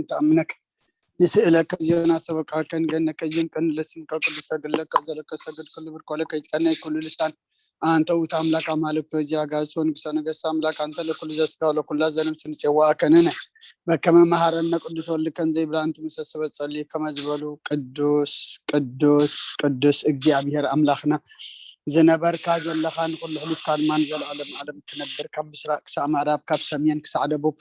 ንተኣምነካ ንስእለካ እዚና ሰበካ ከንገነከ ይንቀን ለስምካ ቅዱስ ሰግድ ለካ ዘለከ ሰግድ ክልብር ኮለከ ይትቀናይ ኩሉ ልሳን ኣንተ ውእቱ ኣምላክ ኣማልክቶ እዚኣ ጋሶ ንጉሰ ነገስት ኣምላክ ኣንተ ለኩሉ ዘስጋ ለኩላ ዘነብስ ንጽዋኣ ከነነ በከመ መሃረነ ቅዱስ ወልድ ከን ዘይብላ ኣንቲ ምሰሰበ ጸልዩ ከመ ዝበሉ ቅዱስ ቅዱስ ቅዱስ እግዚኣብሔር ኣምላክና ዝነበርካ ዘለኻ ንኩሉ ሕሉፍካ ድማ ንዘለኣለም ዓለም ትነብር ካብ ምስራቅ ክሳብ ምዕራብ ካብ ሰሜን ክሳዕ ደቡብ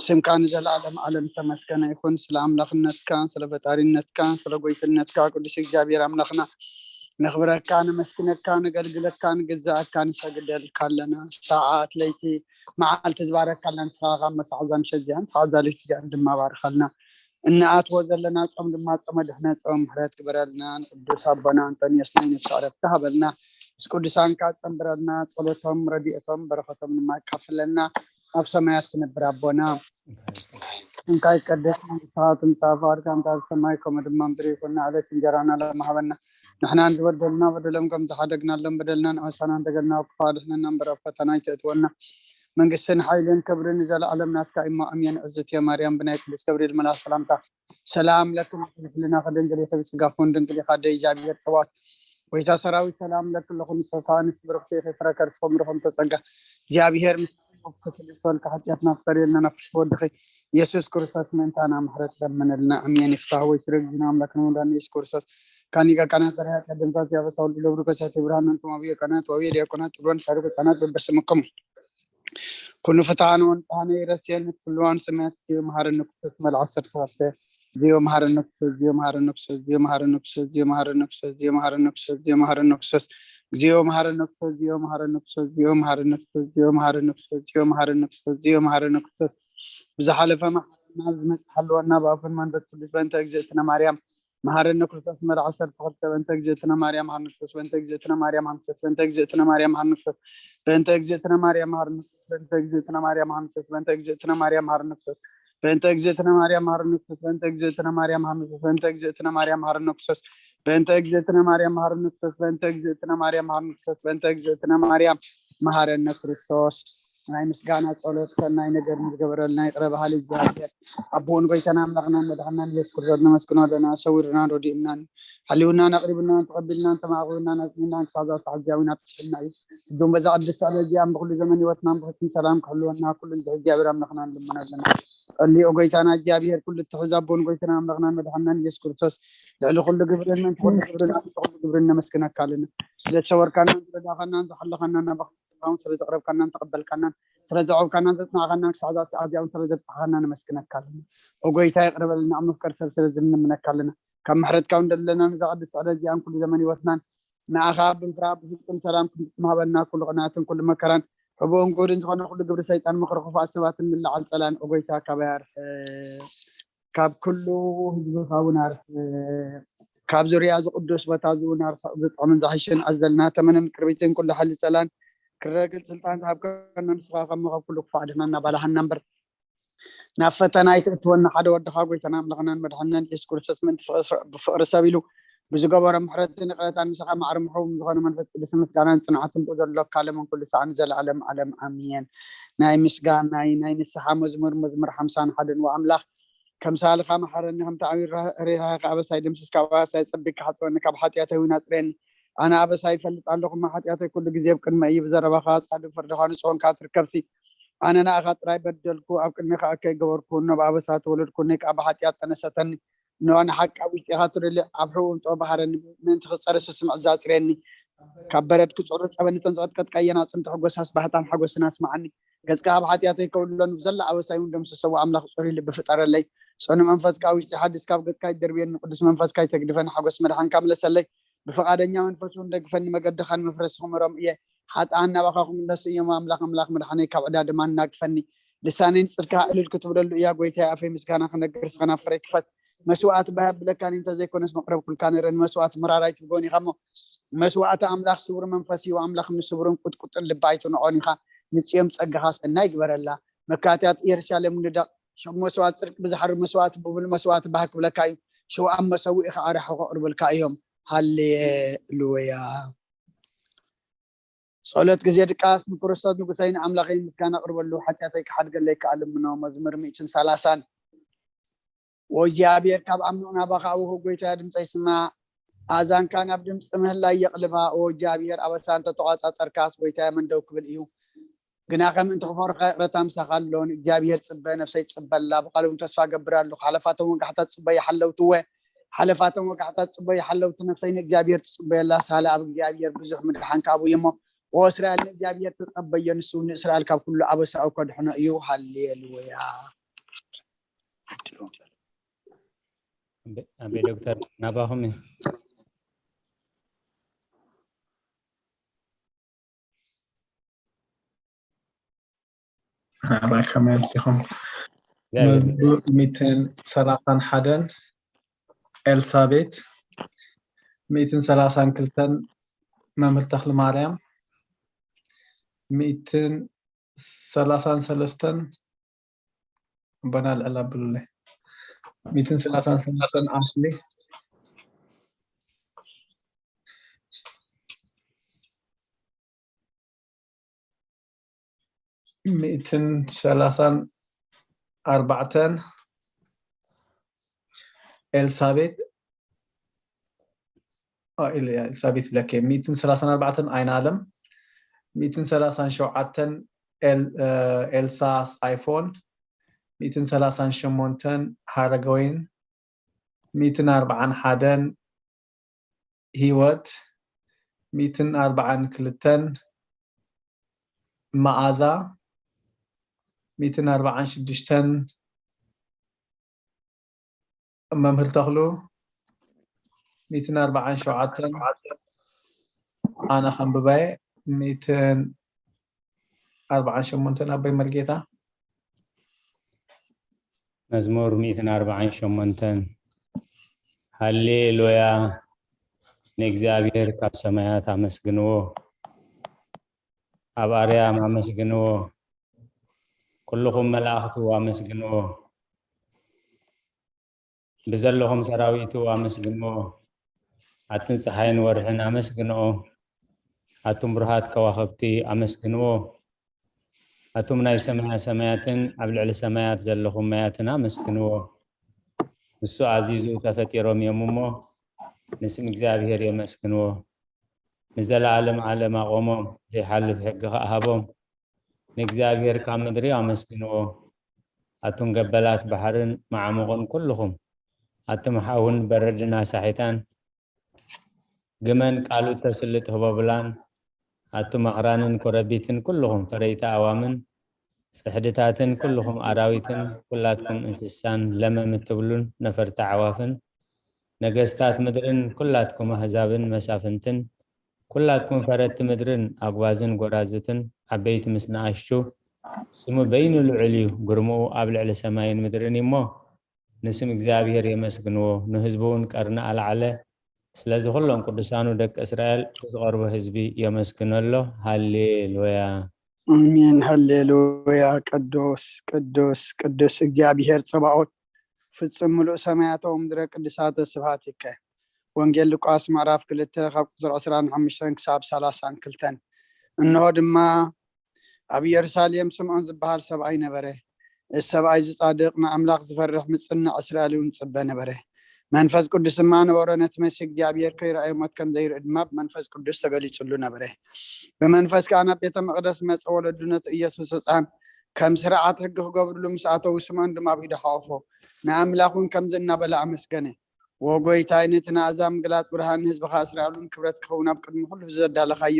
ስምካ ንዘለኣለም ዓለም ተመስገነ ይኹን። ስለ ኣምላኽነትካ ስለ ፈጣሪነትካ ስለ ጎይትነትካ ቅዱስ እግዚኣብሔር ኣምላኽና ነኽብረካ ነመስግነካ ነገልግለካ ንግዛኣካ ንሰግደልካ ኣለና። ሰዓት ለይቲ መዓልቲ ዝባረካ ኣለና። ንስኻ ካብ መሳዕዛ ምሸት እዚኣን ሰዓት ዛለይቲ እዚኣን ድማ ባርኸልና። እንኣትዎ ዘለና ጾም ድማ ጾመ ድሕነት ጾም ምሕረት ግበረልና። ንቅዱስ ኣቦና ኣንጠንዮስ ናይ ነፍሲ ዕረፍቲ ሃበልና። ምስ ቅዱሳንካ ጸንብረልና። ጸሎቶም ረድኤቶም በረኸቶም ድማ ካፍለና። ኣብ ሰማያት ትነብር ኣቦና ስምካ ይቀደስ፣ መንግስትኻ ትምጻእ፣ ፍቓድካ እንተ ኣብ ሰማይ ከምኡ ድማ ምድሪ ይኹን። ንዕለት እንጀራና ሎሚ ሃበና። ንሕና ንዝበደሉና በደሎም ከም ዝሓደግናሎም በደልና ንኣሳና እንተገልና ክፋ ድሕነና እምበር ኣብ ፈተና ኣይተእትወና። መንግስትን ሓይልን ክብርን ንዘለኣለም ናትካ እሞ ኣሜን። እዝእትየ ማርያም ብናይ ቅዱስ ገብርኤል መልኣክ ሰላምታ ሰላም ለኪ ምስለ ሕሊናኪ ድንግል ኢኪ ብስጋኪ እውን ድንግል ኢኪ ኣደ እግዚኣብሔር ጸባኦት ጎይታ ሰራዊት ሰላም ለኪ ኣለኹ ንሰብካ ኣንስቲ ብርክቲ ኢኪ ፍረ ከርስኪ ምርኹም ተጸጋ እግዚኣብሔር ምስ ፍትሊ ሰልካ ሓጢኣትና ክሰርየልና ናብ ፍትሒ ወድኺ ኢየሱስ ክርስቶስ ምእንታና ምሕረት ለምንልና ኣሜን። ይፍታህ ወይ ስረ ግዝና ኣምላክ ንመድኃኒና ኢየሱስ ክርስቶስ ካን ሊቀ ካህናት ዘርያ ቀደምታት ያበሳ ወልድ ለብሩ ከሳቴ ብርሃን አንቱም አብየ ቀናት ወብየ ዲያቆናት ጥሎን ሻሩ ቀናት በበስምኩም ኩኑ ፍትሓን ወንጽሓነ ይረስየኒ ኩልዋን ስምያት ዚዮ መሃረኒ ኩሰት መልዓ ሰርተዋተ ዚዮ መሃረኒ ኩሰት ዚዮ መሃረኒ ኩሰት ዚዮ መሃረኒ ኩሰት ዚዮ መሃረኒ ኩሰት ዚዮ መሃረኒ ኩሰት ዚዮ መሃረኒ ኩሰት ዚዮ መሃረኒ ኩሰት ዚዮ መሃረኒ ኩሰት ዚዮ መሃረኒ ኩሰት ዚዮ መሃረኒ ኩሰት ዚዮ መሃረኒ ኩሰት ዚዮ መሃረኒ ኩሰት ብዝሓለፈ መሓረና ዝመጽእ ሓልወና ብኣፉን መንፈስ ቅዱስ በእንተ እግዝእትነ ማርያም መሃረነ ክርስቶስ መርዓ ሰልፍ ክልተ በእንተ እግዝእትነ ማርያም መሃረነ ክርስቶስ በእንተ እግዝእትነ ማርያም መሃረነ ክርስቶስ በእንተ እግዝእትነ ማርያም መሃረነ ክርስቶስ በእንተ እግዝእትነ ማርያም መሃረነ ክርስቶስ በእንተ እግዝእትነ ማርያም መሃረነ ክርስቶስ በእንተ እግዝእትነ ማርያም መሃረነ ክርስቶስ በእንተ እግዝእትነ ማርያም መሃረነ ክርስቶስ በእንተ እግዝእትነ ማርያም መሃረነ ክርስቶስ በእንተ እግዝእትነ ማርያም መሃረነ ክርስቶስ በእንተ እግዝእትነ ማርያም መሃረነ ክርስቶስ በእንተ እግዝእትነ ማርያም መሃረነ ክርስቶስ ናይ ምስጋና ጸሎት ሰናይ ነገር ንዝገበረልና ይቕረ በሃሊ እግዚኣብሔር ኣቦን ጎይታና ኣምላኽናን መድሓናን ኢየሱስ ክርስቶስ ነመስግኖ ኣለና። ሰዊርናን ረዲእናን ሓልውናን ኣቕሪብናን ተቐቢልናን ተማዕቑብናን ኣጽኒናን ክሳብ እዛ ሰዓት እዚኣ እውን ኣብጽሕና እዩ። እዱም በዛ ቅድስቲ ዕለት እዚኣ ብኩሉ ዘመን ህይወትናን ብፍጹም ሰላም ክሕልወና ኩሉ ንዚ እግዚኣብሔር ኣምላኽና ንልምኖ ኣለና። ጸልዮ ጎይታና እግዚኣብሔር ኩሉ እትሕዝ ኣቦን ጎይታና ኣምላኽናን መድሓናን ኢየሱስ ክርስቶስ ልዕሊ ኩሉ ግብርን ምእንቲ ኩሉ ግብርን ኣብ ኩሉ ግብርን ነመስግነካ ኣለና። ስለ ዝሰወርካናን ዝረዳኻናን ዝሓለኻናን ናባኻ ሰላም ስለ ዘቕረብካናን ተቐበልካናን ስለ ዘዕብካናን ዘጽናዕካናን ክሳዕ እዛ ሰዓት እዚኣ እውን ስለ ዘብጽሓኻና ነመስግነካ ኣለና። ኦ ጎይታ ይቕረ በለልና ኣብ መፍቀር ሰብ ስለ ዝንምነካ ኣለና። ካብ ምሕረትካ እውን ደለና ነዛ ቅድስቲ ዕለት እዚኣን ኩሉ ዘመን ህይወትናን ንኣኻ ብምፍራህ ብፍጹም ሰላም ክንፍጽም ሃበና። ኩሉ ቅንኣትን ኩሉ መከራን ሕቡእን ግሁድን ዝኾነ ኩሉ ግብሪ ሰይጣን ምኽሪ ክፉኣት ሰባትን ምልዓል ጸላን ኦ ጎይታ ካባይ ኣርሕቕ። ካብ ኩሉ ህዝብኻ እውን ኣርሕቕ። ካብ ዙርያ እዚ ቅዱስ ቦታ እዚ እውን ኣርሕቕ። ዝጥዕምን ዝሓሸን ኣዘልና ተመንን ቅርቢትን ኩሉ ሓይሊ ጸላን ክረግጽ ስልጣን ዝሃብከና ንስኻ ከሞ ካብ ኩሉ ክፉእ ኣድሕነና ባልሃና እምበር ናብ ፈተና ኣይተእትወና። ሓደ ወድኻ ጎይታና ኣምላኽናን መድሓንናን ኢየሱስ ክርስቶስ ምእንቲ ፍቕሪ ስ-፣ ብፍቕሪ ሰብ ኢሉ ብዝገበሮ ምሕረትን ይቕረታን ንስኻ ማዕረ ምሕው ዝኾነ መንፈስ ቅዱስ ምስጋናን ጽንዓትን ብኡ ዘሎ ካለምን ኩሉ ሰዓን ዘለዓለም ዓለም ኣሜን። ናይ ምስጋናይ ናይ ንስሓ መዝሙር መዝሙር ሓምሳን ሓደን ወኣምላኽ ከምሳልኻ መሓረኒ ከምቲ ዓብዪ ርህራሄኻ ኣበሳይ ደምስስ ካብ ኣበሳይ ጸቢቅካ ሓጽበኒ ካብ ሓጢኣተይ እውን ኣጽርየኒ ኣነ ኣበሳይ ይፈልጥ ኣለኹ እሞ ሓጢኣተይ ኩሉ ግዜ ኣብ ቅድመይ እዩ ብዘረባኻ ጻድቕ ፍርድኻ ንጹህ ኮንካ ትርከብሲ ኣነ ንኣኻ ጥራይ በደልኩ ኣብ ቅድሜኻ እከይ ገበርኩ እኖ ብኣበሳ ተወለድኩ እነይ ከዓ ብሓጢኣት ተነሰተኒ እነሆ ንሓቂ ኣብ ውሽጢኻ ትደሊ ኣብ ሕቡእ ምጦ ባህረኒ ምእንቲ ክጸርስ ስምዕ ዛጽርየኒ ካብ በረድ ክጽዕሩ ጸበኒ ተንጸቐጥቀጥካየን ኣጽንቶ ሕጎሳስ ባህታን ሓጎስን ኣስምዓኒ ገጽካ ካብ ሓጢኣተይ ከውልሎን ብዘላ ኣበሳይ እውን ደምስሰዎ ኣምላኽ ጽሩይ ልቢ ፍጠረለይ ጽኑ መንፈስካ ኣብ ውሽጢ ሓድስ ካብ ገጽካ ይደርብየኒ ቅዱስ መንፈስካ ይተግድፈኒ ሓጎስ መድሓንካ ምለሰለይ ብፍቓደኛ መንፈስ እውን ደግፈኒ መገድኻ ንመፍረሲ ክምሮም እየ ሓጥኣን ናባኻ ክምለሱ እዮም ኣምላኽ ኣምላኽ መድሓነይ ካብ ዕዳ ድማ እናግፈኒ ልሳነይ ንጽድቅኻ እልል ክትብለሉ እያ ጎይታይ ኣፈይ ምስጋና ክነግር ስኸ ናብ ፍረይ ክፈት መስዋእቲ ባህ ኣብለካኒ እንተዘይኮነስ መቕረብኩልካ ነረ ንመስዋእቲ ምራር ኣይትብጎን ኢኻ እሞ መስዋእቲ ኣምላኽ ስውር መንፈስ እዩ ኣምላኽ ንስውርን ቁጥቁጥን ልቢ ኣይትንዖን ኢኻ ንጽዮም ጸጋኻ ሰናይ ግበረላ መካትያት ኢየሩሳሌም ንደቕ ሽቕ መስዋእቲ ጽድቂ ብዝሓርድ መስዋእቲ ብሙሉእ መስዋእቲ ባህ ክብለካ እዩ ሽውኣም መሰውኢ ከዓ ራሕቑ ከቕርብልካ እዮም ሃሌሉያ ጸሎት ግዜ ድቃስ ንክርስቶስ ንጉሰይ ንኣምላኸይ ምስጋና ኣቕርበሉ ሓጢኣተይ ክሓድገለይ ከዓ ልምኖ መዝሙር ሚእትን ሰላሳን ኦ እግዚኣብሔር፣ ካብ ዓሚቕ ናባኻ ኣብኹ፣ ጎይታ፣ ድምፀይ ስማዕ። ኣእዛንካ ናብ ድምፂ ምህላይ የቕልባ። ኦ እግዚኣብሔር፣ ኣበሳ እንተተቋጻጸርካስ፣ ጎይታ፣ መን ደው ክብል እዩ? ግና ከም እንተ ክፈርሖ ይቕረታ ምሳኻ ኣሎ። ንእግዚኣብሔር ጽበ፣ ነፍሰይ ትጽበላ። ብቓሉ እውን ተስፋ ገብር ኣለኹ። ሓለፋቶም ወጋሕታ ጽበ ይሓለውትወ። ሓለፋቶም ወጋሕታ ጽበ ይሓለውቲ። ነፍሰይ ንእግዚኣብሔር ትጽበየላ። ሳላ ኣብ እግዚኣብሔር ብዙሕ ምድሓን ካብኡ እዩ እሞ፣ ኦ እስራኤል ንእግዚኣብሔር ተጸበዮ፣ ንሱ እውን ንእስራኤል ካብ ኩሉ ኣበሳኡ ከድሕኖ እዩ። ሃሌሉያ። ኣቤ ዶክተር ናባኹም እዩ። ኣራይ ከመይ ኣምሲኹም? መዝሙር ሚእትን ሰላሳን ሓደን ኤልሳቤት፣ ሚእትን ሰላሳን ክልተን መምህር ተኽሊ ማርያም፣ ሚእትን ሰላሳን ሰለስተን ኣቦና ልዕል ኣብሉለይ፣ ሚእትን ሰላሳን ሰለስተን ኣስሊ፣ ሚእትን ሰላሳን ኣርባዕተን ኤልሳቤት፣ ኦ፣ ኤል-፣ ኤልሳቤት ኢለኪ፣ ሚእትን ሰላሳን ኣርባዕተን ኣይን ኣለም፣ ሚእትን ሰላሳን ሸውዓተን ኤል-፣ እ፣ ኤልሳ ሳይፎን፣ ሚእትን ሰላሳን ሸሞንተን ሃረገወይን፣ ሚእትን ኣርባዓን ሓደን ሂወት፣ ሚእትን ኣርባዓን ክልተን መኣዛ፣ ሚእትን ኣርባዓን ሽዱሽተን መምህር ተኽሉ፣ ሚእትን ኣርባዓን ሸውዓተን ኣነ ከንብባየ፣ ሚእትን ኣርባዓን ሸሞንተን ኣቦይ መርጌታ። መዝሙር ሚእትን ኣርባዓን ሸሞንተን። ሃሌሉያ፣ ንእግዚኣብሔር ካብ ሰማያት ኣመስግንዎ፣ ኣብ ኣርያም ኣመስግንዎ፣ ኩልኹም መላእኽቱ ኣመስግንዎ፣ ብዘለኹም ሰራዊቱ ኣመስግንዎ፣ ኣትን ፀሓይን ወርሕን ኣመስግንኦ፣ ኣቱም ብሩሃት ከዋኽብቲ ኣመስግንዎ፣ ኣቱም ናይ ሰማያ ሰማያትን ኣብ ልዕሊ ሰማያት ዘለኹም ማያትን ኣመስግንዎ። ንሱ ኣዚዙ ተፈጢሮም እዮም እሞ ንስም እግዚኣብሔር የመስግንዎ። ንዘለዓለም ዓለም ኣቖሞም፣ ዘይሓልፍ ሕጊ ኸኣ ሃቦም። ንእግዚኣብሔር ካብ ምድሪ ኣመስግንዎ። ኣቱም ገበላት ባሕርን መዓሙቕን ኩልኹም፣ ኣቱም ሓውን በረድን ኣሳሒታን፣ ግመን ቃሉ እተስልጥ ህቦብላን፣ ኣቱም ኣኽራንን ኮረቢትን ኩልኹም ፈረይቲ ኣዋምን፣ ጽሕድታትን ኩልኹም ኣራዊትን፣ ኩላትኩም እንስሳን ለመም እትብሉን ነፈርቲ ኣዕዋፍን፣ ነገስታት ምድርን ኩላትኩም ኣህዛብን መሳፍንትን፣ ኩላትኩም ፈረድቲ ምድርን ኣጉባዝን ጎራዙትን፣ ዓበይቲ ምስ ንኣሽቱ፣ ስሙ በይኑ ልዑል እዩ፣ ግርምኡ ኣብ ልዕሊ ሰማይን ምድርን እዩ እሞ፣ ንስም እግዚኣብሔር የመስግንዎ፣ ንህዝቡ እውን ቀርኒ ኣልዓለ። ስለዚ ኩሎም ቅዱሳኑ ደቂ እስራኤል እቲ ዝቐርቦ ህዝቢ የመስግኖ ኣሎ። ሃሌሉያ። ኣሜን። ሃሌሉያ። ቅዱስ ቅዱስ ቅዱስ እግዚኣብሔር ጸባኦት፣ ፍጹም ምሉእ ሰማያት ወምድረ ቅዱሳተ ስብሐት ይከ። ወንጌል ሉቃስ ምዕራፍ ክልተ ካብ ቁጽሪ ዕስራን ሓሙሽተን ክሳብ ሰላሳን ክልተን። እንሆ ድማ ኣብ ኢየሩሳሌም ስምዖን ዝበሃል ሰብኣይ ነበረ። እዚ ሰብኣይ እዚ ጻድቕ፣ ንኣምላኽ ዝፈርሕ፣ ምጽንዕ፣ እስራኤል እውን ዝጽበ ነበረ። መንፈስ ቅዱስ ድማ ነበሮ። ነቲ መሲህ እግዚኣብሔር ከይረኣየ ሞት ከም ዘይርኢ ድማ ብመንፈስ ቅዱስ ተገሊጹሉ ነበረ። ብመንፈስ ከኣ ናብ ቤተ መቕደስ መጸ። ወለዱ ነቲ ኢየሱስ ህጻን ከም ስርዓት ሕጊ ክገብርሉ ምስ ኣተዉ፣ ስምዖን ድማ ኣብ ኢዱ ሓቖፎ። ንኣምላኽ እውን ከምዚ እናበለ ኣመስገነ። "ዎ ጎይታይ፣ ነቲ ንኣዛ ምግላጽ ብርሃን ንህዝብኻ እስራኤል እውን ክብረት ክኸውን ኣብ ቅድሚ ኩሉ ህዝቢ ዘዳለኻዮ፣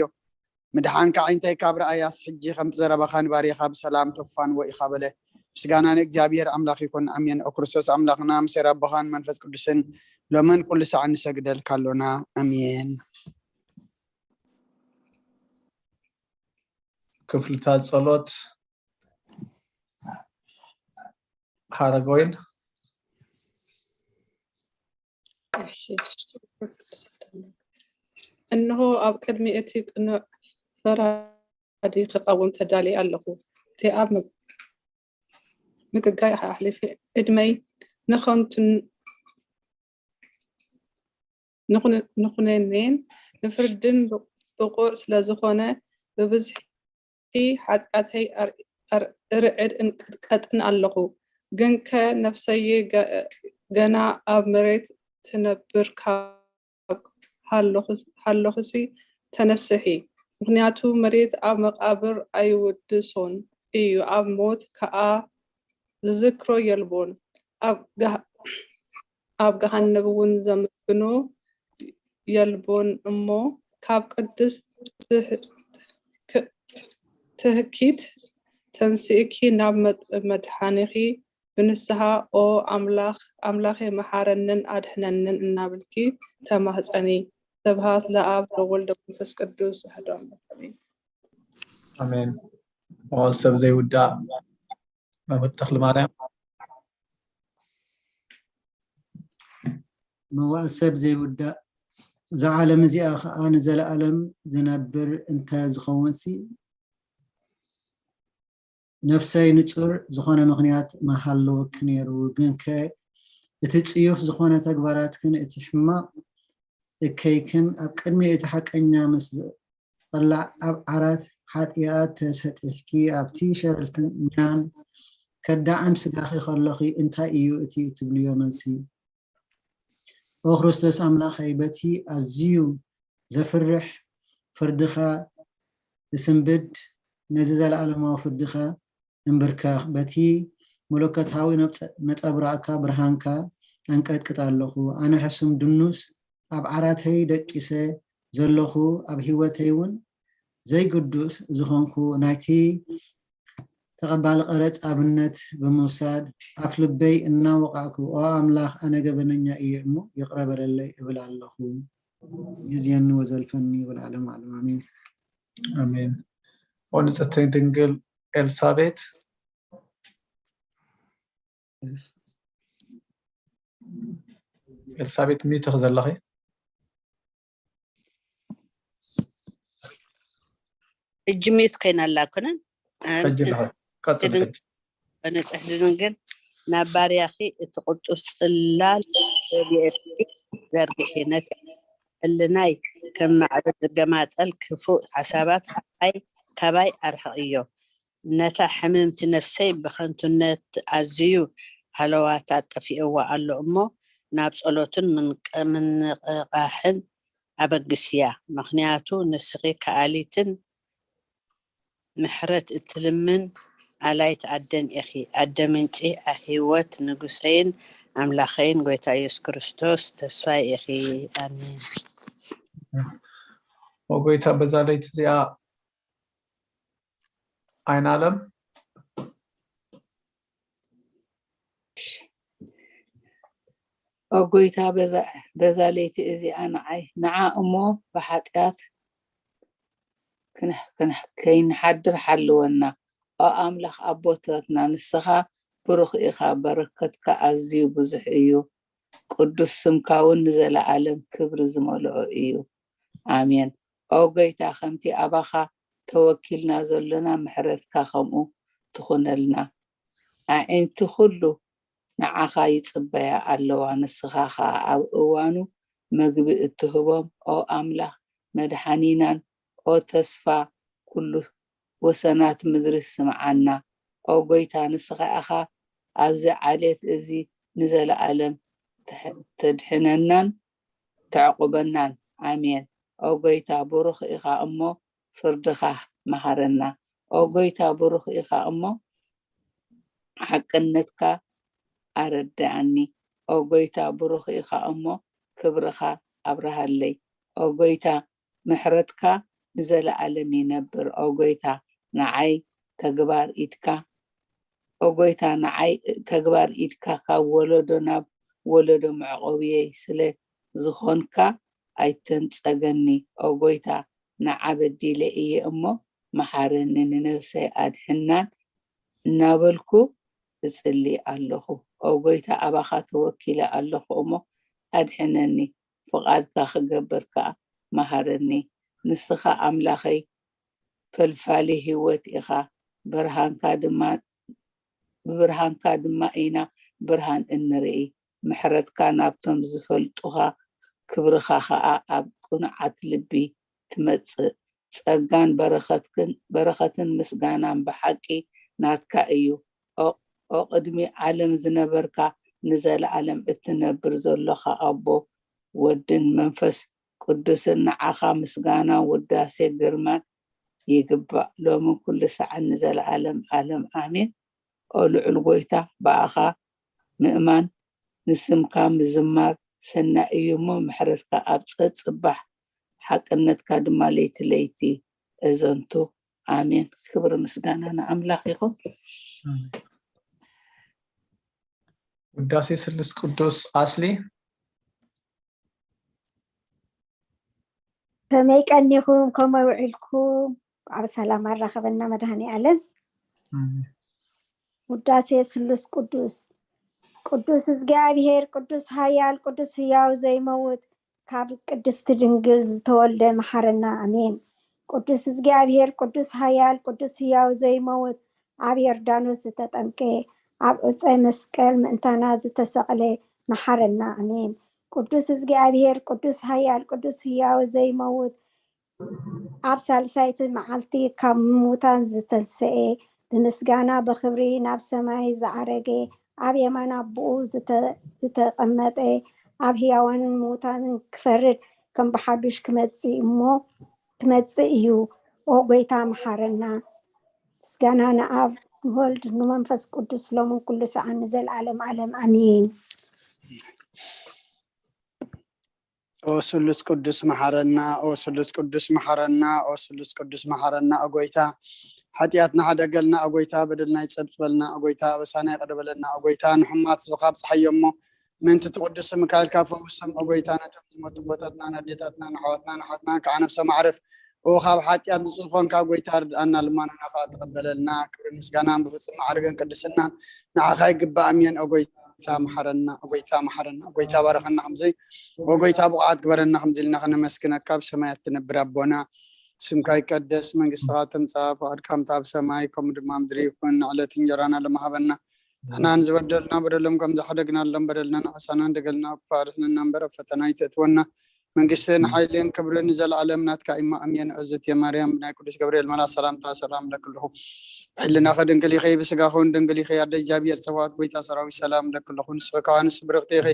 ምድሓንካ ኣዒንተይ ካብ ረኣያስ፣ ሕጂ ከምቲ ዘረባኻ ንባርያኻ ብሰላም ተፋንዎ ኢኻ" በለ። ምስጋና ንእግዚኣብሔር ኣምላኽ ይኹን፣ ኣሜን። ኦ ክርስቶስ ኣምላኽና፣ ምስ ኣቦኻን መንፈስ ቅዱስን ሎምን ኩሉ ሳዕ ንሰግደልካ ኣሎና። ኣሜን። ክፍልታት ጸሎት ሓረገወይን። እሺ። እንሆ ኣብ ቅድሚ እቲ ቅኑዕ ፈራዲ ክቐውም ተዳልየ ኣለኹ። እቲ ኣብ ምግ-፣ ምግጋይ ኣሕሊፈ ዕድመይ ንኸንቱ ንኹነ-፣ ንኹነኔን ንፍርድን ብቑዕ ስለ ዝኾነ ብብዝሒ ኃጢአተይ እር-፣ እር-፣ እርዕድ እንቅጥቀጥን ኣለኹ። ግንከ ነፍሰየ ገ-፣ ገና ኣብ መሬት ትነብር ካብ ሃለኹሲ ተነስሒ፣ ምኽንያቱ መሬት ኣብ መቓብር ኣይውድሶን እዩ፣ ኣብ ሞት ከኣ ዝዝክሮ የልቦን፣ ኣብ ገሃነብ እውን ዘመስግኖ የልቦን እሞ፣ ካብ ቅድስት ትህኪት ተንሲእኪ ናብ መድሓኒኺ ብንስሃ ኦ ኣምላኽ ኣምላኸይ መሓረንን ኣድሕነንን እናብልኪ ተማህፀኒ። ስብሃት ለኣብ ለወልድ ለመንፈስ ቅዱስ ኣሐዱ ኣምላኽ ኣሜን። ኣሜን። መዋል ሰብ ዘይውዳእ መምህር ተኽሊ ማርያም። መዋል ሰብ ዘይውዳእ፣ እዛ ዓለም እዚኣ ከዓ ንዘለኣለም ዝነብር እንተ ዝኸውን ሲ ነፍሰይ ንጹር ዝኾነ ምኽንያት ምሃለወኪ ነይሩ፣ ግንከ እቲ ጽዩፍ ዝኾነ ተግባራትክን እቲ ሕማቕ እከይክን ኣብ ቅድሚ እቲ ሓቀኛ ምስ ዝቐላዕ ኣብ ዓራት ሓጢኣት ተሰጢሕኪ ኣብቲ ሸርትኛን ከዳዕን ስጋኺ ከሎኺ እንታይ እዩ እቲ እትብልዮ መልሲ? ኦ ክርስቶስ ኣምላኸይ፣ በቲ ኣዝዩ ዘፍርሕ ፍርድኻ እስንብድ፣ ነዚ ዘለኣለማዊ ፍርድኻ እንብርከኽ። በቲ መለኮታዊ ነጸብራቕካ ብርሃንካ ኣንቀጥቅጥ ኣለኹ። ኣነ ሕሱም ድኑስ ኣብ ዓራተይ ደቂሰ ዘለኹ፣ ኣብ ህይወተይ እውን ዘይግዱስ ዝኾንኩ፣ ናይቲ ተቐባሊ ቀረጽ ኣብነት ብምውሳድ ኣፍ ልበይ እናወቓዕኩ፣ ኦ ኣምላኽ፣ ኣነ ገበነኛ እየ እሞ ይቕረ በለለይ እብል ኣለኹ። ግዜኒ ወዘልፈኒ ወለዓለመ ዓለም ኣሜን። ኣሜን። ኦ ንጽሕቲ ድንግል ኤልሳቤት፣ ኤልሳቤት ሚዩት ዘለኺ። ሕጂ ሚዩት ኮይና ኣላ ኣይኮነን? ሕጂ ኣለኺ። ቀጽሊ ሕጂ። ንጽሕቲ ድንግል፣ ናብ ባርያኺ እቲ ቅዱስ ጽላል ረድኤትኪ ዘርግሒ፣ ነቲ ሕልናይ ከም ማዕበል ዝገማጸል ክፉእ ሓሳባት ካባይ ኣርሕቕዮ። ነታ ሕምምቲ ነፍሰይ ብኸንቱነት ኣዝዩ ሃለዋታ ጠፊእዋ ኣሎ እሞ፣ ናብ ጸሎትን ምንቅቓሕን ኣበግስያ። ምኽንያቱ ንስኺ ከኣሊትን ምሕረት እትልምን ኣላይት ኣደን ኢኺ። ኣደ ምንጪ ህይወት፣ ንጉሰይን ኣምላኸይን ጎይታ ኢየሱስ ክርስቶስ ተስፋይ ኢኺ። ኣሜን። ኦ ጎይታ፣ በዛ ለይቲ እዚኣ ኣይን ኣለም ኦ ጎይታ፣ በዛ ለይቲ እዚኣ ንዓይ፣ ንዓ እሞ ብሓጢኣት ከይንሓድር ሓልወና። ኦ ኣምላኽ ኣቦታትና፣ ንስኻ ብሩኽ ኢኻ፣ በረከትካ ኣዝዩ ብዙሕ እዩ። ቅዱስ ስምካ እውን ንዘለኣለም ክብሪ ዝመልኦ እዩ። ኣሜን። ኦ ጎይታ፣ ከምቲ ኣባኻ ተወኪልና ዘሎና፣ ምሕረትካ ከምኡ ትኹነልና። ኣዒንቲ ኩሉ ንዓኻ ይጽበያ ኣለዋ፣ ንስኻ ኸኣ ኣብ እዋኑ መግቢ እትህቦም። ኦ ኣምላኽ መድሓኒናን ኦ ተስፋ ኩሉ ወሰናት ምድሪ ስምዓና። ኦ ጎይታ ንስኻ ኢኻ ኣብዚ ዓሌት እዚ ንዘለኣለም ተድሕነናን ተዕቁበናን። ኣሜን። ኦ ጎይታ ብሩኽ ኢኻ እሞ ፍርድኻ መሃረና። ኦ ጎይታ ብሩኽ ኢኻ እሞ ሓቅነትካ ኣረድኣኒ። ኦ ጎይታ ብሩኽ ኢኻ እሞ ክብርኻ ኣብርሃለይ። ኦ ጎይታ ምሕረትካ ንዘለኣለም ይነብር። ኦ ጎይታ ንዓይ ተግባር ኢድካ ኦ ጎይታ ንዓይ ተግባር ኢድካ ካብ ወለዶ ናብ ወለዶ መዕቆብየይ ስለ ዝኾንካ ኣይተንጸገኒ። ኦ ጎይታ ንዓ በዲለ እየ እሞ መሓረኒ፣ ንነብሰይ ኣድሕናን እናበልኩ እጽሊ ኣለኹ። ኦ ጎይታ ኣባኻ ተወኪለ ኣለኹ እሞ ኣድሕነኒ፣ ፍቓድካ ክገብር ከኣ መሃረኒ። ንስኻ ኣምላኸይ ፈልፋሊ ህይወት ኢኻ፣ ብርሃንካ ድማ ብብርሃንካ ድማ ኢና ብርሃን እንርኢ። ምሕረትካ ናብቶም ዝፈልጡኻ፣ ክብርኻ ኸኣ ኣብ ቅኑዓት ልቢ ትመጽእ። ጸጋን በረኸትክን በረኸትን ምስጋናን ብሓቂ ናትካ እዩ። ኦ ኦ ቅድሚ ዓለም ዝነበርካ፣ ንዘለኣለም እትነብር ዘሎኻ ኣቦ፣ ወድን መንፈስ ቅዱስን ንዓኻ ምስጋና፣ ውዳሴ፣ ግርማን ይግባእ፣ ሎምን ኩሉ ሰዓን ንዘለኣለም ዓለም ኣሜን። ኦ ልዑል ጎይታ፣ ብኣኻ ምእማን ንስምካ ምዝማር ሰናይ እዩ እሞ፣ ምሕረትካ ኣብ ጸጽባሕ፣ ሓቅነትካ ድማ ለይቲ ለይቲ እዘንቱ። ኣሜን። ክብሪ ምስጋና ንኣምላኽ ይኹን። ውዳሴ ስሉስ ቅዱስ ኣስሊ። ከመይ ቀኒኹም? ከመይ ውዒልኩም? ኣብ ሰላም ኣራኸበና መድሃኒ ኣለም። ውዳሴ ስሉስ ቅዱስ። ቅዱስ እግዚኣብሔር፣ ቅዱስ ሃያል፣ ቅዱስ ህያው ዘይመውት፣ ካብ ቅድስቲ ድንግል ዝተወልደ መሓረና። ኣሜን። ቅዱስ እግዚኣብሔር፣ ቅዱስ ሃያል፣ ቅዱስ ህያው ዘይመውት፣ ኣብ ዮርዳኖስ ዝተጠምቀ፣ ኣብ ዕፀ መስቀል ምእንታና ዝተሰቕለ መሓረና። ኣሜን። ቅዱስ እግዚኣብሔር፣ ቅዱስ ሃያል፣ ቅዱስ ህያው ዘይመውት፣ ኣብ ሳልሳይቲ መዓልቲ ካብ ምዉታን ዝተንስኤ፣ ብምስጋና ብኽብሪ ናብ ሰማይ ዝዓረገ፣ ኣብ የማን ኣቦኡ ዝተ- ዝተቐመጠ፣ ኣብ ህያዋንን ምዉታንን ክፈርድ ከም ብሓዱሽ ክመጽእ እሞ ክመጽእ እዩ። ኦ ጎይታ መሓረና። ምስጋና ንኣብ ንወልድ ንመንፈስ ቅዱስ ሎምን ኩሉ ሰዓን ንዘለዓለም ዓለም ኣሜን። ኦ ስሉስ ቅዱስ መሓረና፣ ኦ ስሉስ ቅዱስ መሓረና፣ ኦ ስሉስ ቅዱስ መሓረና፣ ኦ ጎይታ ሓጢኣትና ሓደገልና፣ ኦ ጎይታ በደልና ይጸብጽበልና፣ ኦ ጎይታ ኣበሳና ይቕረ በለልና፣ ኦ ጎይታ ንሕሙማት ህዝብኻ ኣብጽሓዮ እሞ ምእንቲ እቲ ቅዱስ ስምካ ኢልካ ፈውሶም፣ ኦ ጎይታ ነቶም ዝሞቱ ኣቦታትና ንኣዴታትና ንኣሕዋትና ንኣሓትና ከዓ ነብሰ ማዕርፍ ኦ ካብ ሓጢኣት ንጹህ ዝኾንካ ጎይታ ርድኣና፣ ልማኖና ከዓ ተቐበለልና። ክብርን ምስጋናን ብፍጹም ማዕርግን ቅድስናን ንዓኻ ይግባእ። ኣሜን። ኦ ጎይታ መሓረና፣ ኦ ጎይታ መሓረና፣ ኦ ጎይታ ባረኸና፣ ከምዚ ኦ ጎይታ ብቑዓት ግበረና፣ ከምዚ ኢልና ከነመስግነካ። ኣብ ሰማያት ትነብር ኣቦና፣ ስምካ ይቀደስ፣ መንግስትኻ ትምጻእ፣ ፍቓድካ ከምቲ ኣብ ሰማይ ከምኡ ድማ ምድሪ ይኹን። ንዕለት እንጀራና ሎሚ ሃበና። ንሕና ንዝበደሉና በደሎም ከም ዝሓደግናሎም በደልና ንኻሕሰና፣ ንደገልና ክፋ ኣድሕነና እምበር ኣብ ፈተና ኣይተእትወና። መንግስትን ሓይልን ክብርን ንዘለኣለም ናትካ እዩ። ኣሜን። እግዝእትየ ማርያም ብናይ ቅዱስ ገብርኤል መልኣኽ ሰላምታ ሰላም እለኪ ኣለኹ። ብሕልናኺ ድንግል ኢኺ፣ ብስጋኺ እውን ድንግል ኢኺ። ኣደ እግዚኣብሔር ጸባኦት ጎይታ ሰራዊት ሰላም እለኪ ኣለኹ። ንስኺ ከኣ ኣንስቲ ብርኽቲ ኢኺ፣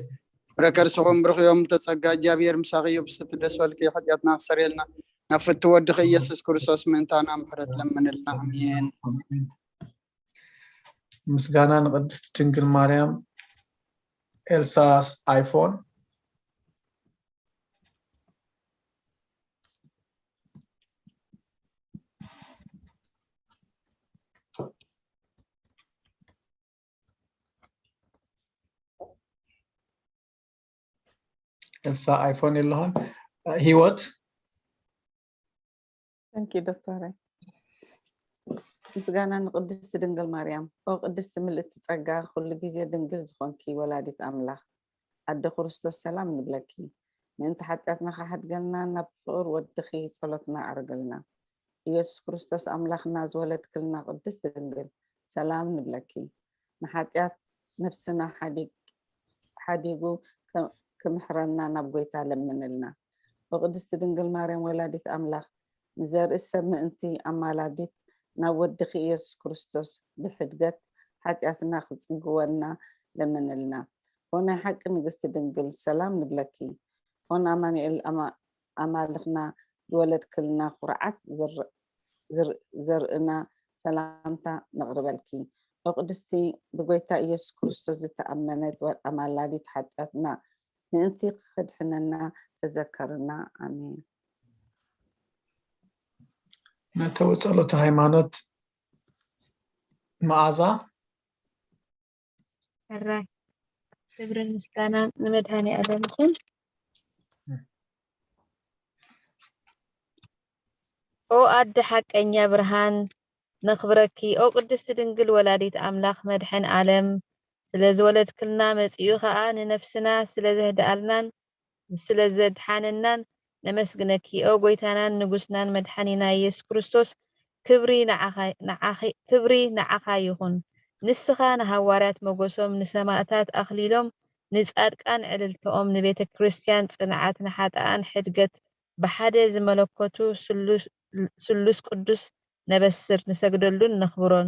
ፍረ ከርስኺ እውን ብሩኽ እዩ። እመ ጸጋ እግዚኣብሔር ምሳኺ እዩ። ብስቲ ደስ በልኪ፣ ሓጢኣትና ክሰርየልና ናብ ፍትው ወድኺ ኢየሱስ ክርስቶስ ምእንታና ምሕረት ለምንልና። ኣሜን። ምስጋና ንቅድስት ድንግል ማርያም። ኤልሳስ ኣይፎን። ኤልሳ ኣይፎን የለኻን። ሂወት። Thank you ዶክተር። ምስጋና ንቅድስቲ ድንግል ማርያም። ኦ ቅድስቲ ምልእቲ ጸጋ፣ ኩሉ ግዜ ድንግል ዝኾንኪ ወላዲት ኣምላኽ፣ ኣደ ክርስቶስ ሰላም ንብለኪ። ምእንቲ ሓጢኣትና ክሓድገልና ናብ ፍቕር ወድኺ ጸሎትና ኣዕርግልና። ኢየሱስ ክርስቶስ ኣምላኽና ዝወለድክልና ቅድስቲ ድንግል ሰላም ንብለኪ። ንሓጢኣት ነብስና ሓዲግ- ሓዲጉ ከ- ክምሕረና ናብ ጎይታ ለምንልና። ብቅድስቲ ድንግል ማርያም ወላዲት ኣምላኽ ንዘርኢ ሰብ ምእንቲ ኣማላዲት ናብ ወድኺ ኢየሱስ ክርስቶስ ብሕድገት ሓጢኣትና ክጽግወና ለምንልና። ኦ ናይ ሓቂ ንግስቲ ድንግል ሰላም ንብለኪ። ኦን ኣማኑኤል ኣማ- ኣማልኽና ዝወለድክልና ኩርዓት ዘር- ዘር- ዘርእና ሰላምታ ነቕርበልኪ። ኦ ቅድስቲ ብጎይታ ኢየሱስ ክርስቶስ ዝተኣመነት ወ- ኣማላዲት ሓጢኣትና ምእንቲ ክድሕነና ተዘከርና። ኣሜን። መእተዊ ጸሎተ ሃይማኖት መዓዛ። ሕራይ ክብርን ምስጋናን ንመድሃኔ ኣለም ይኹን። ኦ ኣደ ሓቀኛ ብርሃን ነኽብረኪ። ኦ ቅድስቲ ድንግል ወላዲት ኣምላኽ መድሕን ኣለም ስለ ዝወለድክልና መጺኡ ኸኣ ንነፍስና ስለ ዘህድኣልናን ስለ ዘድሓነናን ነመስግነኪ። ኦ ጎይታናን ንጉስናን መድሓኒና ኢየሱስ ክርስቶስ ክብሪ ንዓኻ ንዓኺ ክብሪ ንዓኻ ይኹን። ንስኻ ንሃዋርያት መጎሶም ንሰማእታት ኣኽሊሎም ንጻድቃን ዕልልተኦም ንቤተ ክርስትያን ጽንዓት ንሓጥኣን ሕድገት ብሓደ ዝመለኮቱ ስሉስ ቅዱስ ነበስር ንሰግደሉን ነኽብሮን።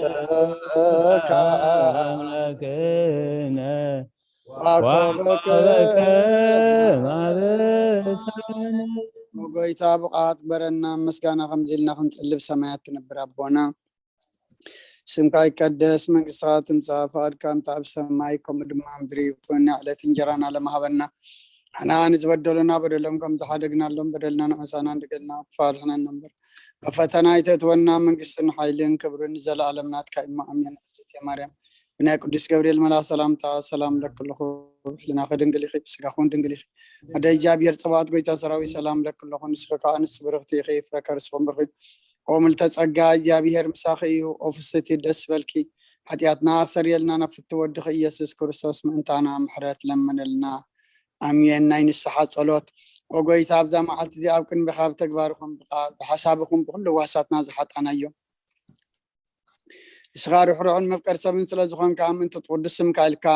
ተካ ኣምላክነ ዋኮበከ ማበሳነ። ጎይታ ብቕዓት በረና ምስጋና ከምዚ ኢልና ክንጽልብ ሰማያት ትነብር ኣቦና ስምካ ይቀደስ መንግስትኻ ትምጻእ ፍቓድካ ከምቲ ኣብ ሰማይ ከምኡ ድማ ምድሪ ይኹን። ዕለት እንጀራና ለማሃበና ንሕና ንዝበደሉና በደሎም ከም ዝሓደግናሎም በደልና ንዕሳና እንደገልና ክፋ ኣድሕነና እምበር ኣብ ፈተና ኣይተእትወና መንግስትን ሓይልን ክብርን ንዘለኣለም ናትካ እዩ። ኣሜን። እግዝእትየ ማርያም ብናይ ቅዱስ ገብርኤል መልኣኽ ሰላምታ ሰላም ለኪ ኣለኹ። ሕልናኺ ድንግል ኢኺ፣ ብስጋኺ እውን ድንግል ኢኺ። ኣደ እግዚኣብሔር ጸባኦት ጎይታ ሰራዊት ሰላም ለኪ ኣለኹ። ንስኺ ከኣ ንስቲ ብርኽቲ ኢኺ፣ ፍረ ከርስኺ እውን ብሩኽ እዩ። ኦ ምልተ ጸጋ እግዚኣብሔር ምሳኺ እዩ። ኦ ፍስቲ ደስ በልኪ። ሓጢኣትና ኣክሰርየልና ናብ ፍቲ ወድኺ ኢየሱስ ክርስቶስ ምእንታና ምሕረት ለምንልና። ኣሜን። ናይ ንስሓ ጸሎት። ኦ ጎይታ ኣብዛ መዓልቲ እዚኣ ኣብ ቅድሚኻ ብተግባርኹም ብቃል ብሓሳብኹም ብኩሉ ዋሳትና ዝሓጣናዮ ንስኻ ርሕሩሕን መፍቀር ሰብን ስለ ዝኾንካ ምእንቲ ቅዱስ ስምካ ኢልካ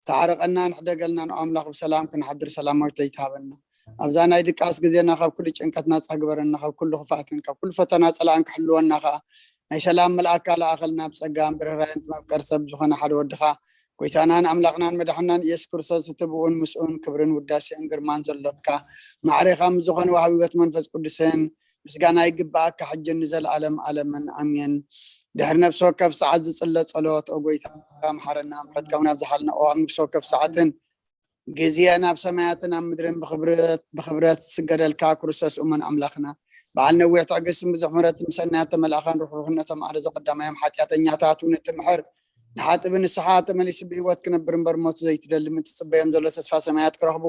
ተዓረቐና ንሕደገልና ንኣምላኽ ብሰላም ክንሓድር ሰላማዊት ለይቲ ሃበና። ኣብዛ ናይ ድቃስ ግዜና ካብ ኩሉ ጭንቀት ናጻ ግበረና፣ ካብ ኩሉ ክፍኣትን ካብ ኩሉ ፈተና ጸላእን ክሕልወና ከኣ ናይ ሰላም መልኣካ ለኣኸልና። ብጸጋን ብርህራይን መፍቀር ሰብ ዝኾነ ሓደ ወድኻ ጎይታናን ኣምላኽናን መድሓናን ኢየሱስ ክርስቶስ እቲ ብኡን ምስኡን ክብርን ውዳሴን ግርማን ዘሎካ ማዕሬኻ ምስ ዝኾነ ዋሃቢ ህይወት መንፈስ ቅዱስን ምስጋና ይግባኣካ ሕጂ ንዘለኣለም ኣለምን ኣሜን። ድሕሪ ነፍሲ ወከፍ ሰዓት ዝጽለ ጸሎት ኦ ጎይታ መሓረና ምሕረትካ እውን ኣብዝሓልና ኦ ኣብ ነፍሲ ወከፍ ሰዓትን ግዜን ኣብ ሰማያትን ኣብ ምድርን ብክብረት ብክብረት ዝስገደልካ ክርስቶስ እሙን ኣምላኽና በዓል ነዊሕ ትዕግስትን ብዙሕ ምሕረትን ምሰናያት ተመልኣኻን ርሕሩሕነቶም ኣረዞ ቀዳማዮም ሓጢኣተኛታት እውን እትምሕር ንሓጥቢ ንስሓ ተመሊሱ ብህይወት ክነብር እምበር ሞት ዘይትደሊ ምእንቲ ትጽበዮም ዘሎ ተስፋ ሰማያት ክረኽቡ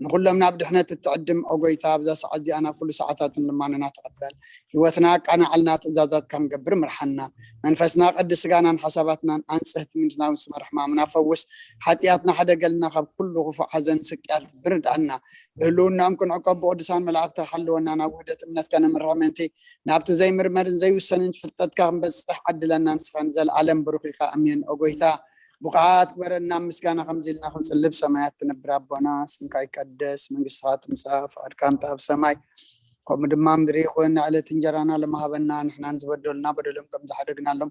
ንኹሎም ናብ ድሕነት እትዕድም ኦ ጎይታ ኣብዛ ሰዓት እዚኣ ናብ ኩሉ ሰዓታትን ልማንና ተቐበል። ህይወትና ኣቃናዕልና ትእዛዛትካ ክንገብር ምርሓና። መንፈስና ቀድስ ስጋናን ሓሳባትናን ኣንጽህ ትምኒትና እውን ስመር ሕማምና ፈውስ። ሓጢኣትና ሕደገልና ካብ ኩሉ ክፉእ ሓዘን ስቅያት ብርድኣና። ብህልውናኦም ክንዕቀብ ብቅዱሳን መላእክቲ ሓልወና ናብ ውህደት እምነትካ ነምርሕ ምእንቲ ናብቲ ዘይምርመርን ዘይውሰንን ፍልጠትካ ክንበጽሕ ዓድለና ንስኻ ንዘለኣለም ብሩኽ ኢኻ ኣሜን ኦ ጎይታ ብቕዓት ግበረና ምስጋና ከምዚ ኢልና ክንጽልብ ሰማያት ትነብር ኣቦና ስምካ ይቀደስ መንግስትኻ ትምጻእ ፍቓድካ እንተ ኣብ ሰማይ ከምኡ ድማ ምድሪ ይኹን ዕለት እንጀራና ለማሃበና ንሕናን ዝበደሉና በደሎም ከም ዝሓደግናሎም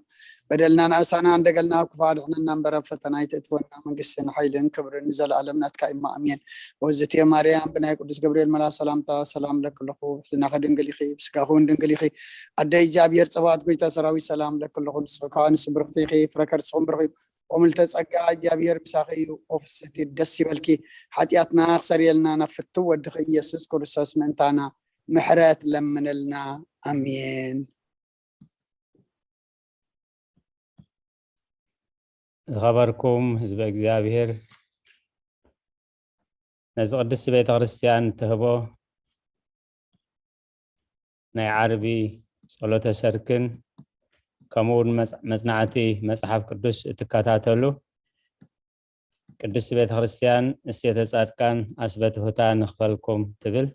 በደልና ንዕሳና እንደገልና ኣብ ክፋ ድሕንና እምበር ኣብ ፈተና ኣይተእትወና መንግስትን ሓይልን ክብርን ንዘለኣለም ናትካ እዩ ኣሜን። ወዝቴ ማርያም ብናይ ቅዱስ ገብርኤል መላ ሰላምታ ሰላም ለክለኹ ሕልናኺ ድንግል ኢኺ ብስጋኺ እውን ድንግል ኢኺ ኣደ እግዚኣብሔር ጸባኦት ጎይታ ሰራዊት ሰላም ለክለኹ ንስኺ ከዓ ንስ ብርኽቲ ኢኺ ፍረ ከርስኹም ብርኽ እዩ ኦምልተ ጸጋ እግዚኣብሔር ምሳኺ እዩ ኦፍስቲ ደስ ይበልኪ ሓጢኣትና ክሰርየልና ናብ ፍትው ወድኺ ኢየሱስ ክርስቶስ ምእንታና ምሕረት ለምንልና ኣሜን። ዝኸበርኩም ህዝበ እግዚኣብሔር ነዚ ቅድስቲ ቤተ ክርስቲያን እትህቦ ናይ ዓርቢ ጸሎተ ሰርክን ከምኡ እውን መጽ- መጽናዕቲ መጽሓፍ ቅዱስ እትከታተሉ ቅድስቲ ቤተ ክርስቲያን እሴተ ጻድቃን ኣስበትሁታ ንክፈልኩም ትብል።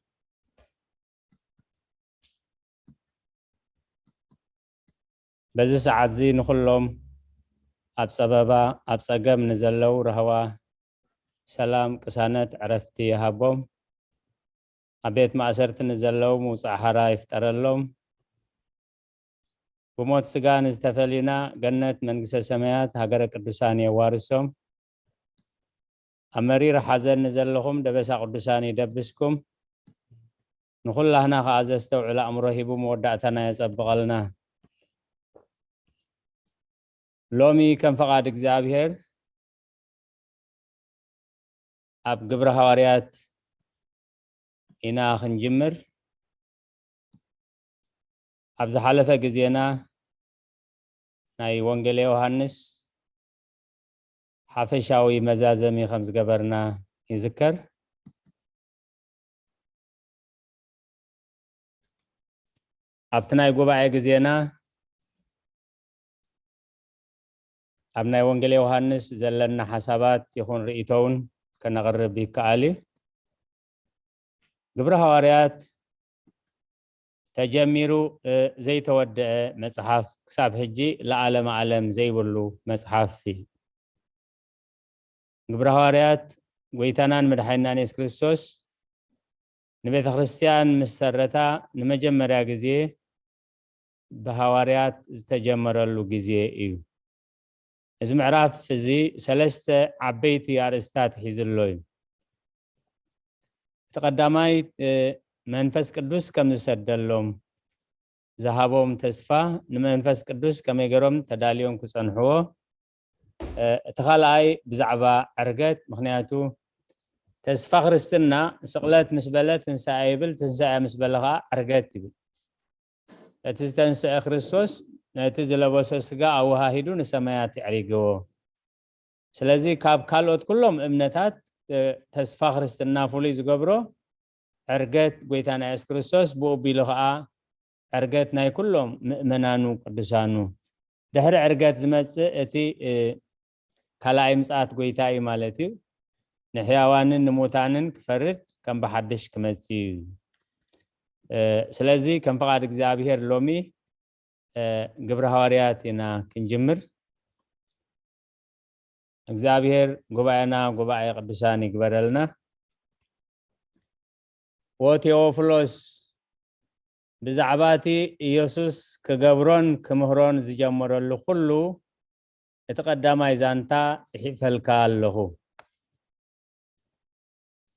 በዚ ሰዓት እዚ ንኹሎም ኣብ ጸበባ ኣብ ጸገም ንዘለው ራህዋ ሰላም ቅሳነት ዕረፍቲ ይሃቦም። ኣብ ቤት ማእሰርቲ ንዘለው ምውፃእ ሓራ ይፍጠረሎም። ብሞት ስጋ ንዝተፈሊና ገነት መንግስተ ሰማያት ሃገረ ቅዱሳን የዋርሶም። ኣብ መሪር ሓዘን ንዘለኹም ደበሳ ቅዱሳን ይደብስኩም። ንኹላህና ከዓ ዘስተውዕል ኣእምሮ ሂቡ መወዳእታና የጸብቐልና። ሎሚ ከም ፈቓድ እግዚኣብሔር ኣብ ግብረ ሃዋርያት ኢና ክንጅምር። ኣብ ዝሓለፈ ግዜና ናይ ወንጌል ዮሃንስ ሓፈሻዊ መዛዘሚ ከም ዝገበርና ይዝከር። ኣብቲ ናይ ጉባኤ ግዜና ኣብ ናይ ወንጌል ዮሃንስ ዘለና ሓሳባት ይኹን ርእይቶውን ከነቕርብ ይከኣል እዩ። ግብረ ሃዋርያት ተጀሚሩ ዘይተወደአ መጽሓፍ ክሳብ ሕጂ ለዓለመ ዓለም ዘይብሉ መጽሓፍ እዩ። ግብረ ሃዋርያት ጎይታናን መድሓኒናን የሱስ ክርስቶስ ንቤተ ክርስቲያን ምስ ሰረታ ንመጀመርያ ግዜ ብሃዋርያት ዝተጀመረሉ ግዜ እዩ። እዚ ምዕራፍ እዚ ሰለስተ ዓበይቲ ኣርእስታት ሒዙ ኣሎ እዩ። እቲ ቀዳማይ መንፈስ ቅዱስ ከም ዝሰደሎም ዝሃቦም ተስፋ፣ ንመንፈስ ቅዱስ ከመይ ገይሮም ተዳልዮም ክጸንሕዎ፣ እቲ ካልኣይ ብዛዕባ ዕርገት። ምክንያቱ ተስፋ ክርስትና ስቕለት ምስ በለ ትንሳኤ ይብል፣ ትንሳኤ ምስ በለ ከዓ ዕርገት ይብል። እቲ ዝተንስአ ክርስቶስ ነቲ ዝለበሶ ስጋ ኣወሃሂዱ ንሰማያት የዕሪግዎ። ስለዚ ካብ ካልኦት ኩሎም እምነታት ተስፋ ክርስትና ፍሉይ ዝገብሮ ዕርገት ጎይታና የሱስ ክርስቶስ፣ ብኡ ኣቢሉ ከዓ ዕርገት ናይ ኩሎም ምእመናኑ ቅዱሳኑ። ድሕሪ ዕርገት ዝመጽእ እቲ ካልኣይ ምጽኣት ጎይታ እዩ ማለት እዩ። ንሕያዋንን ንሙታንን ክፈርድ ከም ብሓድሽ ክመጽእ እዩ። ስለዚ ከም ፍቓድ እግዚኣብሔር ሎሚ ግብረ ሃዋርያት ኢና ክንጅምር። እግዚኣብሔር ጉባኤና ጉባኤ ቅዱሳን ይግበረልና። ወቴዎፍሎስ ብዛዕባ እቲ ኢየሱስ ክገብሮን ክምህሮን ዝጀመረሉ ኩሉ እቲ ቀዳማይ ዛንታ ጽሒፈልካ ኣለኹ።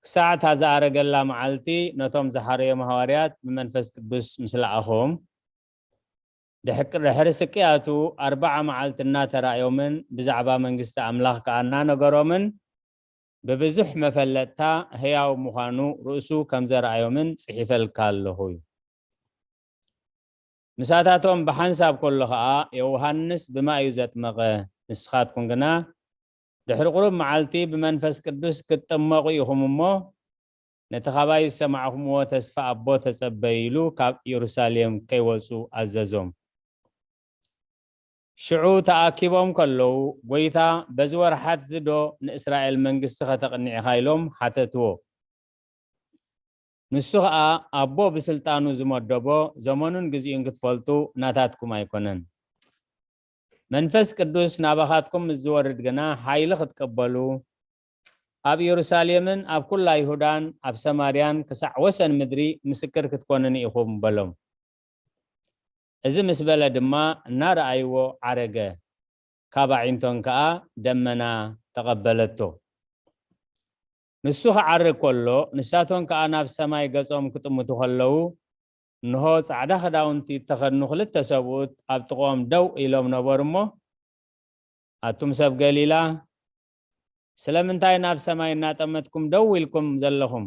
ክሳዕ እታ ዝኣረገላ መዓልቲ ነቶም ዝሓረዮም ሃዋርያት ብመንፈስ ቅዱስ ምስ ለኣኾም፣ ድሕቂ-፣ ድሕሪ ስቅያቱ ኣርብዓ መዓልቲ እናተራእዮምን ብዛዕባ መንግስቲ ኣምላኽ ከኣ እናነገሮምን ብብዙሕ መፈለጥታ ህያው ምዃኑ ርእሱ ከም ዘርኣዮምን ጽሒፈልካ ኣለኹ እዩ። ምሳታቶም ብሓንሳብ ከሎ ኸኣ ዮሃንስ ብማይ እዩ ዘጥመቐ፣ ንስኻትኩም ግና ድሕሪ ቁሩብ መዓልቲ ብመንፈስ ቅዱስ ክትጥመቑ ኢኹም እሞ፣ ነቲ ኻባይ ዝሰማዕኩምዎ ተስፋ ኣቦ ተጸበዩ ኢሉ ካብ ኢየሩሳሌም ከይወጹ ኣዘዞም። ሽዑ ተኣኪቦም ከለዉ፣ ጎይታ በዚ ወርሓት እዚ ዶ ንእስራኤል መንግስቲ ከተቕንዕ ኢኻ? ኢሎም ሓተትዎ። ንሱ ኸኣ ኣቦ ብስልጣኑ ዝመደቦ ዘመኑን ግዜኡን ክትፈልጡ ናታትኩም ኣይኮነን። መንፈስ ቅዱስ ናባኻትኩም ምስ ዝወርድ ግና ሓይሊ ክትቀበሉ፣ ኣብ ኢየሩሳሌምን ኣብ ኩላ ይሁዳን ኣብ ሰማርያን ክሳዕ ወሰን ምድሪ ምስክር ክትኮኑኒ ኢኹም በሎም። እዚ ምስ በለ ድማ እናረኣይዎ ዓረገ፣ ካብ ኣዒንቶን ከኣ ደመና ተቐበለቶ። ንሱ ክዓርግ ከሎ ንሳቶን ከኣ ናብ ሰማይ ገጾም ክጥምቱ ከለዉ፣ እንሆ ጻዕዳ ክዳውንቲ እተኸድኑ ክልተ ሰብኡት ኣብ ጥቕኦም ደው ኢሎም ነበሩ እሞ፣ ኣቱም ሰብ ገሊላ፣ ስለምንታይ ናብ ሰማይ እናጠመትኩም ደው ኢልኩም ዘለኹም?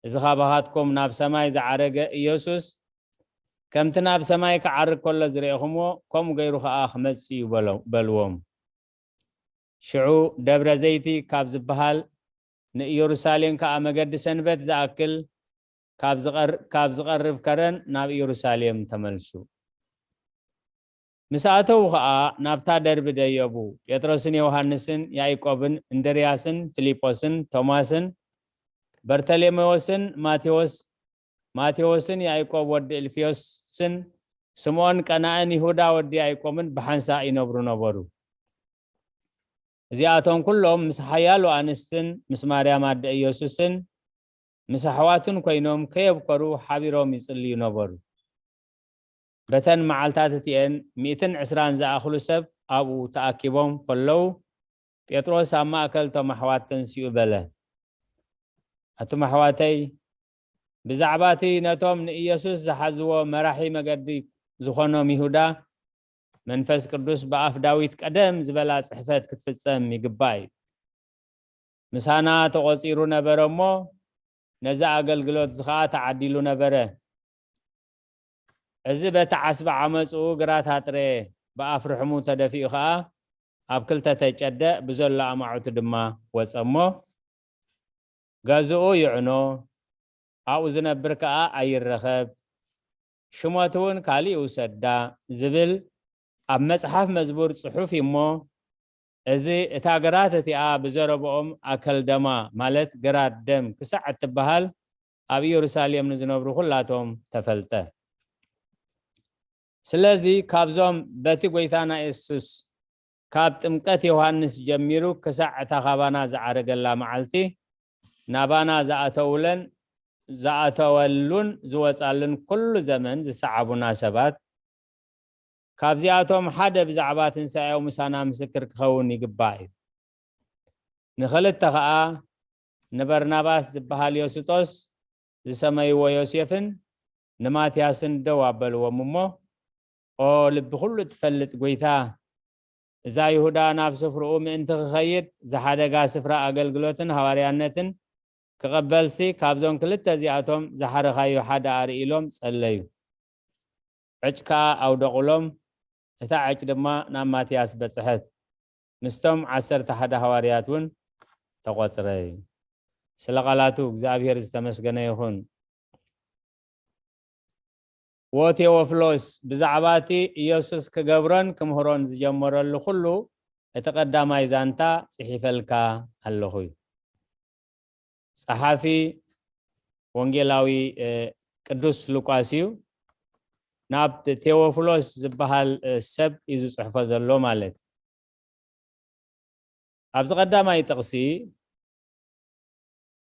እዚ ኻባኻትኩም ናብ ሰማይ ዝዓረገ ኢየሱስ፣ ከምቲ ናብ ሰማይ ክዓርግ ከሎ ዝረኤኹምዎ፣ ከምኡ ገይሩ ኸኣ ክመጽእ እዩ በሎ-፣ በልዎም። ሽዑ ደብረ ዘይቲ ካብ ዝበሃል ንኢየሩሳሌም ከኣ መገዲ ሰንበት ዝኣክል ካብ ዝቐር-፣ ካብ ዝቐርብ ከረን ናብ ኢየሩሳሌም ተመልሱ። ምስ ኣተዉ ኸኣ ናብታ ደርቢ ደየቡ። ጴጥሮስን ዮሃንስን ያዕቆብን እንድርያስን ፊልጶስን ቶማስን በርተሌሜዎስን ማቴዎስ-፣ ማቴዎስን ያዕቆብ ወዲ እልፍዮስን ስምዖን ቀናእን ይሁዳ ወዲ ያዕቆብን ብሓንሳእ ይነብሩ ነበሩ። እዚኣቶም ኩሎም ምስ ሓያሎ ኣንስትን ምስ ማርያም ኣደ ኢየሱስን ምስ ኣሕዋቱን ኮይኖም ከየብከሩ ሓቢሮም ይጽልዩ ነበሩ። በተን መዓልታት እቲኤን ሚእትን ዕስራን ዝኣኽሉ ሰብ ኣብኡ ተኣኪቦም ከለዉ፣ ጴጥሮስ ኣብ ማእከል እቶም ኣሕዋት ተንሲኡ በለ፣ ኣቱም ኣሕዋተይ፣ ብዛዕባ እቲ ነቶም ንኢየሱስ ዝሓዝዎ መራሒ መገዲ ዝኾኖም ይሁዳ፣ መንፈስ ቅዱስ ብኣፍ ዳዊት ቀደም ዝበላ ጽሕፈት ክትፍጸም ይግባእ እዩ። ምሳና ተቖጺሩ ነበረ እሞ፣ ነዚ ኣገልግሎት እዚ ኸኣ ተዓዲሉ ነበረ። እዚ በቲ ዓስቢ ዓመጽኡ ግራት ኣጥረየ፣ ብኣፍ ርሕሙ ተደፊኡ ኸኣ ኣብ ክልተ ተጨደ፣ ብዘሎ ኣማዑቱ ድማ ወጸ እሞ፣ ገዝኡ ይዕኖ፣ ኣብኡ ዝነብር ከኣ ኣይረኸብ፣ ሽመቱ እውን ካልእ ይውሰዳ ዝብል ኣብ መጽሓፍ መዝሙር ጽሑፍ እዩ እሞ፣ እዚ እታ ግራት እቲኣ ብዘረብኦም ኣከልደማ፣ ማለት ግራት ደም ክሳዕ እትበሃል ኣብ ኢየሩሳሌም ንዝነብሩ ኩላቶም ተፈልጠ። ስለዚ ካብዞም በቲ ጎይታና የሱስ ካብ ጥምቀት ዮሃንስ ጀሚሩ ክሳዕ እታ ካባና ዝዓረገላ መዓልቲ ናባና ዝኣተውለን ዝኣተወሉን ዝወጻሉን ኩሉ ዘመን ዝሰዓቡና ሰባት ካብዚኣቶም ሓደ ብዛዕባ ትንሳኤኡ ምሳና ምስክር ክኸውን ይግባእ እዩ። ንኽልተ ኸኣ ንበርናባስ ዝበሃል ዮስጦስ ዝሰመይዎ ዮሴፍን ንማትያስን ደው ኣበልዎም እሞ፣ ኦ ልቢ ኩሉ ትፈልጥ ጐይታ፣ እዛ ይሁዳ ናብ ስፍርኡ ምእንቲ ክኸይድ ዝሓደጋ ስፍራ ኣገልግሎትን ሃዋርያነትን ክቐበልሲ ካብዞም ክልተ እዚኣቶም ዝሓረኻዮ ሓደ ኣርኢ ኢሎም ጸለዩ። ዕጭ ከኣ ኣውደቑሎም፣ እታ ዕጭ ድማ ናብ ማትያስ በጽሐት፣ ምስቶም ዓሰርተ ሓደ ሃዋርያት እውን ተቖጽረ። ስለ ቃላቱ እግዚኣብሔር ዝተመስገነ ይኹን። ወቴዎፍሎስ፣ ብዛዕባ እቲ ኢየሱስ ክገብሮን ክምህሮን ዝጀመረሉ ኩሉ እቲ ቀዳማይ ዛንታ ጽሒፈልካ ኣለኹ እዩ። ጸሓፊ ወንጌላዊ ቅዱስ ሉቃስ እዩ። ናብ ቴዎፍሎስ ዝበሃል ሰብ እዩ ዝጽሕፎ ዘሎ ማለት እዩ። ኣብዚ ቀዳማይ ጥቕሲ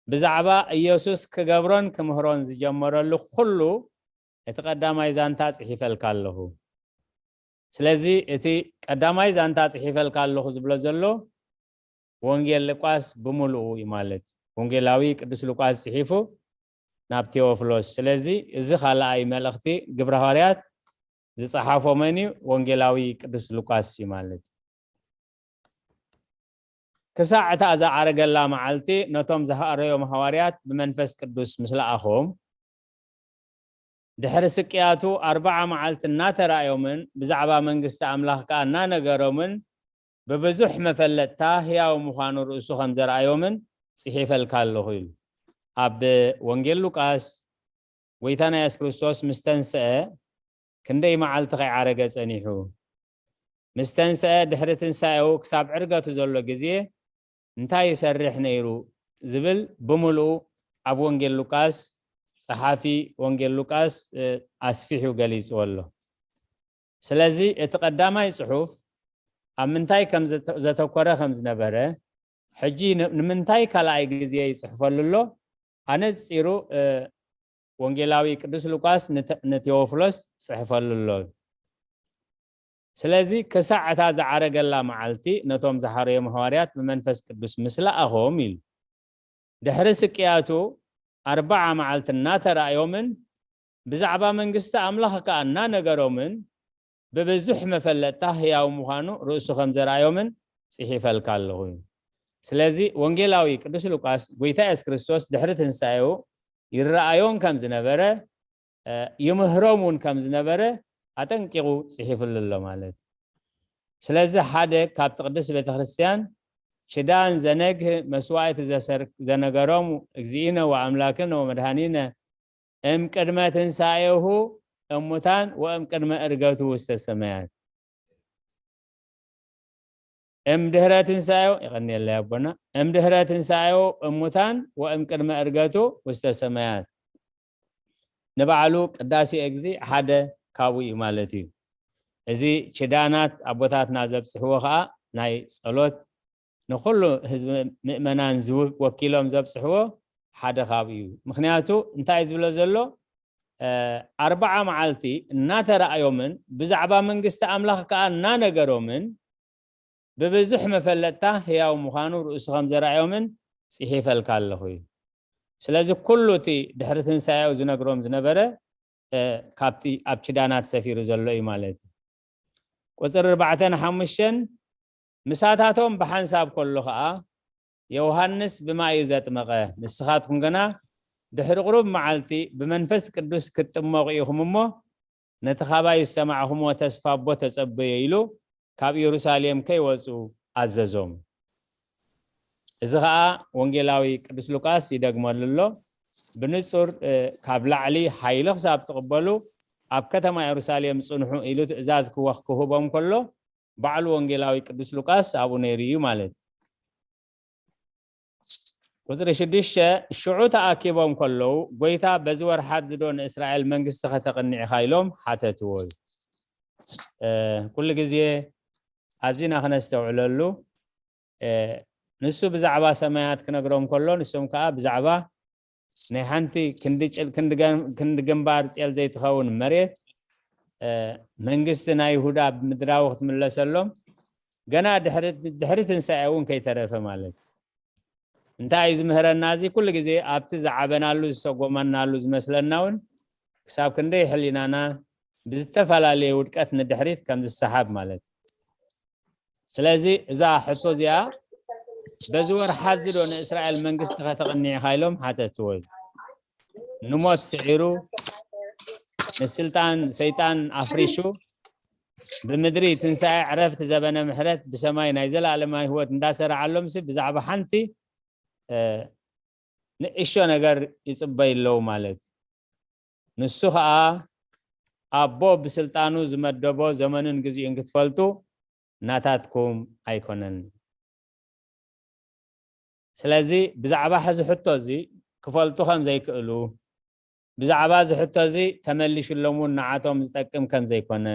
ብዛዕባ ኢየሱስ ክገብሮን ክምህሮን ዝጀመረሉ ኩሉ እቲ ቀዳማይ ዛንታ ጽሒፈልካ ኣለኹ። ስለዚ እቲ ቀዳማይ ዛንታ ጽሒፈልካ ኣለኹ ዝብሎ ዘሎ ወንጌል ሉቃስ ብምሉኡ እዩ ማለት። ወንጌላዊ ቅዱስ ሉቃስ ጽሒፉ ናብ ቴዎፍሎስ። ስለዚ እዚ ካልኣይ መልእኽቲ ግብረ ሃዋርያት ዝጸሓፎ መን እዩ? ወንጌላዊ ቅዱስ ሉቃስ እዩ ማለት። ክሳዕ እታ ዝዓረገላ መዓልቲ ነቶም ዝሃረዮም ሃዋርያት ብመንፈስ ቅዱስ ምስ ለኣኾም፣ ድሕሪ ስቅያቱ ኣርብዓ መዓልቲ እናተራእዮምን ብዛዕባ መንግስቲ ኣምላኽ ከኣ እናነገሮምን ብብዙሕ መፈለጥታ ህያው ምዃኑ ርእሱ ከም ዘርኣዮምን ጽሒፈልካ ኣለኹ ኢሉ። ኣብ ወንጌል ሉቃስ ጎይታና የሱስ ክርስቶስ ምስ ተንስአ ክንደይ መዓልቲ ከይዓረገ ጸኒሑ? ምስ ተንስአ ድሕሪ ትንሳኤኡ ክሳብ ዕርገቱ ዘሎ ግዜ እንታይ ይሰርሕ ነይሩ ዝብል ብምሉኡ ኣብ ወንጌል ሉቃስ ጸሓፊ ወንጌል ሉቃስ ኣስፊሑ ገሊጽዎ ኣሎ። ስለዚ እቲ ቀዳማይ ጽሑፍ ኣብ ምንታይ ከም ዘተኮረ ከም ዝነበረ፣ ሕጂ ንምንታይ ካልኣይ ግዜ ይጽሕፈሉ ኣሎ ኣነጺሩ ወንጌላዊ ቅዱስ ሉቃስ ንቴዎፍሎስ ጽሕፈሉ ኣሎ። ስለዚ ክሳዕ እታ ዝዓረገላ መዓልቲ ነቶም ዝሓረዮም ሃዋርያት ብመንፈስ ቅዱስ ምስ ለኣኾም ኢሉ። ድሕሪ ስቅያቱ ኣርብዓ መዓልቲ እናተራእዮምን ብዛዕባ መንግስቲ ኣምላኽ ከኣ እናነገሮምን ብብዙሕ መፈለጥታ ህያው ምዃኑ ርእሱ ከም ዘርኣዮምን ጽሒፈልካ ኣለኹ። ስለዚ ወንጌላዊ ቅዱስ ሉቃስ ጎይታ የሱስ ክርስቶስ ድሕሪ ትንሳኤኡ ይረኣዮን ከም ዝነበረ ይምህሮም እውን ከም ዝነበረ ኣጠንቂቑ ጽሒፍሉ ኣሎ ማለት። ስለዚ ሓደ ካብቲ ቅድስት ቤተ ክርስቲያን ኪዳን ዘነግህ መስዋዕቲ ዘነገሮም እግዚእነ ወኣምላክነ ወመድኃኒነ እም ቅድመ ትንሳኤሁ እሙታን ወእም ቅድመ እርገቱ ውስተ ሰማያት እም ድህረ ትንሳኤው ይቐንየለይ ኣቦና እም ድህረ ትንሳኤው እሙታን ወእም ቅድመ እርገቱ ውስተ ሰማያት ንባዕሉ ቅዳሴ እግዚ ሓደ ካብኡ እዩ ማለት እዩ። እዚ ኪዳናት ኣቦታትና ዘብፅሕዎ ከዓ ናይ ፀሎት ንኩሉ ህዝቢ ምእመናን ወኪሎም ዘብፅሕዎ ሓደ ካብኡ እዩ። ምክንያቱ እንታይ ዝብሎ ዘሎ ኣርባዓ መዓልቲ እናተረኣዮምን ብዛዕባ መንግስቲ ኣምላኽ ከዓ እናነገሮምን ብብዙሕ መፈለጥታ ህያው ምዃኑ ርእሱ ከም ዘርኣዮምን ጽሒፈልካ ኣለኹ እዩ። ስለዚ ኩሉ እቲ ድሕሪ ትንሳኤኡ ዝነግሮም ዝነበረ ካብቲ ኣብ ኪዳናት ሰፊሩ ዘሎ እዩ ማለት እዩ። ቁፅሪ ኣርባዕተን ሓሙሽተን ምሳታቶም ብሓንሳብ ከሎ ኸዓ ዮሃንስ ብማይ እዩ ዘጥመቐ፣ ንስኻትኩም ግና ድሕሪ ቁሩብ መዓልቲ ብመንፈስ ቅዱስ ክትጥመቑ ኢኹም እሞ ነቲ ካባይ ዝሰማዕኹምዎ ተስፋ ኣቦ ተጸበዮ ኢሉ ካብ ኢየሩሳሌም ከይወጹ ኣዘዞም። እዚ ኸኣ ወንጌላዊ ቅዱስ ሉቃስ ይደግመሉ ኣሎ። ብንጹር ካብ ላዕሊ ሓይሊ ክሳብ ትቕበሉ ኣብ ከተማ ኢየሩሳሌም ጽንሑ ኢሉ ትእዛዝ ክህቦም ከሎ ባዕሉ ወንጌላዊ ቅዱስ ሉቃስ ኣብኡ ነይሩ እዩ ማለት እዩ። ቁፅሪ ሽዱሽተ ሽዑ ተኣኪቦም ከለዉ ጎይታ በዚ ወርሓት ዝዶ ንእስራኤል መንግስቲ ከተቕኒ ኢኻ ኢሎም ሓተትዎ እዩ። ኩሉ ግዜ ኣዚና ክነስተውዕለሉ ንሱ ብዛዕባ ሰማያት ክነግሮም ከሎ ንሶም ከዓ ብዛዕባ ናይ ሓንቲ ክንዲ ግንባር ጤል ዘይትኸውን መሬት መንግስቲ ናይ ይሁዳ ብምድራዊ ክትምለሰሎም ገና ድሕሪ ትንሳኤ እውን ከይተረፈ ማለት እዩ። እንታይ እዩ ዝምህረና? እዚ ኩሉ ግዜ ኣብቲ ዝዓበናሉ ዝሰጎመናሉ ዝመስለና እውን ክሳብ ክንደይ ሕሊናና ብዝተፈላለየ ውድቀት ንድሕሪት ከም ዝሰሓብ ማለት እዩ። ስለዚ እዛ ሕቶ እዚኣ በዚ ወርሓት እዚ ዶ ንእስራኤል መንግስቲ ከተቕኒዕኻ ኢሎም ሓተትዎ እዩ። ንሞት ስዒሩ ንስልጣን ሰይጣን ኣፍሪሹ ብምድሪ ትንሳኤ ዕረፍቲ ዘበነ ምሕረት ብሰማይ ናይ ዘለኣለማዊ ህይወት እንዳሰረዓሎም ሲ ብዛዕባ ሓንቲ ንእሾ ነገር ይጽበዩ ኣለዉ ማለት እዩ። ንሱ ኸኣ ኣቦ ብስልጣኑ ዝመደቦ ዘመኑን ግዜኡን ክትፈልጡ ናታትኩም ኣይኮነን። ስለዚ ብዛዕባ ሕዚ ሕቶ እዚ ክፈልጡ ከም ዘይክእሉ፣ ብዛዕባ እዚ ሕቶ እዚ ተመሊሽሎም እውን ንዓቶም ዝጠቅም ከም ዘይኮነ፣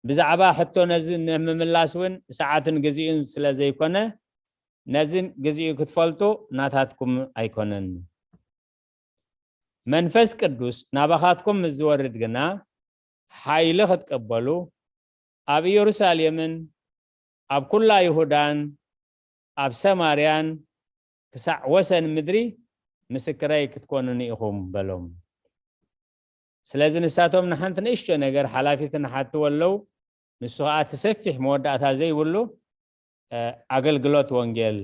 ብዛዕባ ሕቶ ነዚ ንምምላስ እውን ሰዓትን ግዜኡን ስለ ዘይኮነ፣ ነዚ ግዜኡ ክትፈልጡ ናታትኩም ኣይኮነን። መንፈስ ቅዱስ ናባኻትኩም ምስ ዝወርድ ግና ሓይሊ ክትቀበሉ ኣብ ኢየሩሳሌምን ኣብ ኩላ ይሁዳን ኣብ ሰማርያን ክሳዕ ወሰን ምድሪ ምስክረይ ክትኮኑኒ ኢኹም በሎም። ስለዚ ንሳቶም ንሓንቲ ንእሽቶ ነገር ሓላፊት ንሓትዎ ኣለዉ። ንሱ ኸዓ እቲ ሰፊሕ መወዳእታ ዘይብሉ ኣገልግሎት ወንጌል።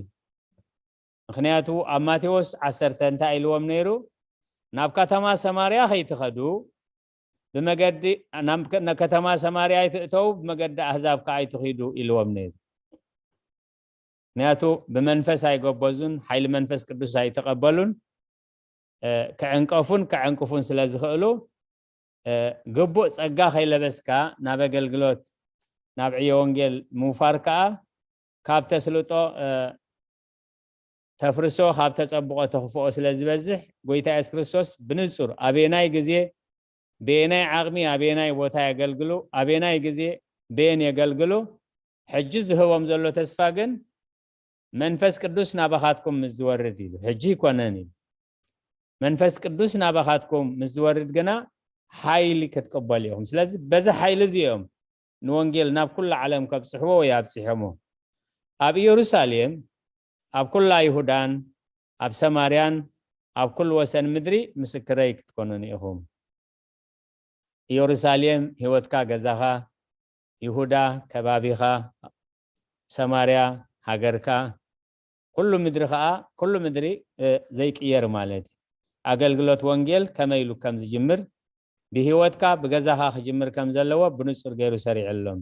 ምኽንያቱ ኣብ ማቴዎስ ዓሰርተ እንታይ ኢልዎም ነይሩ? ናብ ከተማ ሰማርያ ከይትኸዱ ብመገዲ ናብ ከተማ ሰማርያ ኣይትእተው፣ ብመገዲ ኣህዛብ ከዓ ኣይትኺዱ ኢልዎም ነይሩ። ምክንያቱ ብመንፈስ ኣይጎበዙን፣ ሓይሊ መንፈስ ቅዱስ ኣይተቐበሉን። ክዕንቀፉን ክዕንቅፉን ስለ ዝኽእሉ ግቡእ ጸጋ ከይለበስካ ናብ ኣገልግሎት ናብ ዕዮ ወንጌል ምውፋር ከዓ ካብ ተስልጦ ተፍርሶ ካብ ተጸብቆ ተኽፍኦ ስለ ዝበዝሕ ጎይታ የሱስ ክርስቶስ ብንጹር ኣበየናይ ግዜ ብየናይ ዓቕሚ ኣበየናይ ቦታ የገልግሉ ኣበየናይ ግዜ በየን የገልግሉ ሕጂ ዝህቦም ዘሎ ተስፋ ግን መንፈስ ቅዱስ ናባኻትኩም ምስ ዝወርድ ኢሉ ሕጂ ይኮነን ኢሉ መንፈስ ቅዱስ ናባኻትኩም ምስ ዝወርድ ግና ሓይሊ ክትቅበሉ ኢኹም። ስለዚ በዚ ሓይሊ እዚ እዮም ንወንጌል ናብ ኩሉ ዓለም ከብጽሕዎ ወይ ኣብጽሖሞ። ኣብ ኢየሩሳሌም፣ ኣብ ኩላ ይሁዳን ኣብ ሰማርያን ኣብ ኩሉ ወሰን ምድሪ ምስክረይ ክትኮኑኒ ኢኹም። ኢየሩሳሌም ህይወትካ ገዛኻ፣ ይሁዳ ከባቢኻ፣ ሰማርያ ሃገርካ፣ ኩሉ ምድሪ ኸዓ ኩሉ ምድሪ ዘይቅየር ማለት እዩ። ኣገልግሎት ወንጌል ከመይ ኢሉ ከም ዝጅምር ብህይወትካ ብገዛኻ ክጅምር ከም ዘለዎ ብንጹር ገይሩ ሰሪዕሎም።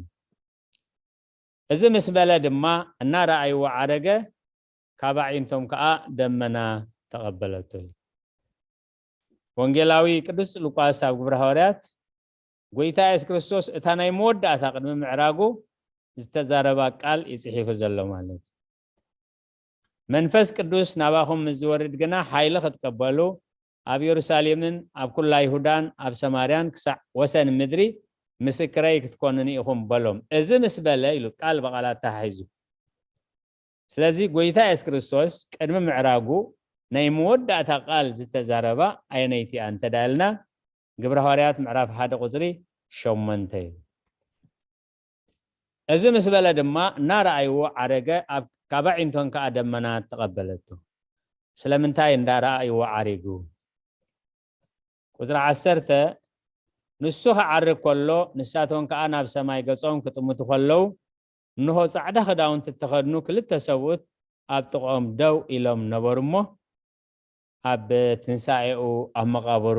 እዚ ምስ በለ ድማ እናረኣይዎ ዓረገ፣ ካብ ኣዒንቶም ከኣ ደመና ተቐበለቶ። ወንጌላዊ ቅዱስ ሉቃስ ኣብ ግብረ ሃዋርያት ጎይታ የሱስ ክርስቶስ እታ ናይ መወዳእታ ቅድሚ ምዕራጉ ዝተዛረባ ቃል እዩ ጽሒፉ ዘሎ ማለት እዩ። መንፈስ ቅዱስ ናባኹም ምስ ዝወርድ ግና ሓይሊ ክትቀበሉ ኣብ የሩሳሌምን ኣብ ኩላ ይሁዳን ኣብ ሰማርያን ክሳዕ ወሰን ምድሪ ምስክረይ ክትኮኑኒ ኢኹም በሎም። እዚ ምስ በለ ኢሉ ቃል ብቓል ኣተሓሒዙ። ስለዚ ጎይታ የሱስ ክርስቶስ ቅድሚ ምዕራጉ ናይ መወዳእታ ቃል ዝተዛረባ ኣየነይቲ እያ እንተ ዳልና ግብረ ሃዋርያት ምዕራፍ ሓደ ቁጽሪ ሸሞንተ እዩ። እዚ ምስ በለ ድማ እናረኣይዎ ዓረገ፣ ኣብ ካብ ኣዒንቶን ከኣ ደመና ተቐበለቶ። ስለምንታይ እንዳረኣይዎ ዓሪጉ? ቁጽሪ ዓሰርተ ንሱ ክዓርግ ከሎ ንሳቶም ከኣ ናብ ሰማይ ገጾም ክጥምቱ ከለዉ እንሆ ጻዕዳ ክዳውንቲ እተኸድኑ ክልተ ሰብኡት ኣብ ጥቕኦም ደው ኢሎም ነበሩ እሞ ኣብ ትንሳኤኡ ኣብ መቓብሩ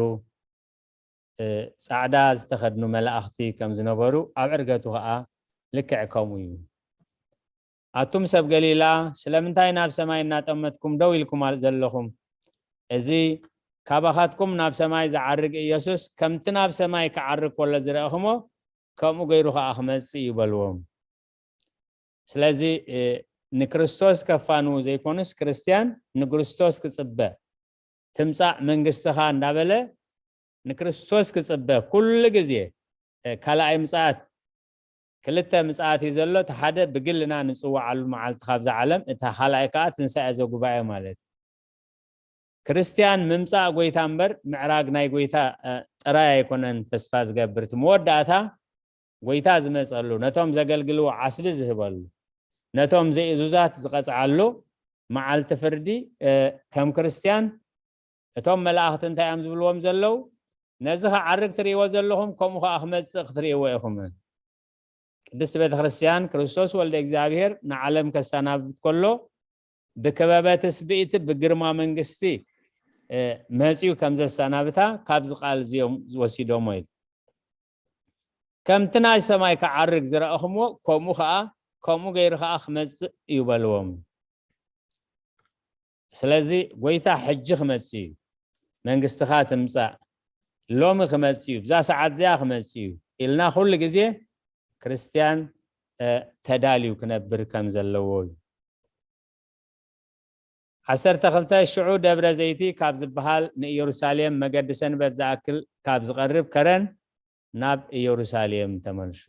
ጻዕዳ ዝተኸድኑ መላእኽቲ ከም ዝነበሩ ኣብ ዕርገቱ ኸዓ ልክዕ ከምኡ እዩ። ኣቱም ሰብ ገሊላ ስለምንታይ ናብ ሰማይ እናጠመትኩም ደው ኢልኩም ዘለኹም? እዚ ካባኻትኩም ናብ ሰማይ ዝዓርግ ኢየሱስ ከምቲ ናብ ሰማይ ክዓርግ ከሎ ዝረእኽሞ ከምኡ ገይሩ ኸዓ ክመጽእ እዩ በልዎም። ስለዚ ንክርስቶስ ከፋንዉ ዘይኮኑስ ክርስትያን ንክርስቶስ ክጽበ ትምጻእ መንግስትኻ እንዳበለ ንክርስቶስ ክጽበ ኩሉ ግዜ ካልኣይ ምጽኣት ክልተ ምጽኣት እዩ ዘሎ። እቲ ሓደ ብግልና ንጽውዓሉ መዓልቲ ካብዛ ዓለም፣ እታ ካልኣይ ከዓ ትንሳኤ ዘጉባኤ ማለት እዩ። ክርስትያን ምምጻእ ጎይታ እምበር ምዕራግ ናይ ጎይታ ጥራይ ኣይኮነን ተስፋ ዝገብር። እቲ መወዳእታ ጎይታ ዝመጸሉ፣ ነቶም ዘገልግልዎ ዓስቢ ዝህበሉ፣ ነቶም ዘይእዙዛት ዝቐጽዓሉ መዓልቲ ፍርዲ። ከም ክርስትያን እቶም መላእኽቲ እንታይ እዮም ዝብልዎም ዘለዉ? ነዚ ክዓርግ ትርእይዎ ዘለኹም፣ ከምኡ ከኣ ክመጽእ ክትርእይዎ ኢኹም። ቅድስቲ ቤተ ክርስትያን ክርስቶስ ወልደ እግዚኣብሔር ንዓለም ከሰናብት ከሎ ብክበበ ትስብእቲ ብግርማ መንግስቲ መጺኡ ከም ዘሰናብታ ካብዚ ቃል እዚኦም ወሲዶሞ እዩ። ከምቲ ናይ ሰማይ ክዓርግ ዝረኣኹምዎ ከምኡ ከኣ ከምኡ ገይሩ ከኣ ክመጽእ እዩ በልዎም። ስለዚ ጎይታ ሕጂ ክመጽእ እዩ፣ መንግስትኻ ትምጻእ፣ ሎሚ ክመጽእ እዩ፣ ብዛ ሰዓት እዚኣ ክመጽእ እዩ ኢልና ኩሉ ግዜ ክርስትያን ተዳልዩ ክነብር ከም ዘለዎ እዩ። ዓሰርተ ክልተ ሽዑ ደብረ ዘይቲ ካብ ዝበሃል ንኢየሩሳሌም መገዲ ሰንበት ዝኣክል ካብ ዝቐርብ ከረን ናብ ኢየሩሳሌም ተመልሱ።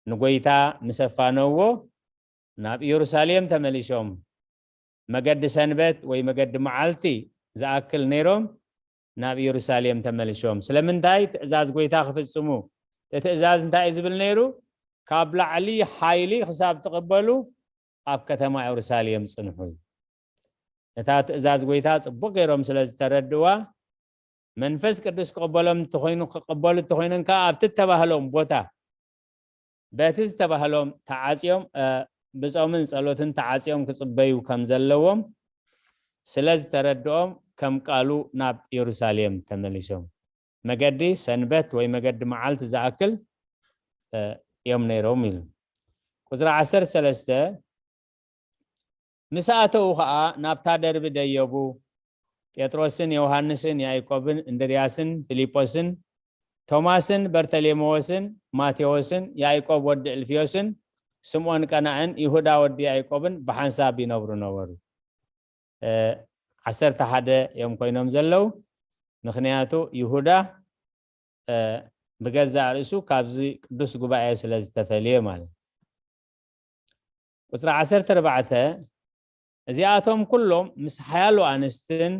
ንጎይታ ምስ ኣፋነውዎ ናብ ኢየሩሳሌም ተመሊሶም። መገዲ ሰንበት ወይ መገዲ መዓልቲ ዝኣክል ነይሮም ናብ ኢየሩሳሌም ተመሊሶም። ስለምንታይ? ትእዛዝ ጎይታ ክፍጽሙ። እቲ ትእዛዝ እንታይ እዩ ዝብል ነይሩ? ካብ ላዕሊ ሓይሊ ክሳብ ትቕበሉ ኣብ ከተማ ኢየሩሳሌም ጽንሑ። እታ ትእዛዝ ጎይታ ጽቡቕ ገይሮም ስለ ዝተረድዋ መንፈስ ቅዱስ ክቕበሎም እንተኾይኑ ክቕበሉ እንተኾይኖም ከዓ ኣብቲ እተባህሎም ቦታ በቲ ዝተባህሎም ተዓጽዮም ብጾምን ጸሎትን ተዓጽዮም ክጽበዩ ከም ዘለዎም ስለ ዝተረድኦም ከም ቃሉ ናብ ኢየሩሳሌም ተመሊሶም። መገዲ ሰንበት ወይ መገዲ መዓልቲ ዝኣክል እዮም ነይሮም ኢሉ። ቁፅሪ ዓሰርተ ሰለስተ ምስ ኣተዉ ኸዓ ናብታ ደርቢ ደየቡ። ጴጥሮስን ዮሃንስን ያዕቆብን እንድርያስን ፊልጶስን ቶማስን በርተሌሜዎስን ማቴዎስን ያዕቆብ ወዲ እልፍዮስን ስምዖን ቀናእን ይሁዳ ወዲ ያዕቆብን ብሓንሳብ ይነብሩ ነበሩ። ዓሰርተ ሓደ እዮም ኮይኖም ዘለዉ። ምኽንያቱ ይሁዳ ብገዛእ ርእሱ ካብዚ ቅዱስ ጉባኤ ስለ ዝተፈልየ ማለት። ቁፅሪ ዓሰርተ ኣርባዕተ እዚኣቶም ኩሎም ምስ ሓያሎ ኣንስትን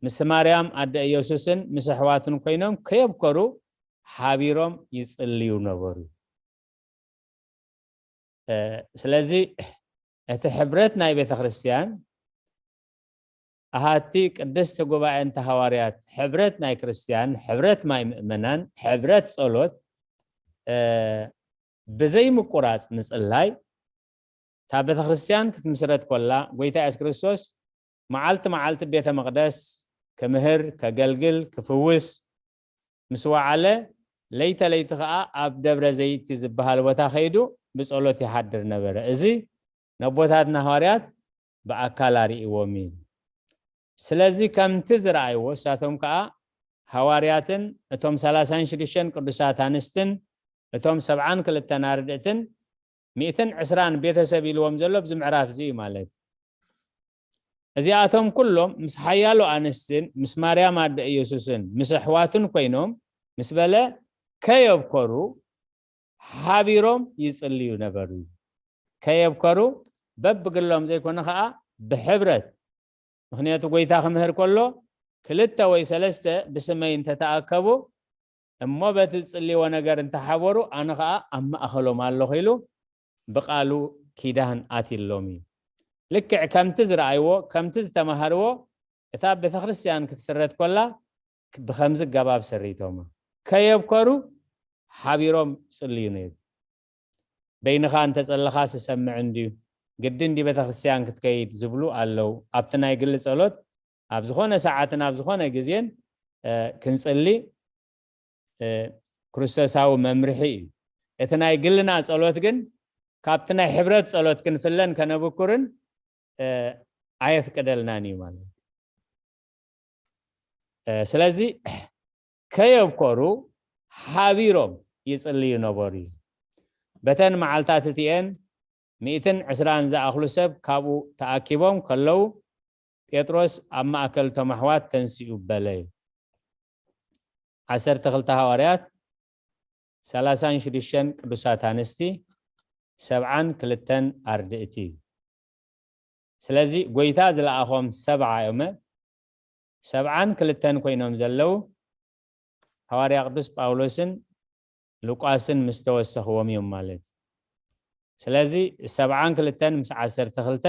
ምስ ማርያም ኣደ ኢየሱስን ምስ ኣሕዋትን ኮይኖም ከየብከሩ ሓቢሮም ይጽልዩ ነበሩ። ስለዚ እቲ ሕብረት ናይ ቤተ ክርስቲያን ኣሃቲ ቅድስቲ ጉባኤ እንተ ሃዋርያት ሕብረት ናይ ክርስቲያን ሕብረት ናይ ምእመናን ሕብረት ጸሎት ብዘይምቁራጽ ምጽላይ እታ ቤተ ክርስቲያን ክትምስረት ኮላ ጎይታ የሱስ ክርስቶስ መዓልቲ መዓልቲ ቤተ መቅደስ ክምህር ከገልግል ክፍውስ ምስ ወዓለ ለይተ ለይቲ ከዓ ኣብ ደብረ ዘይቲ ዝበሃል ቦታ ከይዱ ብጸሎት ይሓድር ነበረ። እዚ ነቦታትና ሃዋርያት ብኣካል ኣርእዎም እዩ። ስለዚ ከምቲ ዝረኣይዎ እሳቶም ከዓ ሃዋርያትን እቶም ሰላሳን ሽዱሽተን ቅዱሳት ኣንስትን እቶም ሰብዓን ክልተን ኣርድእትን ሚእትን ዕስራን ቤተሰብ ኢልዎም ዘሎ ኣብዚ ምዕራፍ እዚ እዩ ማለት እዩ። እዚኣቶም ኩሎም ምስ ሓያሎ ኣንስትን ምስ ማርያም ኣደ ኢየሱስን ምስ ኣሕዋትን ኮይኖም ምስ በለ ከየብኮሩ ሓቢሮም ይጽልዩ ነበሩ። ከየብኮሩ በብግሎም ዘይኮነ ከዓ ብሕብረት። ምኽንያቱ ጎይታ ክምህር ከሎ ክልተ ወይ ሰለስተ ብስመይ እንተተኣከቡ እሞ በቲ ዝጽልይዎ ነገር እንተሓበሩ ኣነ ከዓ ኣብ ማእኸሎም ኣለኹ ኢሉ ብቃሉ ኪዳን ኣትሎም እዩ። ልክዕ ከምቲ ዝረኣይዎ ከምቲ ዝተማሃርዎ እታ ቤተክርስትያን ክትስረት ኮላ ብከምዚ ገባብ ሰሪቶማ ከየብከሩ ሓቢሮም ጽልዩ ነይሩ። በይንኻ እንተጸለኻ ስሰምዕ እንድዩ ግዲ እንዲ ቤተክርስትያን ክትከይድ ዝብሉ ኣለዉ። ኣብቲ ናይ ግሊ ጸሎት ኣብ ዝኾነ ሰዓትን ኣብ ዝኾነ ግዜን ክንጽሊ ክርስቶሳዊ መምርሒ እዩ። እቲ ናይ ግልና ጸሎት ግን ካብቲ ናይ ሕብረት ጸሎት ክንፍለን ከነብኩርን ኣየፍቅደልናን እዩ ማለት። ስለዚ ከየብኮሩ ሓቢሮም ይጽልዩ ነበሩ እዩ። በተን መዓልታት እቲኤን ሚእትን ዕስራን ዝኣኽሉ ሰብ ካብኡ ተኣኪቦም ከለዉ ጴጥሮስ ኣብ ማእከል እቶም ኣሕዋት ተንሲኡ በለ እዩ። ዓሰርተ ክልተ ሃዋርያት ሰላሳን ሽዱሽተን ቅዱሳት ኣንስቲ ሰብዓን ክልተን ኣርድእቲ እዩ። ስለዚ ጎይታ ዝለኣኾም ሰብዓ እዮመ ሰብዓን ክልተን ኮይኖም ዘለዉ ሃዋርያ ቅዱስ ጳውሎስን ሉቃስን ምስ ተወሰኽዎም እዮም ማለት እዩ። ስለዚ ሰብዓን ክልተን ምስ ዓሰርተ ክልተ፣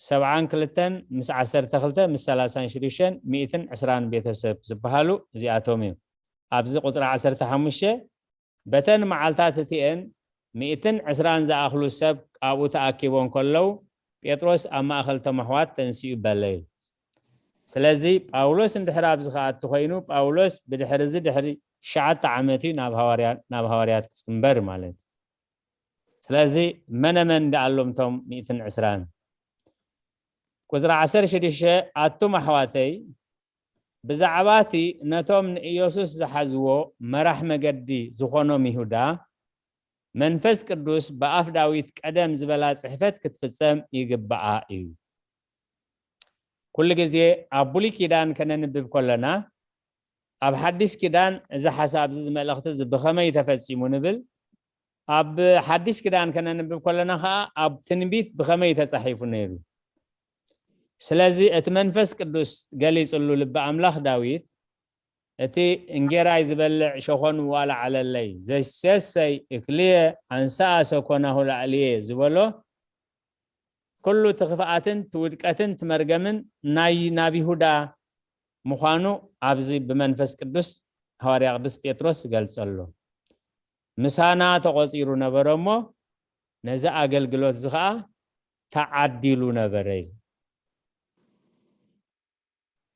ሰብዓን ክልተን ምስ ዓሰርተ ክልተ፣ ምስ ሰላሳን ሽዱሽተን፣ ሚእትን ዕስራን ቤተሰብ ዝበሃሉ እዚኣቶም እዮም። ኣብዚ ቁፅሪ ዓሰርተ ሓሙሽተ፣ በተን መዓልታት እቲኤን ሚእትን ዕስራን ዝኣኽሉ ሰብ ኣብኡ ተኣኪቦም ከለዉ፣ ጴጥሮስ ኣብ ማእኸል እቶም ኣሕዋት ተንሲኡ በለ እዩ። ስለዚ ጳውሎስ እንድሕር ኣብዚ ክኣቱ ኮይኑ፣ ጳውሎስ ብድሕሪ እዚ ድሕሪ ትሽዓተ ዓመት እዩ ናብ ሃዋርያ-፣ ናብ ሃዋርያት ክፅንበር ማለት እዩ። ስለዚ መነ መን ደኣሎም እቶም ሚእትን ዕስራን? ቁፅሪ ዓሰርተ ሽዱሽተ፣ ኣቱም ኣሕዋተይ፣ ብዛዕባ እቲ ነቶም ንኢየሱስ ዝሓዝዎ መራሕ መገዲ ዝኾኖም ይሁዳ፣ መንፈስ ቅዱስ ብኣፍ ዳዊት ቀደም ዝበላ ጽሕፈት ክትፍጸም ይግብኣ እዩ። ኩሉ ግዜ ኣብ ብሉይ ኪዳን ከነንብብ ከለና፣ ኣብ ሓዲስ ኪዳን እዚ ሓሳብ እዚ፣ እዚ መልእኽቲ እዚ ብኸመይ ተፈጺሙ ንብል? ኣብ ሓዲስ ኪዳን ከነንብብ ከለና ኸኣ ኣብ ትንቢት ብኸመይ ተጻሒፉ ነይሩ? ስለዚ እቲ መንፈስ ቅዱስ ገሊጽሉ ልቢ ኣምላኽ ዳዊት፣ እቲ እንጌራይ ዝበልዕ ሸኾኑ ዋላ ዓለለይ፣ ዘይሴሰይ እክልየ ኣንሰኣ ሰኮናሁ ላዕልየ ዝበሎ፣ ኩሉ እቲ ክፍኣትን እቲ ውድቀትን እቲ መርገምን ናይ፣ ናብ ይሁዳ ምዃኑ ኣብዚ ብመንፈስ ቅዱስ ሃዋርያ ቅዱስ ጴጥሮስ ይገልጸሉ። ምሳና ተቖጺሩ ነበረ እሞ፣ ነዚ ኣገልግሎት እዚ ኸኣ ተዓዲሉ ነበረ ኢሉ።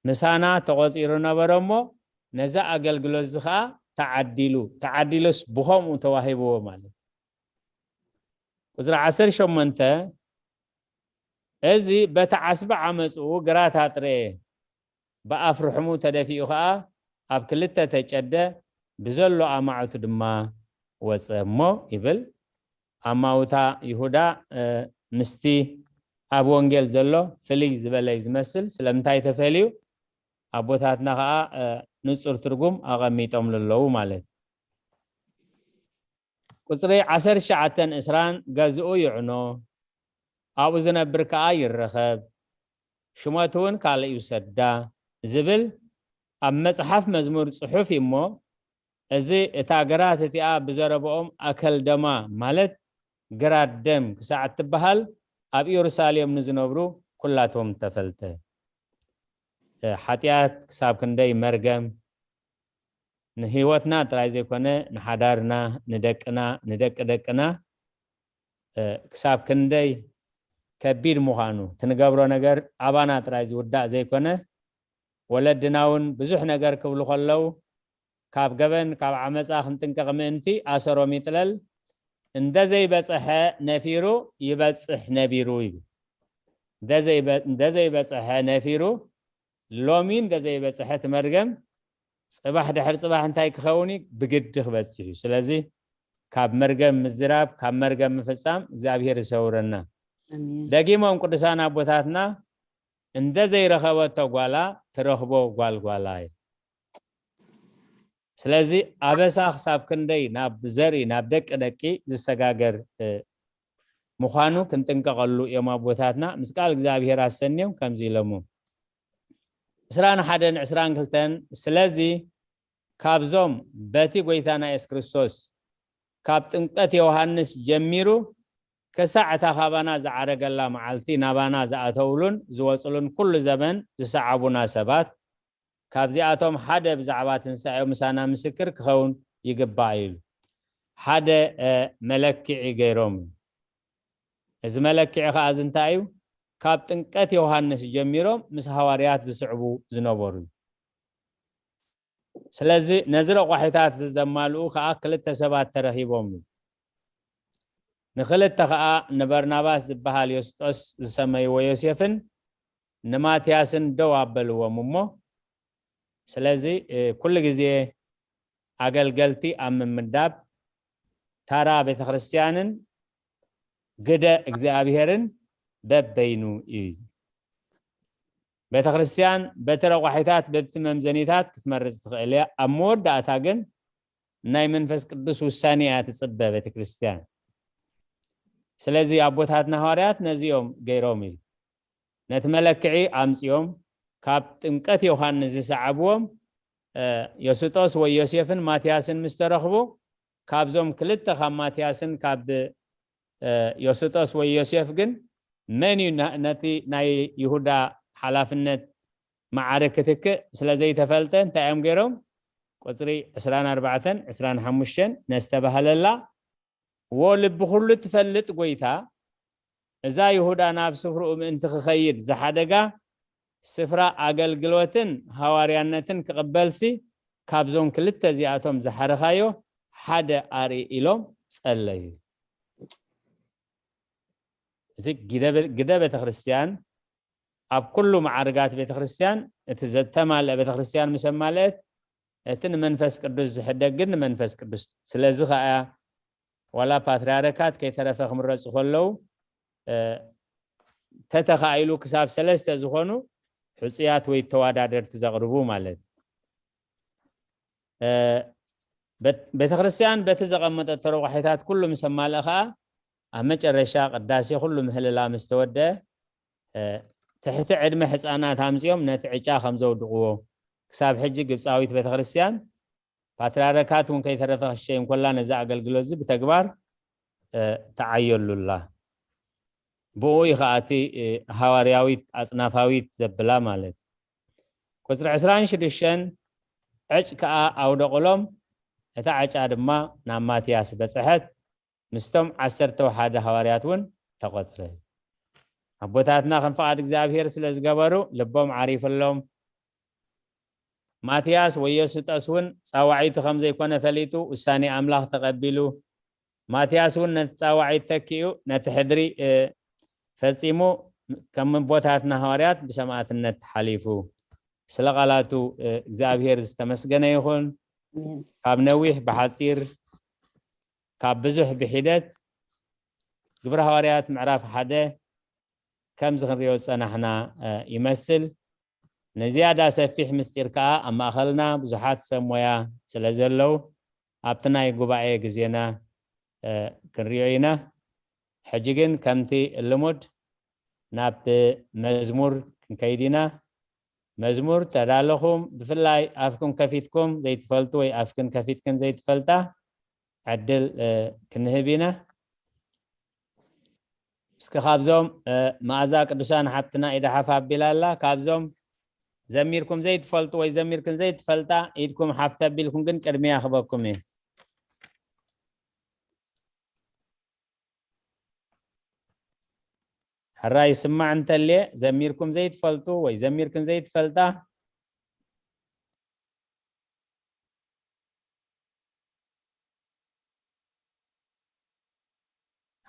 ምሳና ተቖጺሩ ነበረ እሞ፣ ነዚ ኣገልግሎት እዚ ኸኣ ተዓዲሉ። ተዓዲሉስ ብኸምኡ ተዋሂብዎ ማለት እዩ። ቁጽሪ ዓሰርተ ሸሞንተ፣ እዚ በቲ ዓስቢ ዓመጽኡ ግራት ኣጥረየ፣ ብኣፍ ርሕሙ ተደፊኡ ኸኣ ኣብ ክልተ ተጨደ፣ ብዘሎ ኣማዕቱ ድማ ወጸ እሞ ይብል። ኣማውታ ይሁዳ፣ እ፣ ምስቲ ኣብ ወንጌል ዘሎ ፍልይ ዝበለ እዩ ዝመስል። ስለምንታይ ተፈልዩ? ኣቦታትና ኸኣ፣ እ፣ ንጹር ትርጉም ኣቐሚጦምሉ ኣለዉ ማለት እዩ። ቁጽሪ ዓሰርተ ትሽዓተን ዕስራን፣ ገዝኡ ይዕኖ፣ ኣብኡ ዝነብር ከኣ ይረኸብ፣ ሹመቱ እውን ካልእ ይውሰዳ ዝብል ኣብ መጽሓፍ መዝሙር ጽሑፍ እዩ እሞ፣ እዚ እታ ግራት እቲኣ ብዘረብኦም ኣከልደማ፣ ማለት ግራት ደም ክሳዕ እትበሃል ኣብ ኢየሩሳሌም ንዝነብሩ ኩላቶም ተፈልጠ። እ፣ ሓጢኣት ክሳብ ክንደይ መርገም ንህይወትና ጥራይ ዘይኮነ፣ ንሓዳርና፣ ንደቅና፣ ንደቂ ደቅና፣ እ፣ ክሳብ ክንደይ ከቢድ ምዃኑ፣ እቲ ንገብሮ ነገር ኣባና ጥራይ ዝውዳእ ዘይኮነ፣ ወለድና እውን ብዙሕ ነገር ክብሉ ከለዉ፣ ካብ ገበን፣ ካብ ዓመፃ ክንጥንቀቕ ምእንቲ ኣሰሮም ይጥለል። እንደ ዘይበፅሐ ነፊሩ ይበፅሕ ነቢሩ ይብል። እንደ ዘይበ-፣ እንደ ዘይበፅሐ ነፊሩ፣ ሎሚ እንደ ዘይበፅሐ እቲ መርገም፣ ፅባሕ ድሕሪ ፅባሕ እንታይ ክኸውን እዩ? ብግዲ ክበፅሕ እዩ። ስለዚ ካብ መርገም ምዝራብ፣ ካብ መርገም ምፍፃም እግዚኣብሔር ይሰውረና። ኣሜን። ደጊሞም ቅዱሳን ኣቦታትና፣ እንደ ዘይረኸበቶ ጓላ ትረኽቦ ጓል ጓላ እዩ። ስለዚ ኣበሳ ክሳብ ክንደይ ናብ ዘርኢ፣ ናብ ደቂ ደቂ ዝሰጋገር፣ እ፣ ምዃኑ ክንጥንቀቐሉ እዮም ኣቦታትና። ምስ ቃል እግዚኣብሔር ኣሰንዮም ከምዚ ኢሎሞ። ዕስራን ሓደን ዕስራን ክልተን፣ ስለዚ ካብዞም በቲ ጐይታና የሱስ ክርስቶስ ካብ ጥምቀት ዮሃንስ ጀሚሩ ክሳዕ እታ ካባና ዝዓረገላ መዓልቲ ናባና ዝኣተውሉን ዝወጹሉን ኩሉ ዘመን ዝሰዓቡና ሰባት፣ ካብዚኣቶም ሓደ ብዛዕባ ትንሳኤኡ ምሳና ምስክር ክኸውን ይግባእ ኢሉ። ሓደ፣ እ፣ መለክዒ ገይሮም። እዚ መለክዒ ኸኣ እዚ እንታይ እዩ? ካብ ጥምቀት ዮሃንስ ጀሚሮም ምስ ሃዋርያት ዝስዕቡ ዝነበሩ እዩ። ስለዚ ነዚ ረቋሒታት እዚ ዘማልኡ ኸኣ ክልተ ሰባት ተረኺቦም እዩ። ንኽልተ ኸኣ ንበርናባስ ዝበሃል ዮስጦስ ዝሰመይዎ ዮሴፍን ንማትያስን ደው ኣበልዎም እሞ፣ ስለዚ፣ እ፣ ኩሉ ግዜ ኣገልገልቲ ኣብ ምምዳብ ታራ ቤተ ክርስቲያንን ግደ እግዚኣብሔርን በበይኑ እዩ። ቤተ ክርስቲያን በቲ ረቋሒታት፣ በቲ መምዘኒታት ክትመርጽ ትኽእል እያ። ኣብ መወዳእታ ግን ናይ መንፈስ ቅዱስ ውሳኔ እያ ትጽበ ቤተ ክርስቲያን። ስለዚ ኣቦታትና ሃዋርያት ነዚኦም ገይሮም እዩ። ነቲ መለክዒ ኣምጺኦም ካብ ጥምቀት ዮሃንስ ዝሰዓብዎም ዮስጦስ ወይ ዮሴፍን ማትያስን ምስ ተረኽቡ፣ ካብዞም ክልተ ካብ ማትያስን ካብ ዮስጦስ ወይ ዮሴፍ ግን መን እዩ ነቲ ናይ ይሁዳ ሓላፍነት መዓረ ክትክእ ስለ ዘይተፈልጠ እንታይ እዮም ገይሮም? ቁፅሪ ዕስራን ኣርባዕተን ዕስራን ሓሙሽተን ነስተባህለላ፣ ወ ልቢ ኩሉ ትፈልጥ ጎይታ፣ እዛ ይሁዳ ናብ ስፍርኡ ምእንቲ ክኸይድ ዝሓደጋ ስፍራ ኣገልግሎትን ሃዋርያነትን ክቕበልሲ ካብዞም ክልተ እዚኣቶም ዝሓረኻዮ ሓደ ኣርኢ ኢሎም ጸለዩ። እዚ ግደ ቤተክርስትያን ኣብ ኩሉ መዓርጋት ቤተክርስትያን እቲ ዘተማልአ ቤተክርስትያን ምስ ኣማልአት እቲ ንመንፈስ ቅዱስ ዝሕደግ ግን ንመንፈስ ቅዱስ። ስለዚ ከኣ ዋላ ፓትርያርካት ከይተረፈ ክምረፁ ከለዉ ተተኻኢሉ ክሳብ ሰለስተ ዝኾኑ ሕፁያት ወይ ተወዳደርቲ ዘቕርቡ ማለት። ቤተክርስትያን በቲ ዘቐመጠቶ ረቋሒታት ኩሉ ምስ ኣማልአ ከዓ ኣብ መጨረሻ ቅዳሴ ኩሉ ምህልላ ምስ ተወደአ ትሕቲ ዕድመ ሕፃናት ኣምፅኦም ነቲ ዕጫ ከም ዘውድቕዎ ክሳብ ሕጂ ግብፃዊት ቤተክርስትያን ፓትርያርካት እውን ከይተረፈ ክሸይ እንኮላ ነዚ ኣገልግሎት እዚ ብተግባር ተዓየሉላ። ብኡ እዩ ከዓ እቲ ሃዋርያዊት ኣፅናፋዊት ዘብላ ማለት። ቁፅሪ ዕስራን ሽዱሽተን ዕጭ ከዓ ኣውደቑሎም፣ እታ ዕጫ ድማ ናብ ማትያስ በፅሐት፣ ምስቶም ዓሰርተ ሓደ ሃዋርያት እውን ተቆፅረ። ኣቦታትና ከም ፍቓድ እግዚኣብሔር ስለ ዝገበሩ ልቦም ዓሪፍሎም። ማትያስ ወይ ዮስጦስ እውን ጻዋዒቱ ከም ዘይኮነ ፈሊጡ ውሳኔ ኣምላኽ ተቐቢሉ። ማትያስ እውን ነቲ ጻዋዒት ተኪኡ ነቲ ሕድሪ ፈጺሙ ከም ኣቦታትና ሃዋርያት ብሰማእትነት ሓሊፉ። ስለ ቃላቱ እግዚኣብሔር ዝተመስገነ ይኹን። ካብ ነዊሕ ብሓጺር ካብ ብዙሕ ብሒደት ግብረ ሃዋርያት ምዕራፍ ሓደ ከምዚ ክንሪኦ ዝጸናሕና ይመስል። ንዝያዳ ሰፊሕ ምስጢር ከኣ ኣብ ማእኸልና ብዙሓት ሰብ ሞያ ስለ ዘለዉ ኣብቲ ናይ ጉባኤ ግዜና ክንሪኦ ኢና። ሕጂ ግን ከምቲ ልሙድ ናብ መዝሙር ክንከይድ ኢና። መዝሙር ተዳለኹም፣ ብፍላይ ኣፍኩም ከፊትኩም ዘይትፈልጡ ወይ ኣፍክን ከፊትክን ዘይትፈልጣ ዕድል ክንህብ ኢና። እስኪ ካብዞም መኣዛ ቅዱሳን ሓብትና ኢዳ ሓፍ ኣቢላ ኣላ፣ ካብዞም ዘሚርኩም ዘይትፈልጡ ወይ ዘሚርክን ዘይትፈልጣ ኢድኩም ሓፍ ተቢልኩም ግን ቅድሚያ ክበኩም እየ። ሕራይ ይስማዕ እንተልየ ዘሚርኩም ዘይትፈልጡ ወይ ዘሚርክን ዘይትፈልጣ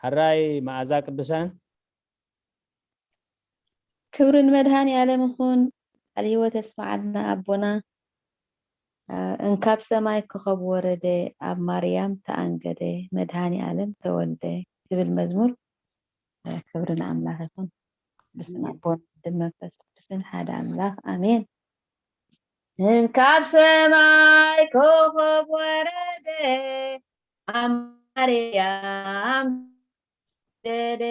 ሕራይ መኣዛ ቅዱሳን። ክብሪ ንመድሃኒ ዓለም ይኹን። ቃል ህይወት የስማዓልና ኣቦና። እንካብ ሰማይ ኮኸብ ወረደ፣ ኣብ ማርያም ተኣንገደ፣ መድሃኒ ዓለም ተወልደ ዝብል መዝሙር። ክብሪ ንኣምላኽ ይኹን። ብስም ኣቦን ወልድን መንፈስ ቅዱስን ሓደ ኣምላኽ ኣሜን። እንካብ ሰማይ ኮኸብ ወረደ፣ ኣብ ማርያም ተወለደ።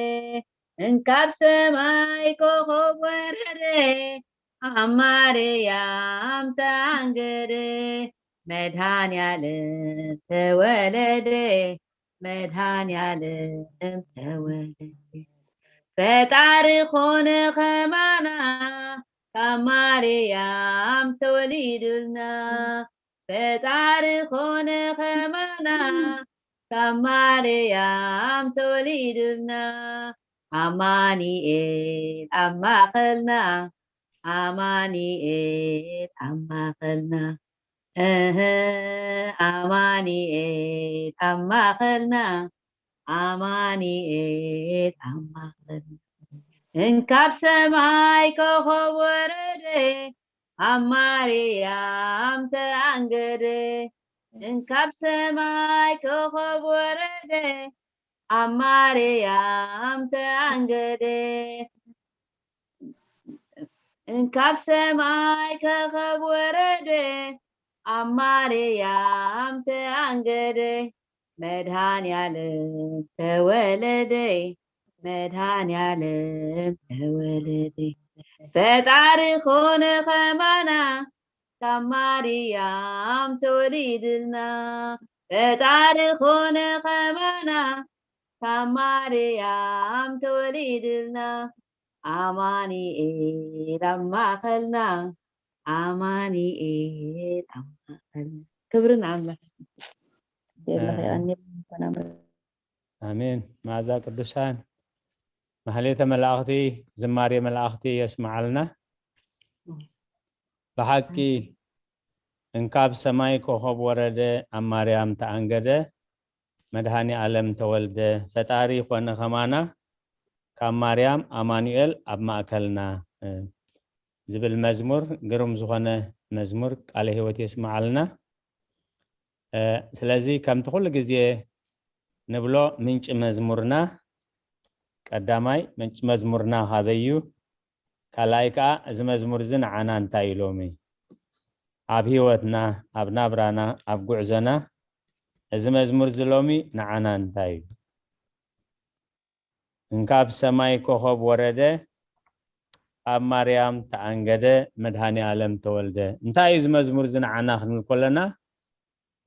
እንካብ ሰማይ ኮኸብ ወረደ፣ ኣብ ማርያም ተኣንገደ። መድሃኒ ዓለም ተወለደ፣ መድሃኒ ዓለም ተወለደ። ፈጣሪ ኾነ ኸማና፣ ካብ ማርያም ተወሊዱልና። ፈጣሪ ኾነ ኸማና፣ ካብ ማርያም ተወሊዱልና። ኣማኒኤል ኣብ ማእኸልና፣ ኣማኒኤል ኣብ ማእኸልና። እህ ኣማኒኤል ኣብ ማእኸልና፣ ኣማኒኤል ኣብ ማእኸልና። እንካብ ሰማይ ኮኸብ ወረደ፣ ኣብ ማርያም ተኣንገደ። እንካብ ሰማይ ኮኸብ ወረደ፣ ኣብ ማርያም ተኣንገደ። እንካብ ሰማይ ኮኸብ ወረደ፣ ኣብ ማርያም ተኣንገደ። መድሃኒ ዓለም ተወለደ፣ መድኃኔዓለም ተወለደ፣ ፈጣሪ ኾነ ኸማና፣ ካብ ማርያም ተወሊድልና። ፈጣሪ ኾነ ኸማና፣ ካብ ማርያም ተወሊድልና። ኣማኑኤል ኣብ ማእኸልና፣ ኣማኑኤል ኣብ ማእኸልና። ክብሪ ንኣምላኽ። የለኸ ኣሜን። ኣሜን። መዓዛ ቅዱሳን፣ ማህሌተ መላእኽቲ፣ ዝማሬ መላእኽቲ የስምዓልና። ብሓቂ እንካብ ሰማይ ኮኸብ ወረደ፣ ኣብ ማርያም ተኣንገደ፣ መድኃኔ ዓለም ተወልደ፣ ፈጣሪ ኮነ ከማና፣ ካብ ማርያም ኣማኑኤል ኣብ ማእከልና፣ እ፣ ዝብል መዝሙር፣ ግሩም ዝኾነ መዝሙር፣ ቃለ ሕይወት የስምዓልና። እ፣ ስለዚ ከምቲ ኩሉ ግዜ ንብሎ፣ ምንጪ መዝሙርና፣ ቀዳማይ ምንጪ መዝሙርና ካበይ እዩ? ካልኣይ ከኣ፣ እዚ መዝሙር እዚ ንዓና እንታይ እዩ ሎሚ? ኣብ ህይወትና፣ ኣብ ናብራና፣ ኣብ ጉዕዞና፣ እዚ መዝሙር እዚ ሎሚ ንዓና እንታይ እዩ? እንካብ ሰማይ ኮኸብ ወረደ፣ ኣብ ማርያም ተኣንገደ፣ መድኃኔ ዓለም ተወልደ። እንታይ እዩ እዚ መዝሙር እዚ ንዓና ክንብል ከለና፣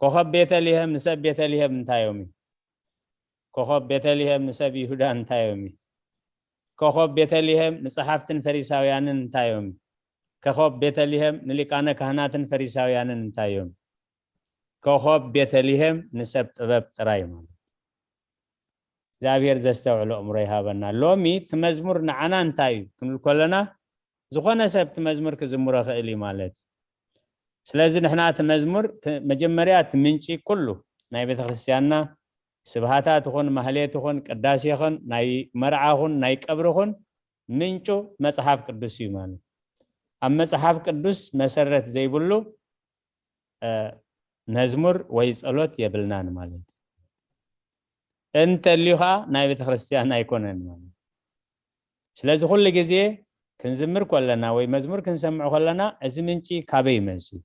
ኮኸብ ቤተልሔም ንሰብ ቤተልሔም እንታይ እዮም እዩ? ኮኸብ ቤተልሔም ንሰብ ይሁዳ እንታይ እዮም እዩ? ኮኸብ ቤተልሔም ንጸሓፍትን ፈሪሳውያንን እንታይ እዮም እዩ? ኮኸብ ቤተልሔም ንሊቃነ ካህናትን ፈሪሳውያንን እንታይ እዮም? ኮኸብ ቤተልሔም ንሰብ ጥበብ ጥራይ ማለት። እግዚኣብሔር ዘስተውዕሎ ኣእምሮ ይሃበና። ሎሚ እቲ መዝሙር ንዓና እንታይ እዩ ክንብል ከለና፣ ዝኾነ ሰብ እቲ መዝሙር ክዝምሮ ክእል እዩ ማለት እዩ። ስለዚ ንሕና እቲ መዝሙር፣ እቲ መጀመርያ እቲ ምንጪ ኩሉ ናይ ቤተ ክርስቲያንና ስብሃታት ይኹን፣ ማህሌት ይኹን፣ ቅዳሴ ይኹን፣ ናይ መርዓ ይኹን፣ ናይ ቀብሪ ይኹን፣ ምንጩ መጽሓፍ ቅዱስ እዩ ማለት እዩ። ኣብ መጽሓፍ ቅዱስ መሰረት ዘይብሉ፣ እ፣ መዝሙር ወይ ጸሎት የብልናን ማለት እዩ። እንተልዩ ኸኣ ናይ ቤተ ክርስቲያን ኣይኮነን ማለት እዩ። ስለዚ ኩሉ ግዜ ክንዝምር ከለና ወይ መዝሙር ክንሰምዕ ከለና፣ እዚ ምንጪ ካበይ ይመጽእ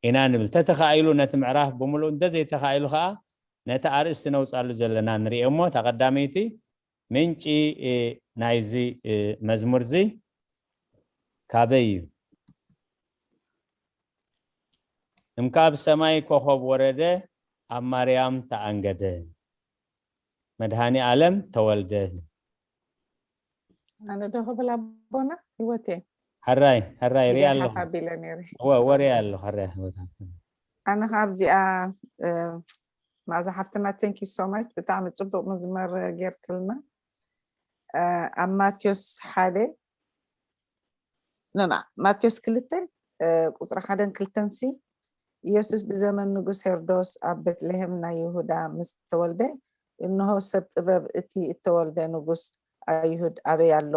ኢና ንብል። ተተኻኢሉ ነቲ ምዕራፍ ብምሉኡ፣ እንተዘይተኻኢሉ ኸኣ ነቲ ኣርእስቲ ነውጻሉ ዘለና ንርእዮ እሞ፣ እታ ቀዳመይቲ ምንጪ፣ እ፣ ናይዚ፣ እ፣ መዝሙር እዚ ካበይ እዩ? እምካብ ሰማይ ኮኸብ ወረደ፣ ኣብ ማርያም ተኣንገደ፣ መድኃኔ ዓለም ተወልደ። ኣነ ዶ ክብል ኣቦና ህይወቴ? ሕራይ፣ ሕራይ፣ ሪኣ ኣለኹ። ሓቢለ ነይረ። እወ፣ እወ፣ ሪኣ ኣለኹ፣ ሕራይ፣ ሕራይ። ኣነ ካብ እዚኣ፣ እ፣ ማዛ ሓፍትና፣ thank you so much። ብጣዕሚ ጽቡቕ መዝመር ጌርክልና። እ፣ ኣብ ማቴዎስ ሓደ፣ ኖ፣ ኖ፣ ማቴዎስ ክልተ፣ እ፣ ቁጽሪ ሓደን ክልተን ሲ፣ ኢየሱስ ብዘመን ንጉስ ሄሮዶስ ኣብ ቤትልሔም ናይ ይሁዳ ምስ ተወልደ፣ እንሆ ሰብ ጥበብ፣ እቲ እተወልደ ንጉስ ኣይሁድ ኣበይ ኣሎ?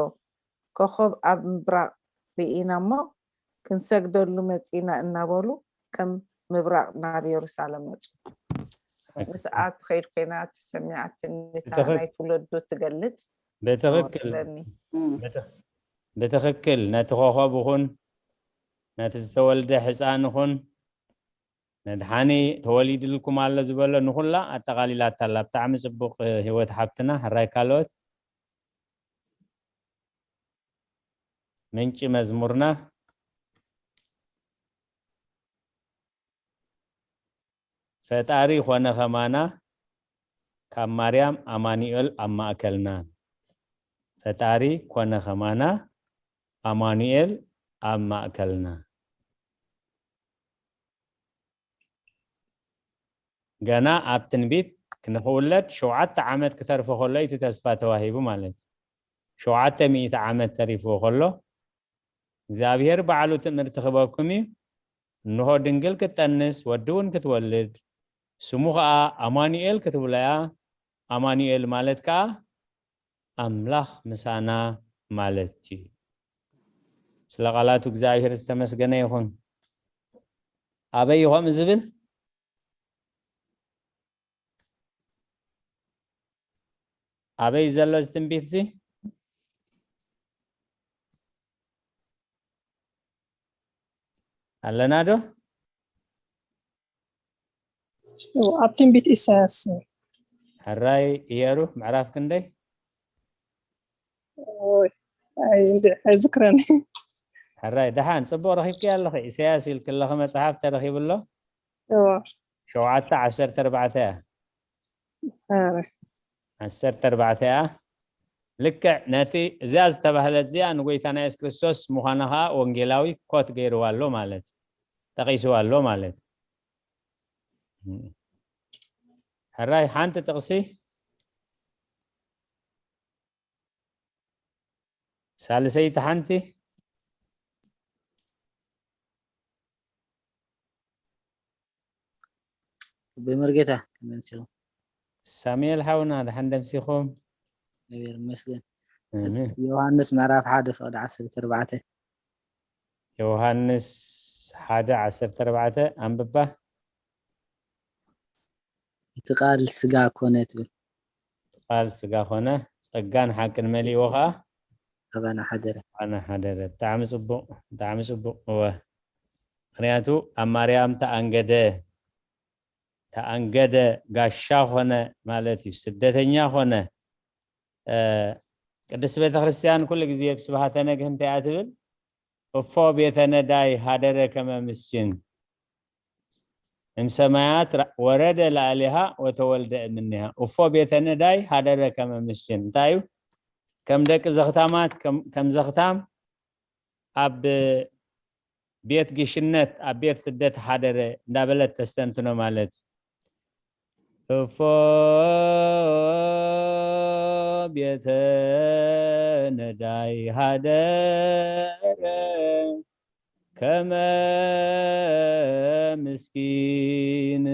ኮኸብ ኣብ ምብራቕ ርኢና እሞ ክንሰግደሉ መጺና እናበሉ ከም ምብራቕ ናብ የሩሳሌም መጹ። ንስኣ ትኸይድ ኮይና ተሰሚዓትኒ፣ እታ ብትኽክ-፣ ናይ ትውለዱ ትገልጽ ብትኽክል። ትመስለኒ። እም። ብትኽ-፣ ብትኽክል ነቲ ኮኸብ ይኹን ነቲ ዝተወልደ ሕፃን ይኹን መድሓኒ ተወሊድልኩም ኣሎ ዝበሎ ንኹላ ኣጠቓሊላታ ኣላ። ብጣዕሚ ጽቡቕ ህይወት ሓብትና። ሕራይ ካልኦት? ምንጪ መዝሙርና ፈጣሪ ኮነ ከማና ካብ ማርያም ኣማኑኤል ኣብ ማእከልና። ፈጣሪ ኮነ ከማና ኣማኑኤል ኣብ ማእከልና። ገና ኣብ ትንቢት ንኽውለድ ሸውዓተ ዓመት ክተርፎ ከሎ እዩ እቲ ተስፋ ተዋሂቡ ማለት እዩ። ሸውዓተ ሚእቲ ዓመት ተሪፍዎ ከሎ እግዚኣብሔር ባዕሉ ትእምርቲ ክህበኩም እዩ። እንሆ ድንግል ክትጠንስ ወዲ እውን ክትወልድ ስሙ ኸዓ ኣማኑኤል ክትብሎ እያ። ኣማኑኤል ማለት ከኣ ኣምላኽ ምሳና ማለት እዩ። ስለ ቃላቱ እግዚኣብሔር ዝተመስገነ ይኹን። ኣበይ እዩ ከምኡ ዝብል? ኣበይ ዘሎ እዚ ትንቢት እዚ? ኣለና ዶ? ኣብ ትንቢት ኢሳያስ። ሕራይ እየሩ፣ ምዕራፍ ክንደይ? ኦይ፣ ኣይ፣ እንድዒ ኣይዝክረን። ሕራይ፣ ደሓን፣ ጽቡቕ ረኺብኪ ኣለኺ። ኢሳያስ ኢልኪ ኣለኺ፣ መጽሓፍ ተረኺቡ ኣሎ። እዎ። ሸውዓተ ዓሰርተ ኣርባዕተ እያ። ኣረ፣ ዓሰርተ ኣርባዕተ እያ። ልክዕ ነቲ እዚኣ ዝተባህለት እዚኣ ንጎይታና የሱስ ክርስቶስ ምዃና ኸዓ ወንጌላዊ ኮት ገይርዋ ኣሎ ማለት፣ ጠቒስዋ ኣሎ ማለት። ሕራይ፣ ሓንቲ ጥቕሲ፣ ሳልሰይቲ ሓንቲ። ኣቦይ መርጌታ፣ ከመይ ኣምሲኹም? ሳሙኤል ሓውና፣ ደሓን ደምሲኹም? እግዚኣብሔር ይመስገን። ኣሜን። ዮሃንስ ምዕራፍ ሓደ ፍቕዲ ዓሰርተ ኣርባዕተ። ዮሃንስ ሓደ ዓሰርተ ኣርባዕተ ኣንብባ። እቲ ቃል ስጋ ኮነ ትብል። ቃል ስጋ ኮነ፣ ጸጋን ሓቅን መሊእዎ ኸዓ ኣባና ሓደረ። ኣባና ሓደረ። ብጣዕሚ ጽቡቕ፣ ብጣዕሚ ጽቡቕ። እወ። ምኽንያቱ ኣብ ማርያም ተኣንገደ፣ ተኣንገደ፣ ጋሻ ኮነ ማለት እዩ። ስደተኛ ኮነ። እ፣ ቅድስት ቤተ ክርስቲያን ኩሉ ግዜ ብስብሃተ ነግህ እንታይ እያ ትብል? እፎ ቤተ ነዳይ ሃደረ ከመ ምስኪን እምሰማያት ራ-፣ ወረደ ላዕሌሃ ወተወልደ እምኔሃ። እፎ ቤተ ነዳይ ሃደረ ከመ ምስኪን። እንታይ እዩ? ከም ደቂ ዘኽታማት፣ ከም፣ ከም ዘኽታም ኣብ ቤት ግሽነት፣ ኣብ ቤት ስደት ሓደረ እንዳበለት ተስተንትኖ ማለት እዩ። እፎ ቤተ ነዳይ ሃደረ ከመ ምስኪን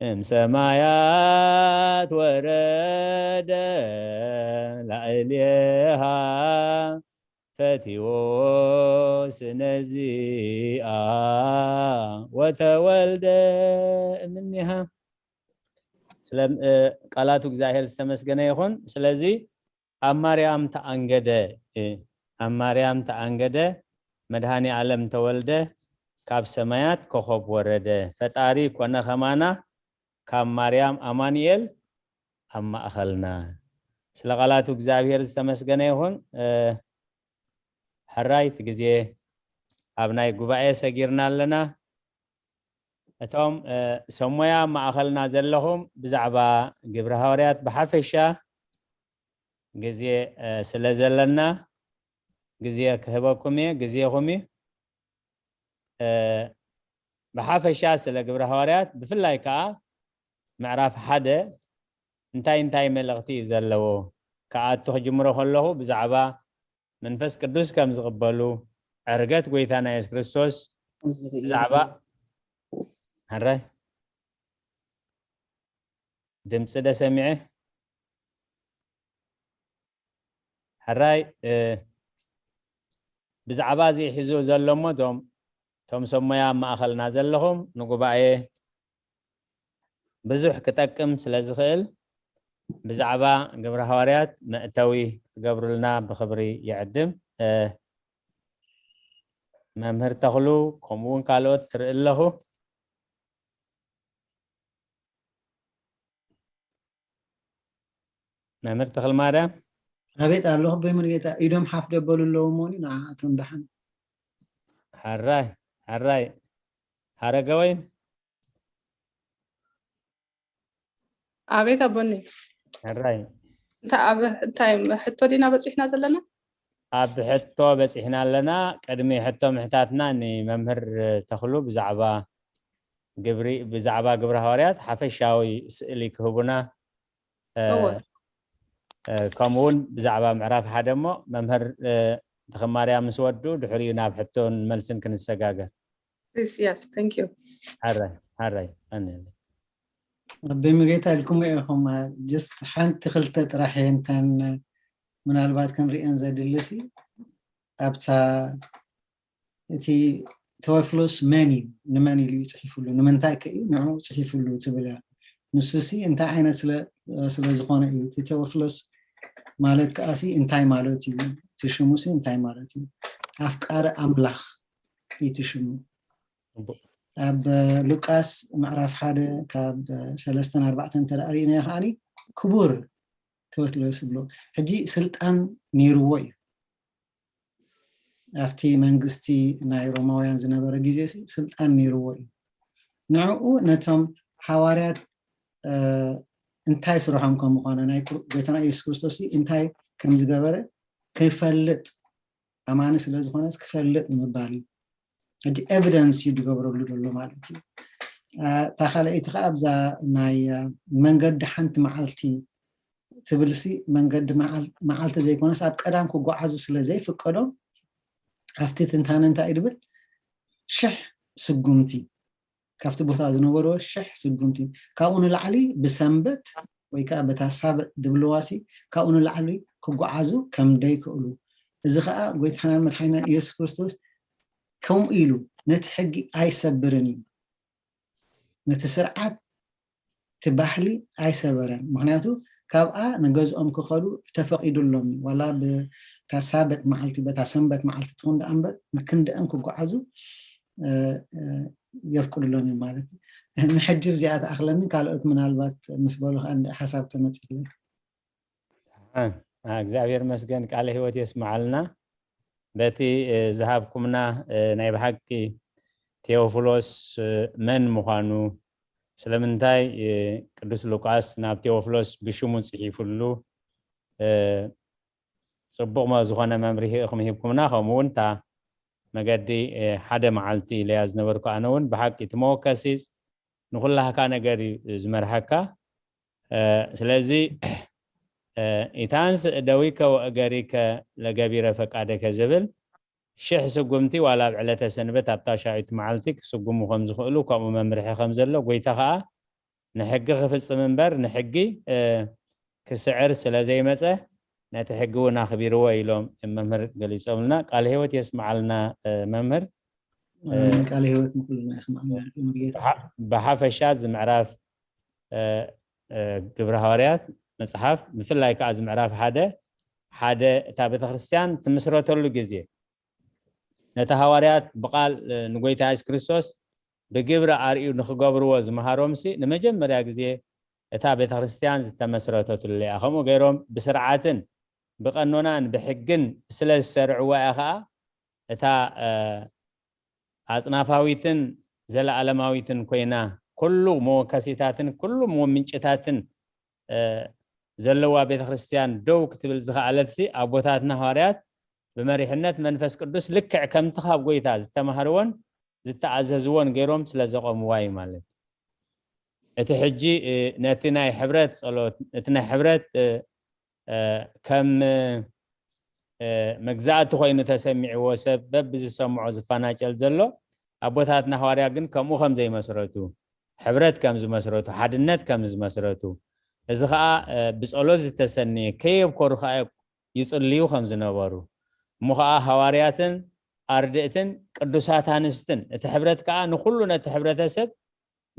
እምሰማያት ወረደ ላዕሌሃ ፈቲዎ ስነዚኣ ወተወልደ እምኔሃ። ስለ፣ እ፣ ቃላቱ እግዚኣብሔር ዝተመስገነ ይኹን። ስለዚ ኣብ ማርያም ተኣንገደ፣ እ፣ ኣብ ማርያም ተኣንገደ፣ መድኃኔ ዓለም ተወልደ፣ ካብ ሰማያት ኮኸብ ወረደ፣ ፈጣሪ ኮነ ከማና፣ ካብ ማርያም ኣማኑኤል ኣብ ማእኸልና። ስለ ቃላቱ እግዚኣብሔር ዝተመስገነ ይኹን። እ፣ ሕራይ፣ እቲ ግዜ ኣብ ናይ ጉባኤ ሰጊርና ኣለና። እቶም፣ እ፣ ሰብ ሞያ ኣብ ማእኸልና ዘለኹም ብዛዕባ ግብረ ሃዋርያት ብሓፈሻ ግዜ፣ እ፣ ስለ ዘለና ግዜ ክህበኩም እየ፣ ግዜኹም እዩ። እ፣ ብሓፈሻ ስለ ግብረ ሃዋርያት ብፍላይ ከዓ ምዕራፍ ሓደ እንታይ እንታይ መልእኽቲ እዩ ዘለዎ ክኣቱ ክጅምሮ ከለኹ ብዛዕባ መንፈስ ቅዱስ ከም ዝቕበሉ፣ ዕርገት ጎይታና የሱስ ክርስቶስ ብዛዕባ፣ ሕራይ፣ ድምፂ ዶ ሰሚዐ? ሕራይ፣ እ፣ ብዛዕባ እዚ ሒዙ ዘሎ እሞ እቶም፣ እቶም ሰብ ሞያ ኣብ ማእኸልና ዘለኹም ንጉባኤ ብዙሕ ክጠቅም ስለ ዝኽእል ብዛዕባ ግብረ ሃዋርያት መእተዊ ክትገብሩልና ብኽብሪ ይዕድም። እ፣ መምህር ተኽሉ ከምኡ እውን ካልኦት ትርኢ ኣለኹ። መምህር ተኽለ ማርያም። ኣቤት ኣለኹ። ኣቦይ መርጌታ፣ ኢዶም ሓፍ ደበሉ ኣለዉ እሞኒ ንዓኣቶም ደሓን። ሕራይ፣ ሕራይ። ሃረገወይን። ኣቤት ኣቦኒ። ሕራይ። እንታይ ኣብ፣ እንታይ ሕቶ ዲና በፂሕና ዘለና? ኣብ ሕቶ በፂሕና ኣለና። ቅድሚ ሕቶ ምሕታትና ንመምህር ተኽሉ ብዛዕባ ግብሪ፣ ብዛዕባ ግብረ ሃዋርያት ሓፈሻዊ ስእሊ ክህቡና፣ እ፣ እወ። እ፣ ከምኡ እውን ብዛዕባ ምዕራፍ ሓደ እሞ መምህር፣ እ፣ ተኽለ ማርያም ምስ ወዱ ድሕሪኡ ናብ ሕቶን መልስን ክንሰጋገር። Please, yes, thank you. ሓራይ፣ ሓራይ፣ ቀንየለይ። ኣቦይ መርጌታ ኢልኩም ኢኹም፣ just ሓንቲ ክልተ ጥራሕ እየን እተን ምናልባት ክንሪአን ዘድሊ ሲ፣ ኣብታ እቲ ቴዎፍሎስ መን እዩ፣ ንመን ኢሉ እዩ ጽሒፉሉ፣ ንምንታይ ከ እዩ ንዕኡ ጽሒፉሉ ትብል እያ። ንሱ ሲ እንታይ ዓይነት ስለ፣ ስለ ዝኾነ እዩ። እቲ ቴዎፍሎስ ማለት ከኣ ሲ እንታይ ማለት እዩ? እቲ ሽሙ ሲ እንታይ ማለት እዩ? ኣፍቃሪ ኣምላኽ እዩ እቲ ሽሙ። ጽቡቕ። ኣብ ሉቃስ ምዕራፍ ሓደ ካብ ሰለስተን ኣርባዕተን እንተ ደኣ ርኢናዮ ከኣኒ ክቡር ቴዎፍሎስ ዝብሎ። ሕጂ ስልጣን ነይርዎ እዩ። ኣብቲ መንግስቲ ናይ ሮማውያን ዝነበረ ግዜ ሲ ስልጣን ነይርዎ እዩ። ንዕኡ ነቶም ሓዋርያት እንታይ ስርሖም ከም ምዃነ ናይ ጎይታና ኢየሱስ ክርስቶስ እንታይ ከም ዝገበረ ክፈልጥ ኣማኒ ስለ ዝኾነስ ክፈልጥ ንምባል እዩ። ሕጂ ኤቪደንስ እዩ ዝገብረሉ ዘሎ ማለት እዩ። እታ ካልኣይቲ ከዓ ኣብዛ ናይ መንገዲ ሓንቲ መዓልቲ ትብልሲ መንገዲ መዓልቲ ዘይኮነስ ኣብ ቀዳም ክጓዓዙ ስለ ዘይፍቀዶም ኣብቲ ትንታነ እንታይ እዩ ድብል ሽሕ ስጉምቲ ካብቲ ቦታ ዝነበርዎ ሽሕ ስጉምቲ ካብኡ ንላዕሊ ብሰንበት ወይ ከዓ በታ ሳብዕ ድብልዋሲ ካብኡ ንላዕሊ ክጓዓዙ ከም ደይክእሉ እዚ ከዓ ጎይታናን መድሓኒናን ኢየሱስ ክርስቶስ ከምኡ ኢሉ ነቲ ሕጊ ኣይሰብርን እዩ ነቲ ስርዓት እቲ ባህሊ ኣይሰበረን ምክንያቱ ካብኣ ንገዝኦም ክኸዱ ተፈቂዱሎም እዩ ዋላ ብታ ሳብዕ መዓልቲ በታ ሰንበት መዓልቲ ትኹን ደኣ እምበር ንክንድኦም ክጓዓዙ የፍቅድሎም እዩ ማለት እዩ። ንሕጂ እዚኣ ትኣኽለኒ ካልኦት ምናልባት ምስ በሉ ከዓ ሓሳብ ተመፅለ። እግዚኣብሔር መስገን ቃለ ህይወት የስምዓልና። በቲ ዝሃብኩምና ናይ ብሓቂ ቴዎፍሎስ መን ምዃኑ ስለምንታይ ቅዱስ ሉቃስ ናብ ቴዎፍሎስ ብሽሙ ፅሒፉሉ ፅቡቕ ዝኾነ መምርሂ ኢኹም ሂብኩምና። ከምኡ እውን እታ መገዲ ሓደ መዓልቲ ኢለያ ዝነበርኩ ኣነ እውን ብሓቂ እቲ መወከሲ ንኩላህካ ነገር እዩ ዝመርሓካ። ስለዚ ኢታንስ ደዊከ ወእገሪከ ለገቢረ ፈቃደከ ዝብል ሽሕ ስጉምቲ ዋላ ኣብ ዕለተ ሰንበት ኣብታ ሻዊት መዓልቲ ክስጉሙ ከም ዝኽእሉ ከምኡ መምርሒ ከም ዘሎ ጎይታ ከዓ ንሕጊ ክፍፅም እምበር ንሕጊ ክስዕር ስለ ዘይመፀ ነቲ ሕጊ እውን ኣኽቢርዎ ኢሎም መምህር ገሊፆምልና። ቃል ህይወት የስምዓልና መምህር። ቃል ህይወት ንኩልና የስምዓልና። ብሓፈሻ እዚ ምዕራፍ ግብረ ሃዋርያት መፅሓፍ ብፍላይ ከዓ እዚ ምዕራፍ ሓደ ሓደ እታ ቤተክርስትያን ትምስረተሉ ግዜ ነቲ ሃዋርያት ብቃል ንጎይታ የሱስ ክርስቶስ ብግብሪ ኣርእዩ ንክገብርዎ ዝመሃሮምሲ ንመጀመርያ ግዜ እታ ቤተክርስትያን ዝተመስረተትሉ እያ። ከምኡ ገይሮም ብስርዓትን ብቀኖናን ብሕግን ስለ ዝሰርዕዋ እያ ከዓ እታ ኣፅናፋዊትን ዘለኣለማዊትን ኮይና ኩሉ መወከሲታትን ኩሉ ምንጭታትን ዘለዋ ቤተክርስትያን ደው ክትብል ዝኸኣለትሲ ኣቦታትና ሃዋርያት ብመሪሕነት መንፈስ ቅዱስ ልክዕ ከምቲ ካብ ጎይታ ዝተማህርዎን ዝተኣዘዝዎን ገይሮም ስለ ዘቆምዋ እዩ ማለት። እቲ ሕጂ ነቲ ናይ ሕብረት ጸሎት እቲ ናይ ሕብረት ከም መግዛእቲ ኮይኑ ተሰሚዕዎ ሰብ በብዝሰምዖ ዝፈናጨል ዘሎ ኣቦታትና ሃዋርያ ግን ከምኡ ከም ዘይመስረቱ ሕብረት ከም ዝመስረቱ ሓድነት ከም ዝመስረቱ እዚ ከዓ ብጸሎት ዝተሰነየ ከየብኮሩ ከዓ ይጽልዩ ከም ዝነበሩ እሞ ከዓ ሃዋርያትን ኣርድእትን ቅዱሳት ኣንስትን እቲ ሕብረት ከዓ ንኩሉ ነቲ ሕብረተሰብ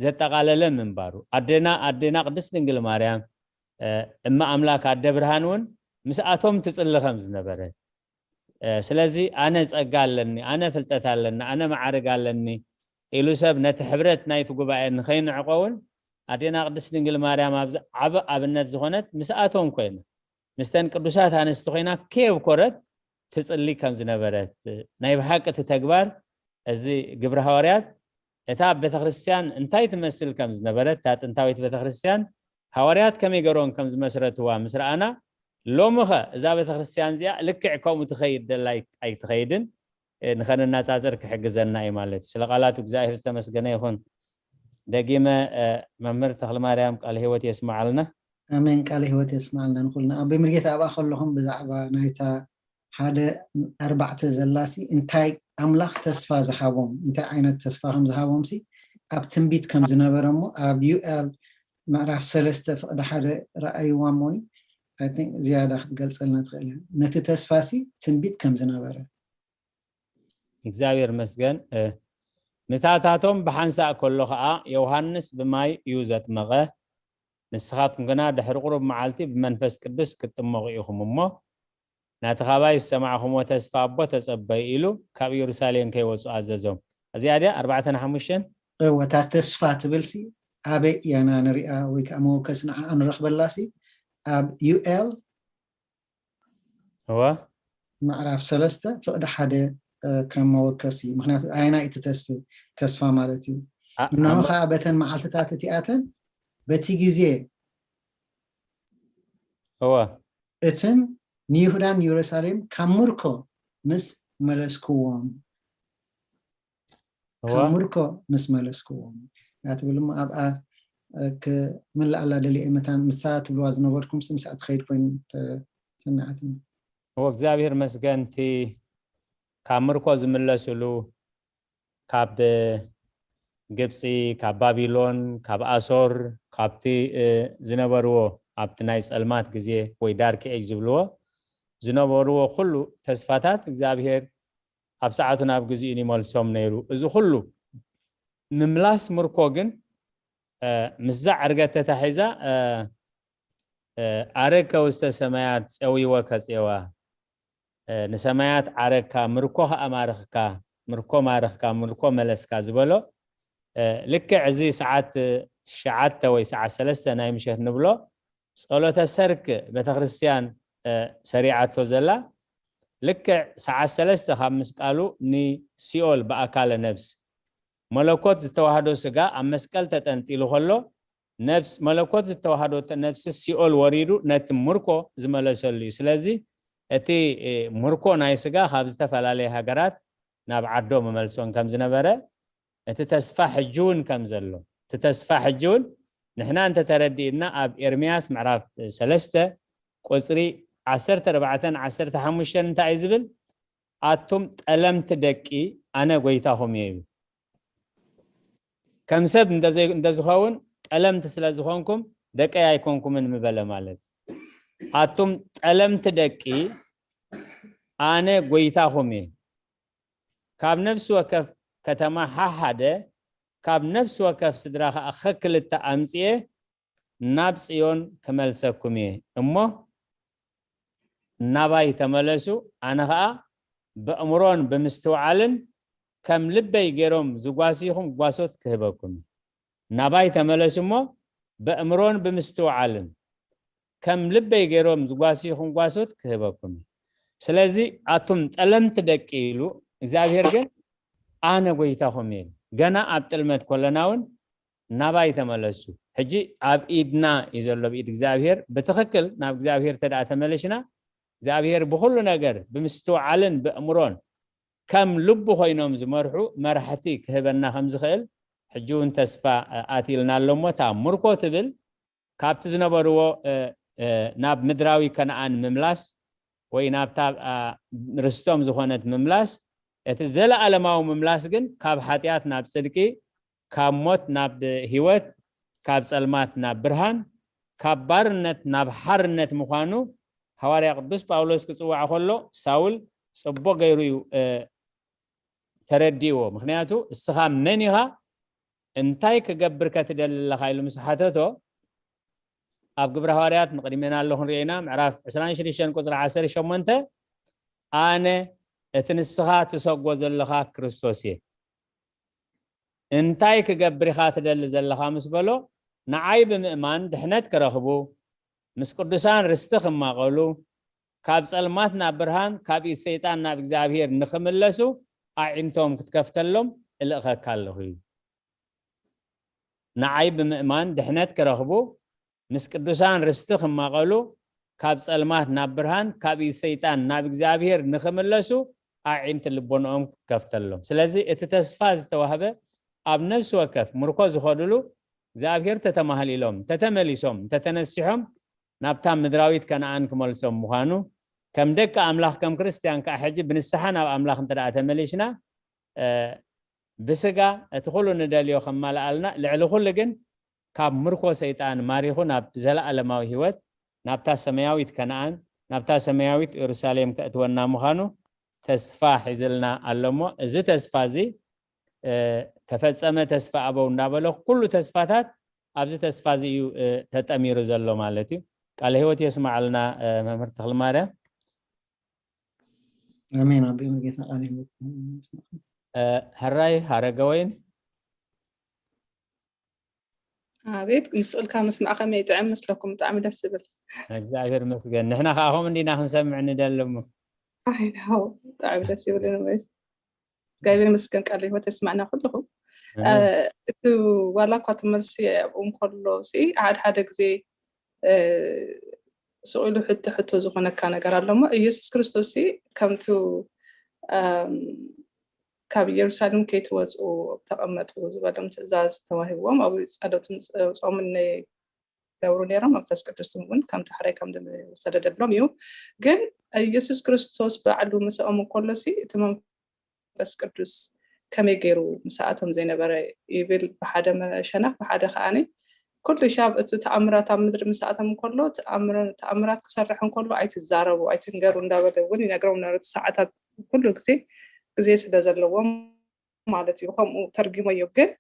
ዘጠቓለለ ምንባሩ ኣዴና ኣዴና ቅድስት ድንግል ማርያም እመ ኣምላክ ኣደ ብርሃን እውን ምስኣቶም ትጽሊ ከም ዝነበረት ስለዚ ኣነ ጸጋ ኣለኒ ኣነ ፍልጠት ኣለኒ ኣነ መዓርግ ኣለኒ ኢሉ ሰብ ነቲ ሕብረት ናይቲ ጉባኤ ንኸይንዕቆ እውን ኣዴና ቅድስት ድንግል ማርያም ኣብዚ ዓቢ ኣብነት ዝኾነት ምስኣቶም ኮይና ምስተን ቅዱሳት ኣንስቲ ኮይና ከየብኮረት ትጽሊ ከም ዝነበረት ናይ ብሓቂ እቲ ተግባር እዚ ግብረ ሃዋርያት እታ ቤተክርስትያን እንታይ ትመስል ከም ዝነበረት እታ ጥንታዊት ቤተክርስትያን ሃዋርያት ከመይ ገሮም ከም ዝመስረትዋ ምስ ረኣና ሎምኸ እዛ ቤተክርስትያን እዚኣ ልክዕ ከምኡ ትኸይድ ደላ ኣይትኸይድን ንኸነናፃፅር ክሕግዘና እዩ ማለት እዩ። ስለ ቃላቱ እግዚኣብሔር ዝተመስገነ ይኹን። ደጊመ መምህር ተኽለማርያም ቃለ ህይወት የስምዓልና። ኣሜን። ቃለ ህይወት የስምዓልና ንኹልና። ኣቦይ ምርጌታ ኣብኣ ከለኹም ብዛዕባ ናይታ ሓደ ኣርባዕተ ዘላሲ እንታይ ኣምላኽ ተስፋ ዝሃቦም እንታይ ዓይነት ተስፋ ከም ዝሃቦምሲ ኣብ ትንቢት ከም ዝነበረ እሞ ኣብ ዩኤል ምዕራፍ ሰለስተ ፍቕዲ ሓደ ረኣይዋ እሞኒ ዝያዳ ክትገልፀልና ትኽእል እያ። ነቲ ተስፋሲ ትንቢት ከም ዝነበረ እግዚኣብሔር መስገን ምታታቶም ብሓንሳእ ከሎ ከዓ ዮሃንስ ብማይ እዩ ዘጥመቐ ንስኻትኩም ግና ድሕሪ ቁሩብ መዓልቲ ብመንፈስ ቅዱስ ክትጥመቑ ኢኹም እሞ ናቲ ካባይ ዝሰማዕኹምዎ ተስፋ ኣቦ ተጸበዩ ኢሉ ካብ ኢየሩሳሌም ከይወፁ ኣዘዞም። እዚኣ ድያ ኣርባዕተን ሓሙሽተን? እወ እታ ተስፋ ትብል ሲ ኣበይ እያና ንሪኣ ወይ ከዓ መወከሲ ንዓኣ ንረኽበላ ሲ ኣብ ዩኤል እወ ምዕራፍ ሰለስተ ፍቕዲ ሓደ ከም መወከሲ። ምክንያቱ ኣየናይ እቲ ተስፋ ማለት እዩ። ኣ- እነሆ ኣመ- ከዓ በተን መዓልትታት እቲኣተን በቲ ግዜ እወ እትን ንይሁዳን ንየሩሳሌም ካብ ምርኮ ምስ መለስክዎም እወ ካብ ምርኮ ምስ መለስክዎም እያ ትብል እሞ ኣብኣ ክምልኣላ ደልየ መታን ምስታ ትብልዋ ዝነበርኩም ምስኣ ትኸይድ ኮይኑ ተሰሚዓትኒ። እወ እግዚኣብሔር መስገንቲ ካብ ምርኮ ዝምለስሉ ካብ ግብፂ ካብ ባቢሎን ካብ ኣሶር ካብቲ ዝነበርዎ ኣብቲ ናይ ፀልማት ግዜ ወይ ዳርክ ኤጅ ዝብልዎ ዝነበርዎ ኩሉ ተስፋታት እግዚኣብሔር ኣብ ሰዓቱ ናብ ግዜኡ ይመልሶም ነይሩ። እዚ ኩሉ ምምላስ ምርኮ ግን ምስዛ ዕርገት ተታሒዛ ኣረግከ ውስተ ሰማያት ጸዊወከ ጼዋ ንሰማያት ዓረግካ ምርኮ ከኣ ማርኽካ ምርኮ ማርኽካ ምርኮ መለስካ ዝበሎ ልክዕ እዚ ሰዓት ትሽዓተ ወይ ሰዓት ሰለስተ ናይ ምሸት ንብሎ ጸሎተ ሰርክ ቤተክርስትያን ሰሪዓቶ ዘላ ልክዕ ሰዓት ሰለስተ ካብ ምስቃሉ ንሲኦል ብኣካለ ነብስ መለኮት ዝተዋህዶ ስጋ ኣብ መስቀል ተጠንጢሉ ከሎ ነብስ መለኮት ዝተዋህዶ ነብሲ ሲኦል ወሪዱ ነቲ ምርኮ ዝመለሰሉ እዩ። ስለዚ እቲ ምርኮ ናይ ስጋ ካብ ዝተፈላለየ ሃገራት ናብ ዓዶ መመልሶን ከም ዝነበረ እቲ ተስፋ ሕጂ እውን ከም ዘሎ እቲ ተስፋ ሕጂ እውን ንሕና እንተተረዲእና ኣብ ኤርምያስ ምዕራፍ ሰለስተ ቁፅሪ ዓሰርተ ኣርባዕተን ዓሰርተ ሓሙሽተን እንታይ እዩ ዝብል? ኣቱም ጠለምቲ ደቂ ኣነ ጎይታኹም እየ እዩ። ከም ሰብ እንደዝኸውን ጠለምቲ ስለ ዝኾንኩም ደቀይ ኣይኮንኩምን ምበለ ማለት ኣቱም ጠለምቲ ደቂ ኣነ ጎይታኹም እየ። ካብ ነፍሲ ወከፍ ከተማ ሓሓደ ካብ ነፍሲ ወከፍ ስድራ ከዓ ኸክልተ ኣምፅኤ ናብ ፅዮን ክመልሰኩም እየ እሞ ናባይ ተመለሱ ኣነ ከዓ ብእምሮን ብምስትውዓልን ከም ልበይ ገይሮም ዝጓስይኹም ጓሶት ክህበኩም ናባይ ተመለሱ እሞ ብእምሮን ብምስትውዓልን ከም ልበይ ገይሮም ዝጓስይኹም ጓሶት ክህበኩም ስለዚ ኣቱም ጠለምቲ ደቂ ኢሉ እግዚኣብሔር ግን ኣነ ጎይታኹም እየ ገና ኣብ ጥልመት ኮለና እውን ናባይ ተመለሱ ሕጂ ኣብ ኢድና እዩ ዘሎ ብኢድ እግዚኣብሔር ብትኽክል ናብ እግዚኣብሔር ተደኣ ተመለሽና እግዚኣብሔር ብኩሉ ነገር ብምስትውዓልን ብእምሮን ከም ልቡ ኮይኖም ዝመርሑ መራሕቲ ክህበና ከም ዝኽእል ሕጂ እውን ተስፋ ኣትልና ኣሎ እሞ እታ ምርኮ ትብል ካብቲ ዝነበርዎ ናብ ምድራዊ ከነኣን ምምላስ ወይ ናብታ ርስቶም ዝኾነት ምምላስ እቲ ዘለኣለማዊ ምምላስ ግን ካብ ሓጢኣት ናብ ፅድቂ ካብ ሞት ናብ ህይወት ካብ ፀልማት ናብ ብርሃን ካብ ባርነት ናብ ሓርነት ምዃኑ ሃዋርያ ቅዱስ ጳውሎስ ክፅዋዕ ከሎ ሳውል ፅቡቅ ገይሩ እዩ ተረዲእዎ ምክንያቱ እስኻ መን ኢኻ እንታይ ክገብር ከትደሊ ኣለኻ ኢሉ ምስ ሓተቶ ኣብ ግብረ ሃዋርያት ንቅድሜና ኣለኹ ንሪኦ ኢና ምዕራፍ ዕስራን ሽዱሽተን ቁፅሪ ዓሰርተ ሸሞንተ ኣነ እቲ ንስኻ ትሰጎ ዘለኻ ክርስቶስ እየ እንታይ ክገብር ኢኻ ትደሊ ዘለኻ ምስ በሎ ንዓይ ብምእማን ድሕነት ክረኽቡ ምስ ቅዱሳን ርስቲ ክማቐሉ ካብ ጸልማት ናብ ብርሃን ካብ ኢድ ሰይጣን ናብ እግዚኣብሔር ንኽምለሱ ኣዒንቶም ክትከፍተሎም እልእኸካ ኣለኹ እዩ ንዓይ ብምእማን ድሕነት ክረኽቡ ምስ ቅዱሳን ርስቲ ክማቐሉ ካብ ጸልማት ናብ ብርሃን ካብ ኢድ ሰይጣን ናብ እግዚኣብሔር ንኽምለሱ ኣዒንቲ ልቦንኦም ክትከፍተሎም ስለዚ እቲ ተስፋ ዝተዋህበ ኣብ ነፍሲ ወከፍ ምርኮ ዝኸድሉ እግዚኣብሔር ተተማህሊሎም ተተመሊሶም ተተነሲሖም ናብታ ምድራዊት ከነኣን ክመልሶም ምዃኑ ከም ደቂ ኣምላኽ ከም ክርስትያን ከዓ ሕጂ ብንስሓ ናብ ኣምላኽ እንተ ደኣ ተመሊሽና ብስጋ እቲ ኩሉ ንደልዮ ከማልኣልና ልዕሊ ኩሉ ግን ካብ ምርኮ ሰይጣን ማሪኹ ናብ ዘለኣለማዊ ህይወት ናብታ ሰማያዊት ከነኣን ናብታ ሰማያዊት ኢየሩሳሌም ከእትወና ምዃኑ ተስፋ ሒዝልና ኣሎ እሞ እዚ ተስፋ እዚ ተፈጸመ ተስፋ ኣበው እንዳበለ ኩሉ ተስፋታት ኣብዚ ተስፋ እዚ እዩ ተጠሚሩ ዘሎ ማለት እዩ። ቃለ ህይወት የስማዓልና መምህር ተኽልማርያም። ኣሜን። ኣቢ ጌታ ቃለ ህይወት ሕራይ ሃረገወይን ኣቤት፣ ምስ በልካ ምስማዕ ከመይ ይጥዕም መስለኩም? ብጣዕሚ ደስ ዝብል። እግዚኣብሔር ይመስገን። ንሕና ከዓ ከምኡ እንዲና ክንሰምዕ ንደሊ እሞ። ኣይ ነው፣ ብጣዕሚ ደስ ይብል። ንመስ እግዚኣብሔር ይመስገን፣ ቃል ህይወት የስማዕና ኩልኹም። ኣሜን። እቲ ዋላ እኳ እቲ መልሲ ኣብኡ እንከሎ ሲ ሓደ ሓደ ግዜ ስቕ ኢሉ ሕቶ ሕቶ ዝኾነካ ነገር ኣሎ እሞ፣ ኢየሱስ ክርስቶስ ሲ ከምቱ ካብ ኢየሩሳሌም ከይትወፅኡ ተቐመጡ ዝበሎም ትእዛዝ ተዋሂብዎም ኣብ ጸሎትን ጾምን ይገብሩ ነይሮም። መንፈስ ቅዱስ እውን ከምቲ ሕራይ ከም ዝሰደደሎም እዩ። ግን ኢየሱስ ክርስቶስ ባዕሉ ምስኦም እንከሎ ሲ እቲ መንፈስ ቅዱስ ከመይ ገይሩ ምስኣቶም ዘይነበረ ይብል ብሓደ ሸነኽ፣ ብሓደ ከዓኒ ኩሉ ሻብ እቲ ተኣምራት ኣብ ምድሪ ምስኣቶም እንከሎ ተኣምራት ክሰርሕ እንከሎ ኣይትዛረቡ ኣይትንገሩ እንዳበለ እውን ይነግሮም ነበረ። እቲ ሰዓታት ኩሉ ግዜ ግዜ ስለ ዘለዎም ማለት እዩ። ከምኡ ተርጊሞ እዩ። ግን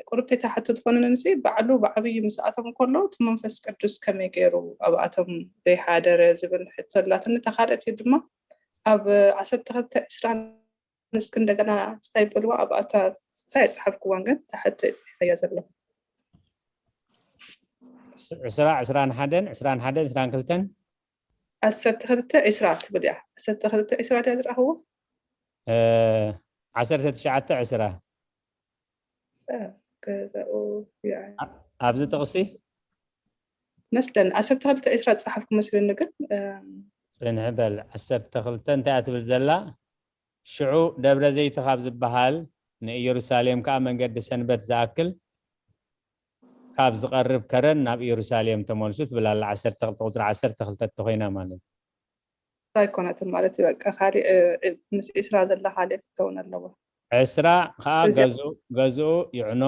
ቁርብተይ ታሕቱ ትኾንንንሲ ባዕሉ ብዓብዪ ምስኣቶም ከሎ እቲ መንፈስ ቅዱስ ከመይ ገይሩ ኣብኣቶም ዘይሓደረ ዝብል ሕቶ ኣላትኒ። እታ ካልእቲ ድማ ኣብ ዓሰርተ ክልተ ዕስራ እስኪ እንደገና ስታይ በልዋ ኣብኣታ ስታይ ኣይፀሓፍክዋን ግን ታሕቶ ይፅሒፈያ ዘለኹ። ዕስራ ዕስራን ሓደን ዕስራን ሓደን ዕስራን ክልተን ዓሰርተ ክልተ ዕስራ ትብል እያ። ዓሰርተ ክልተ ዕስራ ድያ ዝረኣኽዎ? ዓሰርተ ትሽዓተ ዕስራ ገዛኡ ኣብዚ ጥቕሲ መስለኒ ዓሰርተ ክልተ ዕስራ ዝፀሓፍኩ መስለኒ ግን ፅንሕ በል። ዓሰርተ ክልተ እንታይ እያ ትብል ዘላ? ሽዑ ደብረ ዘይት ካብ ዝበሃል ንኢየሩሳሌም ከዓ መንገዲ ሰንበት ዝኣክል ካብ ዝቐርብ ከረን ናብ ኢየሩሳሌም ተመልሱ ትብል ኣላ። ዓሰርተ ክልተ ቁፅሪ ዓሰርተ ክልተ ተኮይና ማለት ኣይኮነትን ማለት እዩ። በቃ ካሊእ ምስ ዒስራ ዘላ ካሊእ ክትከውን ኣለዎ። ዕስራ ከዓ ገዝኡ ይዕኖ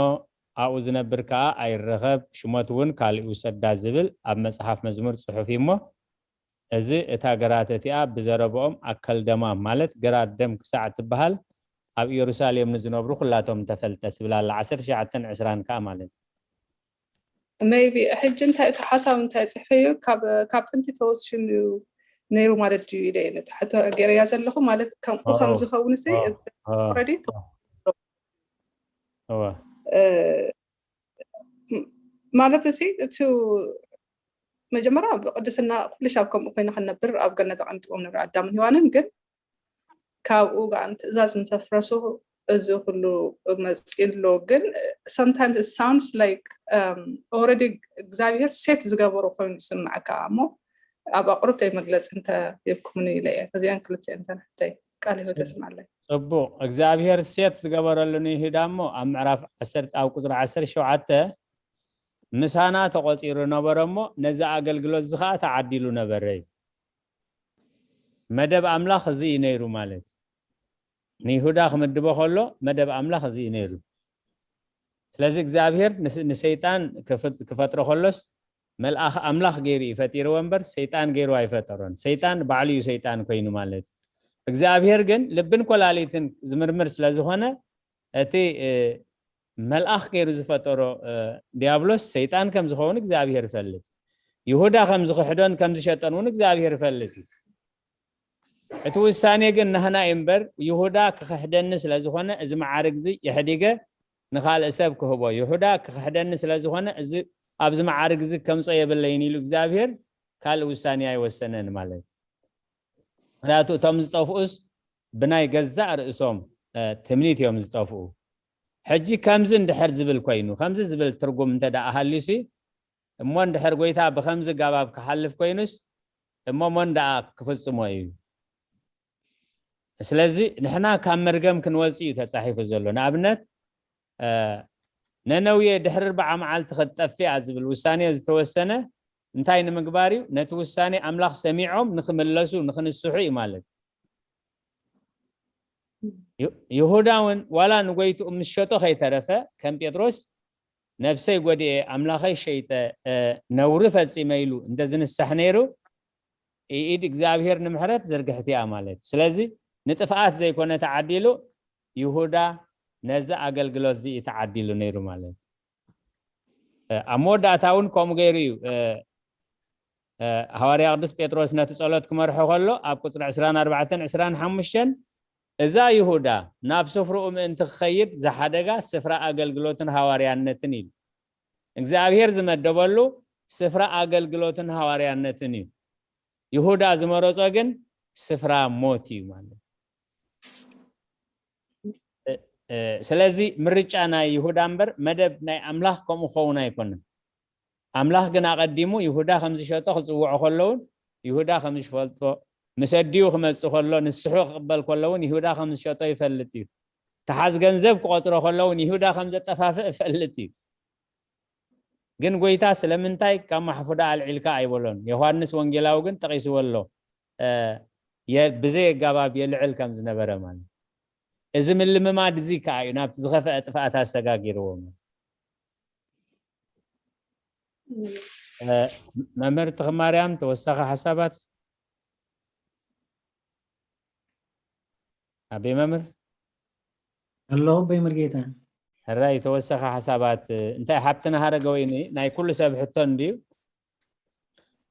ኣብኡ ዝነብር ከዓ ኣይረኸብ ሽሞት እውን ካሊእ ውሰዳ ዝብል ኣብ መፅሓፍ መዝሙር ፅሑፍ እዩ እሞ እዚ እታ ግራት እቲኣ ብዘረብኦም ኣከልደማ ማለት ግራት ደም ክሳዕ እትበሃል ኣብ ኢየሩሳሌም ንዝነብሩ ኩላቶም ተፈልጠ ትብል ኣላ። ዓሰርተ ትሽዓተን ዕስራን ከዓ ማለት maybe ሕጂ እንታይ እቲ ሓሳብ እንታይ ፅሕፈዮ ካብ ጥንቲ ተወስሽን እዩ ነይሩ ማለት ድዩ ኢለ እየ ነቲ ሕቶ ገይረያ ዘለኹ ማለት ከምኡ ከም ዝኸውን ሲ already ማለት እዚ እቲ መጀመርያ ብቅድስና ኩሉ ሻብ ከምኡ ኮይና ክንነብር ኣብ ገነት ኣቐምጥዎም ነብር ኣዳምን ሄዋንን ግን ካብኡ ጋር ትእዛዝ ምስ ኣፍረሱ እዚ ኩሉ መፂ ኣሎ። ግን sometimes sounds like already እግዚኣብሔር set ዝገበሮ ኮይኑ ዝስምዐካ እሞ ኣብ ኣቁርብተይ መግለፂ እንተ ሂብኩምኒ ኢለ እየ። እዚኣን ክልቲአን እተን ሕቶይ ቃል ህይወት የስምዓለይ። ፅቡቕ። እግዚኣብሔር set ዝገበረሉ ንይሁዳ እሞ ኣብ ምዕራፍ ዓሰርተ ኣብ ቁፅሪ ዓሰርተ ሸውዓተ ምሳና ተቆፂሩ ነበረ እሞ ነዚ ኣገልግሎት እዚ ከዓ ተዓዲሉ ነበረ እዩ። መደብ ኣምላኽ እዚ እዩ ነይሩ ማለት ንይሁዳ ክምድቦ ከሎ መደብ ኣምላኽ እዚ እዩ ነይሩ። ስለዚ እግዚኣብሔር ንሰይጣን ክፈጥሮ ከሎስ መልኣኽ ኣምላኽ ገይሩ እዩ ፈጢርዎ እምበር ሰይጣን ገይሩ ኣይፈጠሮን። ሰይጣን ባዕሉ እዩ ሰይጣን ኮይኑ ማለት እዩ። እግዚኣብሔር ግን ልብን ኮላሊትን ዝምርምር ስለ ዝኾነ እቲ መልኣኽ ገይሩ ዝፈጠሮ ዲያብሎስ ሰይጣን ከም ዝኸውን እግዚኣብሔር ይፈልጥ። ይሁዳ ከም ዝኽሕዶን ከም ዝሸጠን እውን እግዚኣብሔር ይፈልጥ እዩ። እቲ ውሳኔ ግን ናህና እዩ እምበር ይሁዳ ክኽሕደኒ ስለ ዝኾነ እዚ መዓርግ እዚ የሕዲገ ንኻልእ ሰብ ክህቦ ይሁዳ ክኽሕደኒ ስለ ዝኾነ እዚ ኣብዚ መዓርግ እዚ ከምጾ የብለይን ኢሉ እግዚኣብሔር ካልእ ውሳኔ ኣይወሰነን ማለት እዩ። ምክንያቱ እቶም ዝጠፍኡስ ብናይ ገዛእ ርእሶም ትምኒት እዮም ዝጠፍኡ። ሕጂ ከምዚ እንድሕር ዝብል ኮይኑ ከምዚ ዝብል ትርጉም እንተ ደኣ ሃልዩሲ እሞ እንድሕር ጎይታ ብከምዚ ጋባብ ክሓልፍ ኮይኑስ እሞ መን ደኣ ክፍጽሞ እዩ? ስለዚ ንሕና ካብ መርገም ክንወጽእ እዩ ተጻሒፉ ዘሎ። ንኣብነት ነነውየ ድሕሪ ኣርባዓ መዓልቲ ክትጠፍእ እያ ዝብል ውሳኔ ዝተወሰነ እንታይ ንምግባር እዩ? ነቲ ውሳኔ ኣምላኽ ሰሚዖም ንክምለሱ ንክንስሑ እዩ ማለት። ይሁዳ እውን ዋላ ንጎይትኡ ምስ ሸጦ ከይተረፈ ከም ጴጥሮስ ነብሰይ ጎዲኤ ኣምላኸይ ሸይጠ ነውሪ ፈጺመ ኢሉ እንተ ዝንሳሕ ነይሩ ኢድ እግዚኣብሔር ንምሕረት ዝርግሕቲ እያ ማለት እዩ። ስለዚ ንጥፍኣት ዘይኮነ ተዓዲሉ ይሁዳ ነዚ ኣገልግሎት እዚ እዩ ተዓዲሉ ነይሩ ማለት እዩ። ኣብ መወዳእታ እውን ከምኡ ገይሩ እዩ። ሃዋርያ ቅዱስ ጴጥሮስ ነቲ ጸሎት ክመርሖ ከሎ ኣብ ቁጽሪ ዕስራን ኣርባዕተን ዕስራን ሓሙሽተን እዛ ይሁዳ ናብ ስፍርኡ ምእንቲ ክኸይድ ዝሓደጋ ስፍራ ኣገልግሎትን ሃዋርያነትን ኢሉ እግዚኣብሔር ዝመደበሉ ስፍራ ኣገልግሎትን ሃዋርያነትን እዩ። ይሁዳ ዝመረጾ ግን ስፍራ ሞት እዩ ማለት። ስለዚ ምርጫ ናይ ይሁዳ እምበር መደብ ናይ ኣምላኽ ከምኡ ክኸውን ኣይኮነን። ኣምላኽ ግን ኣቐዲሙ ይሁዳ ከም ዝሸጦ ክጽውዖ ከለውን፣ ይሁዳ ከም ዝፈልጦ፣ ምስ ኣዲኡ ክመጽእ ከሎ ንስሑ ክቕበል ከለውን ይሁዳ ከም ዝሸጦ ይፈልጥ እዩ። ተሓዝ ገንዘብ ክቆጽሮ ከለውን ይሁዳ ከም ዘጠፋፍእ ይፈልጥ እዩ። ግን ጎይታ ስለምንታይ ካብ ማሕፉዳ ኣልዒልካ ኣይበሎን። ዮሃንስ ወንጌላዊ ግን ጠቒስዎ ኣሎ፣ ብዘይ ኣጋባብ የልዕል ከም ዝነበረ ማለት። እዚ ምልምማድ እዚ ከዓ እዩ ናብቲ ዝኸፍአ ጥፍኣት ኣሰጋጊርዎ። መምህር ተኽማርያም፣ ተወሳኺ ሓሳባት? ኣቤ መምህር? ኣሎ ኣቦይ መርጌታ። ሕራይ፣ ተወሳኺ ሓሳባት? እንታይ ሓብትና ሃረገ ወይኒ ናይ ኩሉ ሰብ ሕቶ እንድዩ።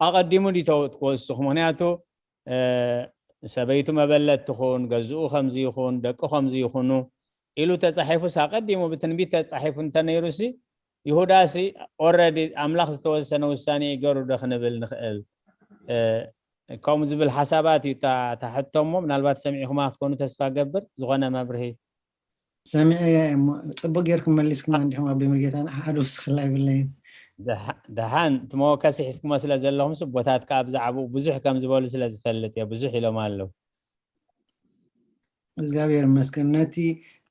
ኣቐዲሙ ድዩ ተወስኹ? ምኽንያቱ ሰበይቱ መበለት ትኹን፣ ገዝኡ ከምዚ ይኹን፣ ደቂ ከምዚ ይኹኑ ኢሉ ተጻሒፉስ ኣቐዲሙ ብትንቢት ተጻሒፉ እንተነይሩሲ፣ ይሁዳሲ ኦረዲ ኣምላኽ ዝተወሰነ ውሳኔ ይገሩ ዶ ክንብል ንኽእል? ከምኡ ዝብል ሓሳባት እዩ እታ ሕቶ እሞ፣ ምናልባት ሰሚዕኹማ ክትኮኑ ተስፋ ገብር። ዝኾነ መብርሂ ሰሚዐያ እየ እሞ፣ ጽቡቅ ጌርኩም መሊስኩም እንዲኹም ኣቦይ መርጌታ። ንሓዱ ስኽላ ይብለይን። ደሓን፣ እቲ መወከሲ ሒዝኩሞ ስለ ዘለኹም፣ ስቦታት ከዓ ብዛዕባኡ ብዙሕ ከም ዝበሉ ስለ ዝፈልጥ እየ። ብዙሕ ኢሎም ኣለዉ። እግዚኣብሔር ይመስገን። ነቲ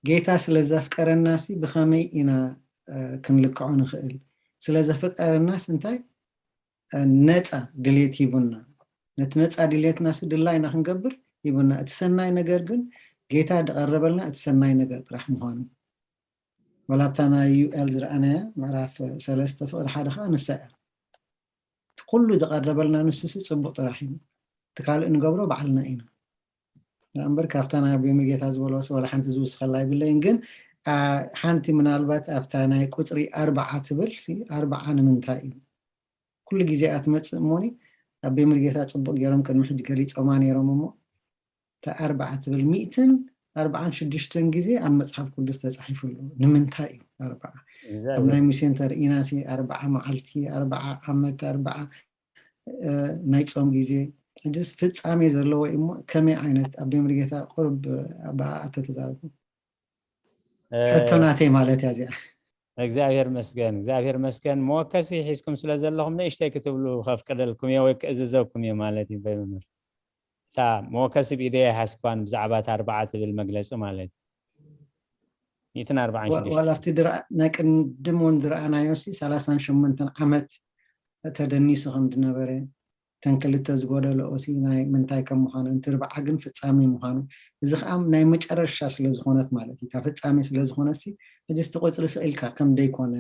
ጌታ ስለ ዘፍቀረናሲ ብኸመይ ኢና ክንልክዖ ንኽእል? ስለ ዘፍቀረናስ እንታይ ነፃ ድሌት ሂቡና። ነቲ ነፃ ድሌትናሲ ድላይና ክንገብር ሂቡና። እቲ ሰናይ ነገር ግን ጌታ ዝቐረበልና እቲ ሰናይ ነገር ጥራሕ ምዃኑ። ወላ ኣብታ ናይ ዩኤል ዝረኣናያ ምዕራፍ ሰለስተ ፍቕዲ ሓደ ከዓ ንሳ እያ። እቲ ኩሉ ዝቐረበልና ንሱሲ ጽቡቕ ጥራሕ እዩ። እቲ ካልእ ንገብሮ ባዕልና ኢና። ንኣምበር ካብታ ናይ ኣቦይ መርጌታ ዝበልዎስ ዋላ ሓንቲ ዝውስኸላ ኣይብለይን። ግን ሓንቲ ምናልባት ኣብታ ናይ ቁፅሪ ኣርባዓ ትብል ሲ ኣርባዓ ንምንታይ እዩ? ኩሉ ግዜ እያ ትመፅእ እሞኒ ኣቦይ መርጌታ ፅቡቅ ገይሮም ቅድሚ ሕጂ ገሊፆማ ነይሮም እሞ እታ ኣርባዓ ትብል ሚእትን ኣርባዓን ሽዱሽተን ግዜ ኣብ መፅሓፍ ቅዱስ ተፃሒፉ ኣሎ። ንምንታይ እዩ ኣርባዓ? ኣብ ናይ ሙሴ እንተርኢና ሲ ኣርባዓ መዓልቲ፣ ኣርባዓ ዓመት፣ ኣርባዓ ናይ ጾም ግዜ ሕጅስ ፍጻሜ ዘለዎ እሞ ከመይ ዓይነት ኣቦይ መርጌታ ቁሩብ ብኣኣ ተተዛረቡ። ሕቶ ናተይ ማለት እያ እዚኣ። እግዚኣብሔር መስገን፣ እግዚኣብሔር መስገን። መወከሲ ሒዝኩም ስለ ዘለኹም ንእሽተይ ክትብሉ ከፍቅደልኩም እየ ወይ ክእዝዘኩም እየ ማለት እዩ። በይ መምህር። እታ መወከሲ ብኢደይ ኣይሓዝኳን ብዛዕባ እታ ኣርባዓ ትብል መግለጺ ማለት እዩ። ሚእትን ኣርባዓን ሽዱሽተ። ዋላ ኣብቲ ናይ ቅድም እውን ዝረኣናዮ ሲ ሰላሳን ሸሞንተን ዓመት ተደኒሱ ከም ዝነበረ፣ እተን ክልተ ዝጎደለኦ ሲ ናይ ምንታይ ከም ምዃኑ፣ እቲ ርብዓ ግን ፍጻሜ ምዃኑ፣ እዚ ከዓ ናይ መጨረሻ ስለ ዝኾነት ማለት እዩ። እታ ፍጻሜ ስለ ዝኾነት ሲ ሕጂ እቲ ቁፅሪ ስቕ ኢልካ ከም ደይኮነ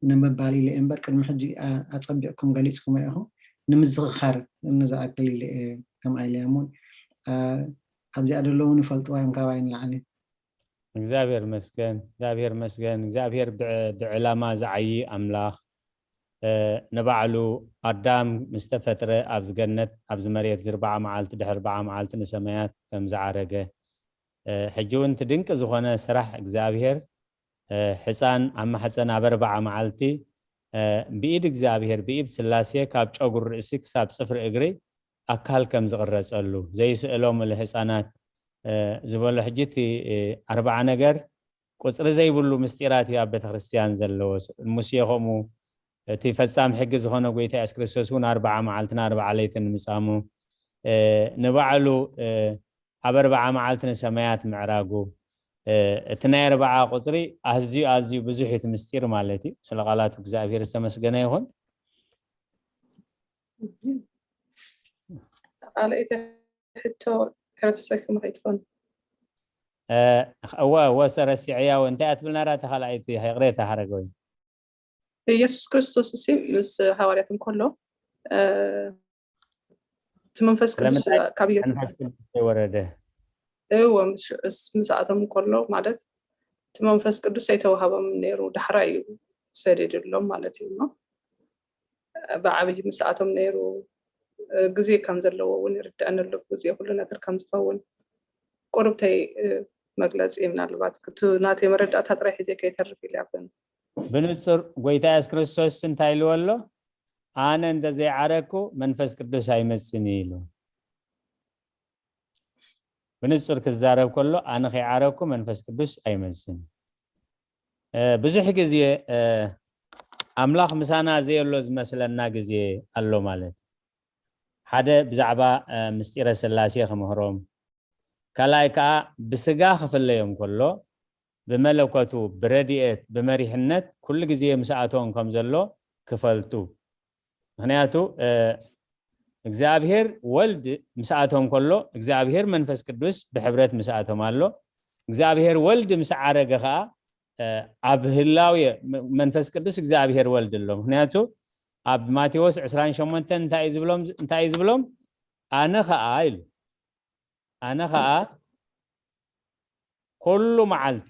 ንምባል ኢለ እየ እምበር ቅድሚ ሕጂ ኣፀቢቕኩም ገሊፅኩሞ ኢኹም። ንምዝኽኻር ንዝኣክል ኢለ እየ ከምኣ ኢለ እየ እሞ ኣብዚኣ ዘለዉ እውን ይፈልጥዋ እዮም ካባይ ንላዕሊ። እግዚኣብሔር መስገን፣ እግዚኣብሔር መስገን። እግዚኣብሔር ብዕላማ ዝዓዪ ኣምላኽ ንባዕሉ ኣዳም ምስ ተፈጥረ ኣብዚ ገነት ኣብዚ መሬት እዚ ኣርብዓ መዓልቲ ድሕሪ ኣርብዓ መዓልቲ ንሰማያት ከም ዝዓረገ ሕጂ እውን እቲ ድንቂ ዝኾነ ስራሕ እግዚኣብሔር ሕፃን ኣብ ማሕፀን ኣብ ኣርብዓ መዓልቲ ብኢድ እግዚኣብሔር ብኢድ ስላሴ ካብ ጨጉሪ ርእሲ ክሳብ ፅፍሪ እግሪ ኣካል ከም ዝቕረፀሉ ዘይስእሎም ንህፃናት ዝበሎ ሕጂ እቲ ኣርብዓ ነገር ቁፅሪ ዘይብሉ ምስጢራት እዩ ኣብ ቤተክርስትያን ዘለዎ። ሙሴ ከምኡ እቲ ፈፃም ሕጊ ዝኾነ ጎይታ የሱስ ክርስቶስ እውን ኣርብዓ መዓልትን ኣርብዓ ለይትን ምፃሙ ንባዕሉ ኣብ ኣርብዓ መዓልቲ ንሰማያት ምዕራጉ እቲ ናይ ኣርብዓ ቁፅሪ ኣዝዩ ኣዝዩ ብዙሕ እቲ ምስጢር ማለት እዩ። ስለ ቃላት እግዚኣብሔር ዝተመስገነ ይኹን። ካልኣይቲ ሕቶ ረሰክም ከይትኾን እወ ወሰ ረሲዐያ እንታይ ኣትብልና ራተ ካልኣይቲ ይቕሬታ ሓረገወይ ኢየሱስ ክርስቶስ እሲ ምስ ሃዋርያት እንከሎ እቲ መንፈስ ቅዱስ ካብ ወረደ እወ ምስኣቶም እንከሎ ማለት እቲ መንፈስ ቅዱስ ኣይተዋሃቦም ነይሩ ዳሕራ እዩ ሰደደሎም ማለት እዩ እሞ ብዓብይ ምስኣቶም ነይሩ ግዜ ከም ዘለዎ እውን ይርድአኒ ኣሎ ግዜ ኩሉ ነገር ከም ዝኸውን ቁርብተይ መግለፂ ምናልባት እቲ ናተይ መረዳእታ ጥራይ ሒዘ ከይተርፍ ኢለ ኣብን ብንጹር ጎይታ የሱስ ክርስቶስ እንታይ ኢልዎ ኣሎ? ኣነ እንተ ዘይዓረግኩ መንፈስ ቅዱስ ኣይመጽን እዩ ኢሉ። ብንጹር ክዛረብ ከሎ ኣነ ከይዓረግኩ መንፈስ ቅዱስ ኣይመጽን። ብዙሕ ግዜ ኣምላኽ ምሳና ዘየሎ ዝመስለና ግዜ ኣሎ ማለት። ሓደ ብዛዕባ ምስጢረ ስላሴ ክምህሮም፣ ካልኣይ ከዓ ብስጋ ክፍለዮም ከሎ ብመለኮቱ ብረድኤት ብመሪሕነት ኩሉ ግዜ ምስኣቶም ከም ዘሎ ክፈልጡ። ምክንያቱ እግዚኣብሔር ወልድ ምስኣቶም ከሎ እግዚኣብሔር መንፈስ ቅዱስ ብሕብረት ምስኣቶም ኣሎ። እግዚኣብሔር ወልድ ምስ ዓረገ ከዓ ኣብ ህላው መንፈስ ቅዱስ እግዚኣብሔር ወልድ ኣሎ። ምክንያቱ ኣብ ማቴዎስ ዕስራን ሸሞንተን እንታይ እዩ ዝብሎም እንታይ እዩ ዝብሎም? ኣነ ከዓ ኢሉ ኣነ ከዓ ኩሉ መዓልቲ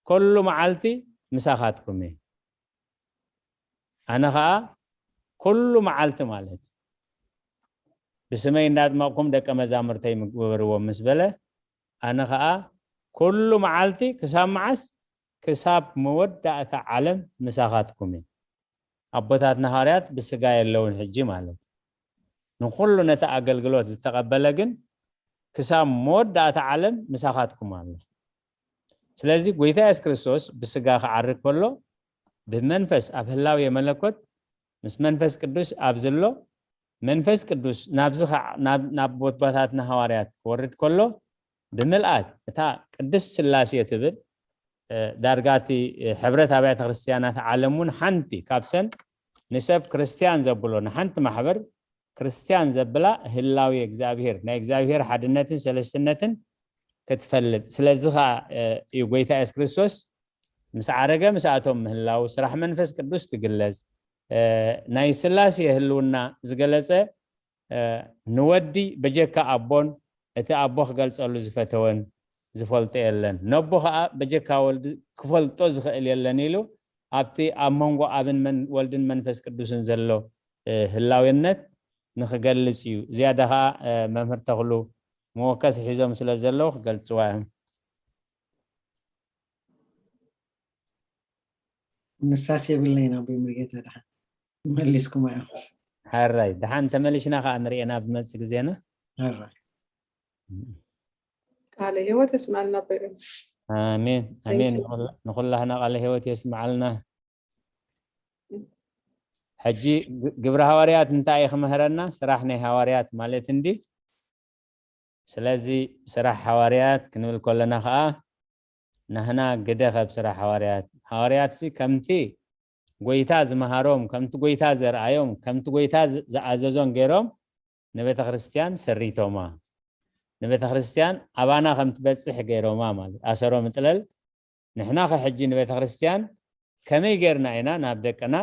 ኩሉ መዓልቲ ምሳኻትኩም እየ። ኣነ ከዓ ኩሉ መዓልቲ ማለት ብስመይ እንዳጥመቕኩም ደቀ መዛሙርተይ ምግበርዎም ምስ በለ ኣነ ከዓ ኩሉ መዓልቲ ክሳብ መዓስ? ክሳብ መወዳእታ ዓለም ምሳኻትኩም እየ። ኣቦታትና ሃዋርያት ብስጋ የለውን ሕጂ ማለት ንኩሉ ነቲ ኣገልግሎት ዝተቐበለ ግን ክሳብ መወዳእታ ዓለም ምሳኻትኩም ኣሎ። ስለዚ ጎይታ የሱስ ክርስቶስ ብስጋ ክዓርግ ከሎ ብመንፈስ ኣብ ህላው የመለኮት ምስ መንፈስ ቅዱስ ኣብ ዝሎ መንፈስ ቅዱስ ናብዚ ከዓ ናብ ናብ ቦታትና ሃዋርያት ክወርድ ከሎ ብምልኣት እታ ቅድስት ስላሴ ትብል ዳርጋቲ ሕብረት ኣብያተ ክርስቲያናት ዓለም እውን ሓንቲ ካብተን ንሰብ ክርስቲያን ዘብሎ ንሓንቲ ማሕበር ክርስቲያን ዘብላ ህላዊ እግዚኣብሔር ናይ እግዚኣብሔር ሓድነትን ሰለስትነትን ክትፈልጥ ስለዚ ከዓ እዩ ጎይታ የሱስ ክርስቶስ ምስ ዓረገ ምስኣቶም ምህላው ስራሕ መንፈስ ቅዱስ ክግለጽ ናይ ስላሴ ህልውና ዝገለጸ ንወዲ በጀካ ኣቦን እቲ ኣቦ ክገልጸሉ ዝፈተወን ዝፈልጦ የለን ነቦ ከዓ በጀካ ወልዲ ክፈልጦ ዝኽእል የለን ኢሉ ኣብቲ ኣብ መንጎ ኣብን ወልድን መንፈስ ቅዱስን ዘሎ ህላውነት ንክገልጽ እዩ። ዝያዳ ከዓ መምህር ተኽሉ መወከሲ ሒዞም ስለ ዘለዉ ክገልጽዋ እዮም። ምሳስ የብልናይ ናብ ሙሉጌታ ድሓን መሊስኩም እዮም። ሕራይ ድሓን ተመሊሽና ከዓ ንርእና ብመጽእ ግዜና። ሕራይ ቃለ ህይወት የስማልና በይሩ። ኣሜን ኣሜን። ንኩላህና ቃለ ህይወት የስማዓልና። ሕጂ ግብሪ ሃዋርያት እንታይ እዩ ክምህረና? ስራሕ ናይ ሃዋርያት ማለት እንዲ። ስለዚ ስራሕ ሃዋርያት ክንብል ከለና ከዓ ናህና ግደ ካብ ስራሕ ሃዋርያት ሃዋርያትሲ ከምቲ ጎይታ ዝመሃሮም ከምቲ ጎይታ ዘርኣዮም ከምቲ ጎይታ ዝኣዘዞን ገይሮም ንቤተ ክርስቲያን ሰሪቶማ ንቤተ ክርስቲያን ኣባና ከም ትበፅሕ ገይሮማ ማለት ኣሰሮ ምጥለል ንሕና ከ ሕጂ ንቤተ ክርስቲያን ከመይ ጌርና ኢና ናብ ደቅና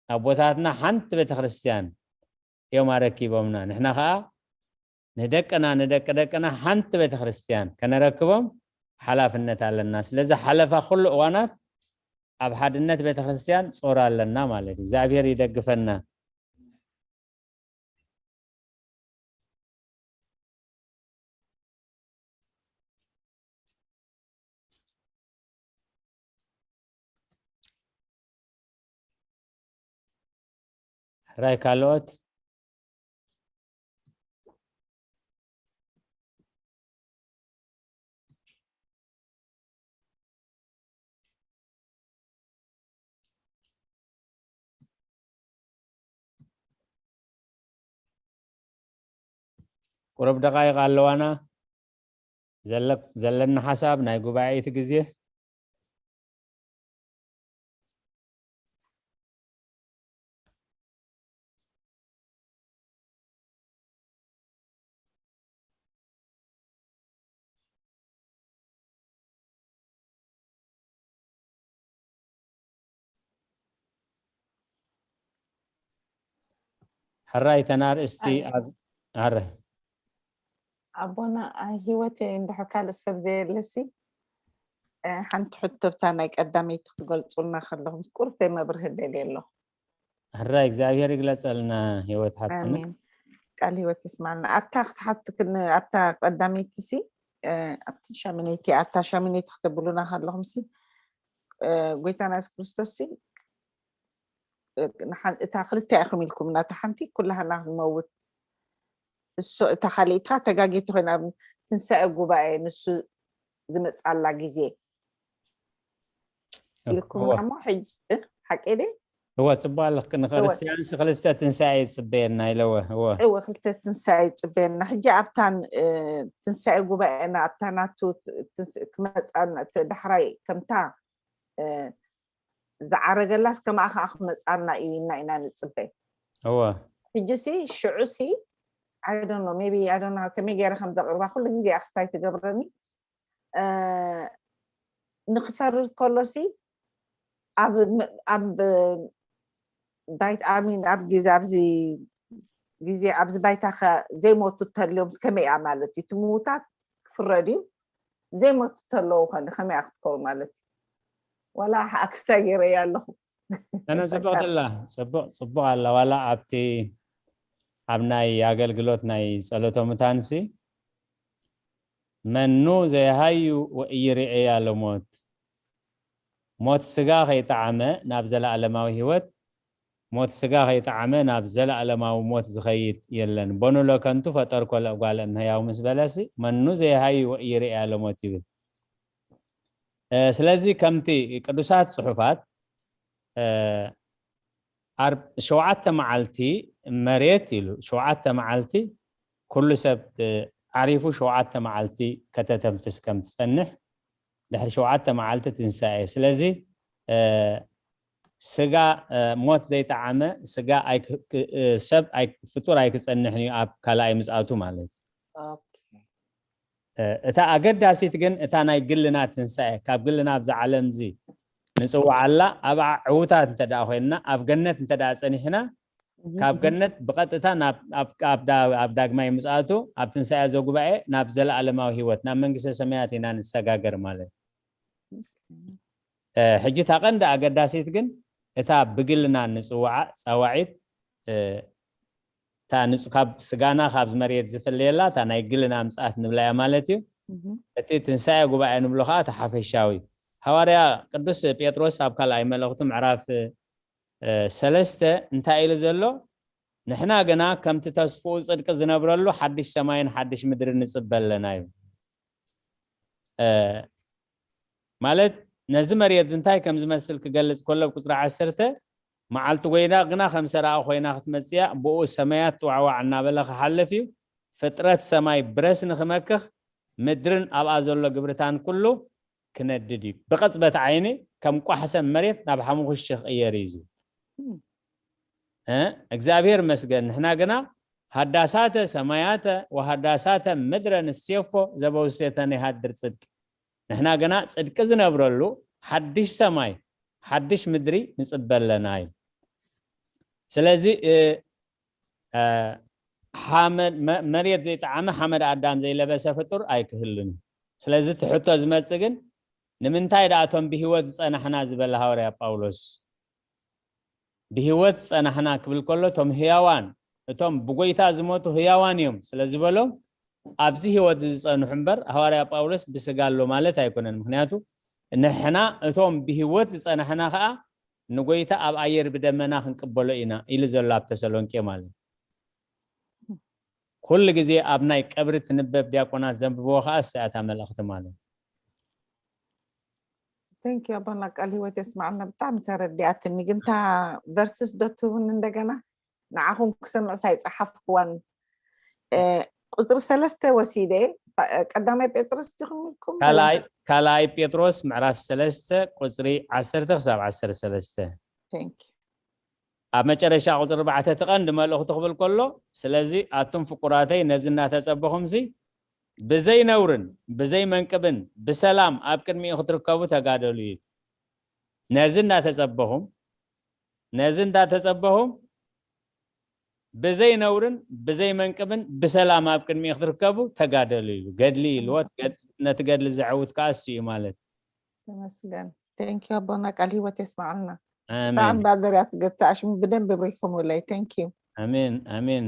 ኣቦታትና ሓንቲ ቤተ ክርስቲያን እዮም ኣረኪቦምና ንሕና ከዓ ንደቅና ንደቂ ደቅና ሓንቲ ቤተ ክርስቲያን ከነረክቦም ሓላፍነት ኣለና ስለዚ ሓለፋ ኩሉ እዋናት ኣብ ሓድነት ቤተ ክርስቲያን ጾር ኣለና ማለት እዩ እግዚኣብሔር ይደግፈና ሕራይ ካልኦት ቁሩብ ደቃይቕ ኣለዋና ዘለና ሓሳብ ናይ ጉባኤ እቲ ግዜ ሕራይ ተናርእስቲ ኣብ ኣረ ኣቦና ህይወት እንድሕር ካልእ ሰብ ዘየለሲ ሓንቲ ሕቶብታ ናይ ቀዳመይቲ ክትገልፁልና ከለኹም ቁርተ መብርህ ደልየ ኣለኹ ሕራይ እግዚኣብሔር ይግለፀልና ህይወት ሓትና ቃል ህይወት ይስማልና ኣብታ ክትሓቱ ኣብታ ቀዳመይቲ ሲ ኣብቲ ሻሚነይቲ ኣብታ ሻሚነይቲ ክትብሉና ከለኹም ሲ እ፣ ጎይታና የሱስ ክርስቶስ ሲ፣ እ፣ ንሓን-፣ እታ ክልተ ኢኹም ኢልኩም፣ ናታ ሓንቲ ኩላህና ክንመውት፣ እሱ፣ እታ ካልኣይታ ተጋጌቲ ኮይና፣ ኣብ ትንሳኤ ጉባኤ ንሱ ዝመጻላ ግዜ ኢልኩምና እሞ፣ ሕጂ፣ እ፣ ሓቂ ድየ? እወ፣ ጽቡቕ ኣለኽ። ንክርስትያንስ ክልተ ትንሳኤ ይጽበየና ኢለወ። እወ። እወ፣ ክልተ ትንሳኤ ይጽበየና። ሕጂ ኣብታን፣ እ፣ ትንሳኤ ጉባኤና፣ ኣብታ ናቱ ት-፣ ትንስ-፣ ክመጻና፣ እቲ ዳሕራይ ከምታ፣ እ፣ ዝዓረገላስ ከማኣ ከኣ ክመጻና እዩ ኢልና ኢና ንጽበ። እወ። ሕጂ ሲ፣ ሽዑ ሲ፣ I don't know፣ maybe፣ I don't know፣ ከመይ ገይረ ከም ዘቕርባ ኩሉ ግዜ ኣክስታይ ትገብረኒ። እ፣ ንክፈርድ ከሎ ሲ፣ ኣብ ም-፣ ኣብ ባይት-፣ I mean፣ ኣብ ግዜ፣ ኣብዚ ግዜ፣ ኣብዚ ባይታ ከ ዘይሞቱ ተልዮም፣ ከመይ እያ ማለት እዩ? እቲ ምዉታት ክፍረድ እዩ፣ ዘይሞቱ ተለዉ ከ ከመይ እያ ክትከውን ማለት እዩ? ዋላ ኣክስታይ ገይረያ ኣለኹ። ኣነ ጽቡቕ ኣላ፣ ጽቡቕ፣ ጽቡቕ ኣላ። ዋላ ኣብቲ፣ ኣብ ናይ ኣገልግሎት ናይ ጸሎተ ሙታንሲ፣ "መኑ ዘይሃዩ ወኢይርእያ ለሞት?" ሞት ስጋ ከይጠዓመ ናብ ዘለኣለማዊ ህይወት፣ ሞት ስጋ ከይጠዓመ ናብ ዘለኣለማዊ ሞት ዝኸይድ የለን። "በኑ ለከንቱ ፈጠርኮ ለእጓለ እምሕያው" ምስ በለሲ፣ "መኑ ዘይሃዩ ወኢይርእያ ለሞት" ይብል። እ፣ ስለዚ ከምቲ ቅዱሳት ጽሑፋት፣ እ፣ ዓርብ ሸውዓተ መዓልቲ መሬት ኢሉ፣ ሸውዓተ መዓልቲ ኩሉ ሰብ፣ እ፣ ዓሪፉ ሸውዓተ መዓልቲ ከተተንፍስ ከም ትጸንሕ፣ ድሕሪ ሸውዓተ መዓልቲ ትንሳኤ። ስለዚ፣ እ፣ ስጋ፣ እ፣ ሞት ዘይጠዓመ ስጋ ኣይክ-፣ ክ-፣ እ፣ ሰብ ኣይ-፣ ፍጡር ኣይክጸንሕን እዩ ኣብ ካልኣይ ምጽኣቱ ማለት እዩ። ኦኬ። እ፣ እታ ኣገዳሲት ግን እታ ናይ ግልና ትንሳኤ፣ ካብ ግልና ኣብዚ ዓለምዚ ንጽውዓላ፣ ኣብኣ ዕዉታት እንተ ደኣ ኮይንና፣ ኣብ ገነት እንተ ደኣ ጸኒሕና፣ ካብ ገነት ብቐጥታ ናብ፣ ኣብ፣ ኣብ ዳ-፣ ኣብ ዳግማይ ምጽኣቱ፣ ኣብ ትንሳኤ ዘጉባኤ፣ ናብ ዘለኣለማዊ ህይወት፣ ናብ መንግስተ ሰማያት ኢና ንሰጋገር ማለት እዩ። እ፣ ሕጂ እታ ቀንዲ ኣገዳሲት ግን እታ ብግልና ንጽውዓ ጸዋዒት፣ እ፣ እታ ንጹ-፣ ካብ ስጋና ካብዚ መሬት ዝፍለየላ እታ ናይ ግልና ምጽኣት ንብላ እያ ማለት እዩ። እህ። እቲ ትንሳኤ ጉባኤ ንብሎ ኸኣ እቲ ሓፈሻዊ እዩ። ሃዋርያ ቅዱስ ጴጥሮስ ኣብ ካልኣይ መልእኽቱ ምዕራፍ፣ እ፣ ሰለስተ እንታይ ኢሉ ዘሎ? "ንሕና ግና ከምቲ ተስፍኡ ጽድቂ ዝነብረሉ ሓድሽ ሰማይን ሓድሽ ምድርን ንጽበ ኣለና" እዩ። እ፣ ማለት ነዚ መሬት እዚ እንታይ ከም ዝመስል ክገልጽ ከሎ፣ ኣብ ቁጽሪ ዓሰርተ፣ "መዓልቲ ጎይታ ግና ከም ሰራቒ ኮይና ክትመጽእ እያ፣ ብኡ ሰማያት ጥዋዕዋዕ እናበለ ክሓልፍ እዩ፣ ፍጥረት ሰማይ ብረስኒ ክመክኽ፣ ምድርን ኣብኣ ዘሎ ግብርታን ኩሉ ክነድድ እዩ። ብቕጽበት ዓይኒ ከም ቋሕ ሰም መሬት ናብ ሓሙኽሽቲ ክቕየር እዩ" ዝብል። እም። እ፣ እግዚኣብሔር ይመስገን፣ ንሕና ግና ሃዳሳተ ሰማያተ ወሃዳሳተ ምድረ ንሴፎ ዘበውስቴተ ንሃድር ጽድቂ። ንሕና ግና ጽድቂ ዝነብረሉ ሓድሽ ሰማይ፣ ሓድሽ ምድሪ ንጽበ ኣለና እዩ። ስለዚ፣ እ፣ እ፣ ሓመድ፣ መ-፣ መሬት ዘይጠዓመ ሓመድ ኣዳም ዘይለበሰ ፍጡር ኣይክህሉን እዩ። ስለዚ እቲ ሕቶ ዝመጽእ ግን፣ ንምንታይ ደኣ እቶም ብህይወት ዝጸናሕና ዝበለ ሃዋርያ ጳውሎስ፣ ብህይወት ዝጸናሕና ክብል ከሎ፣ እቶም ህያዋን፣ እቶም ብጎይታ ዝሞቱ ህያዋን እዮም ስለ ዝበሎም፣ ኣብዚ ህይወት እዚ ዝጸንሑ እምበር፣ ሃዋርያ ጳውሎስ ብስጋ ኣሎ ማለት ኣይኮነን። ምኽንያቱ፣ ንሕና እቶም ብህይወት ዝጸናሕና ኸኣ ንጎይታ ኣብ ኣየር ብደመና ክንቅበሎ ኢና ኢሉ ዘሎ ኣብ ተሰሎንቄ ማለት እዩ። ኩሉ ግዜ ኣብ ናይ ቀብሪ ትንበብ ዲያቆናት ዘንብብዎ ኸኣ እሳ እታ መልእኽቲ ማለት እዩ። Thank you ኣቦና፣ ቃል ህይወት የስማዕና። ብጣዕሚ ተረዲኣትኒ፣ ግን እታ ቨርስስ ዶ ትህቡኒ እንደገና? ንዓኹም ክሰምዕስ ኣይጸሓፍኩዋን። እ፣ ቁጽሪ ሰለስተ ወሲደ፣ ባ-፣ ቀዳማይ ጴጥሮስ ዲኹም ኢልኩም? ካልኣይ በለስ? ካልኣይ ጴጥሮስ ምዕራፍ ሰለስተ ቁጽሪ ዓሰርተ ክሳብ ዓሰርተ ሰለስተ። Thank you። ኣብ መጨረሻ ቁጽሪ ኣርባዕተ እቲ ቀንዲ መልእኽቱ ክብል ከሎ፣ ስለዚ ኣቱም ፍቁራተይ ነዚ እናተጸበኹምሲ ብዘይ ነውርን ብዘይ መንቅብን ብሰላም ኣብ ቅድሚኡ ክትርከቡ ተጋደሉ እዩ። ነዚ እናተጸበኹም ነዚ እንዳተጸበኹም ብዘይ ነውርን ብዘይ መንቅብን ብሰላም ኣብ ቅድሚኡ ክትርከቡ ተጋደሉ እዩ። ገድሊ ኢልዎ፣ ገድ-፣ ነቲ ገድሊ ዘዕውት ከኣ እሱ እዩ ማለት እዩ። ተመስገን። Thank you ኣቦና፣ ቃል ህይወት የስማዓልና። ኣሜን። ብጣዕሚ ባደርያ ትገብቲ ኣሽሙ ብደንብ ብሪኹምለይ። Thank you። ኣሜን፣ ኣሜን።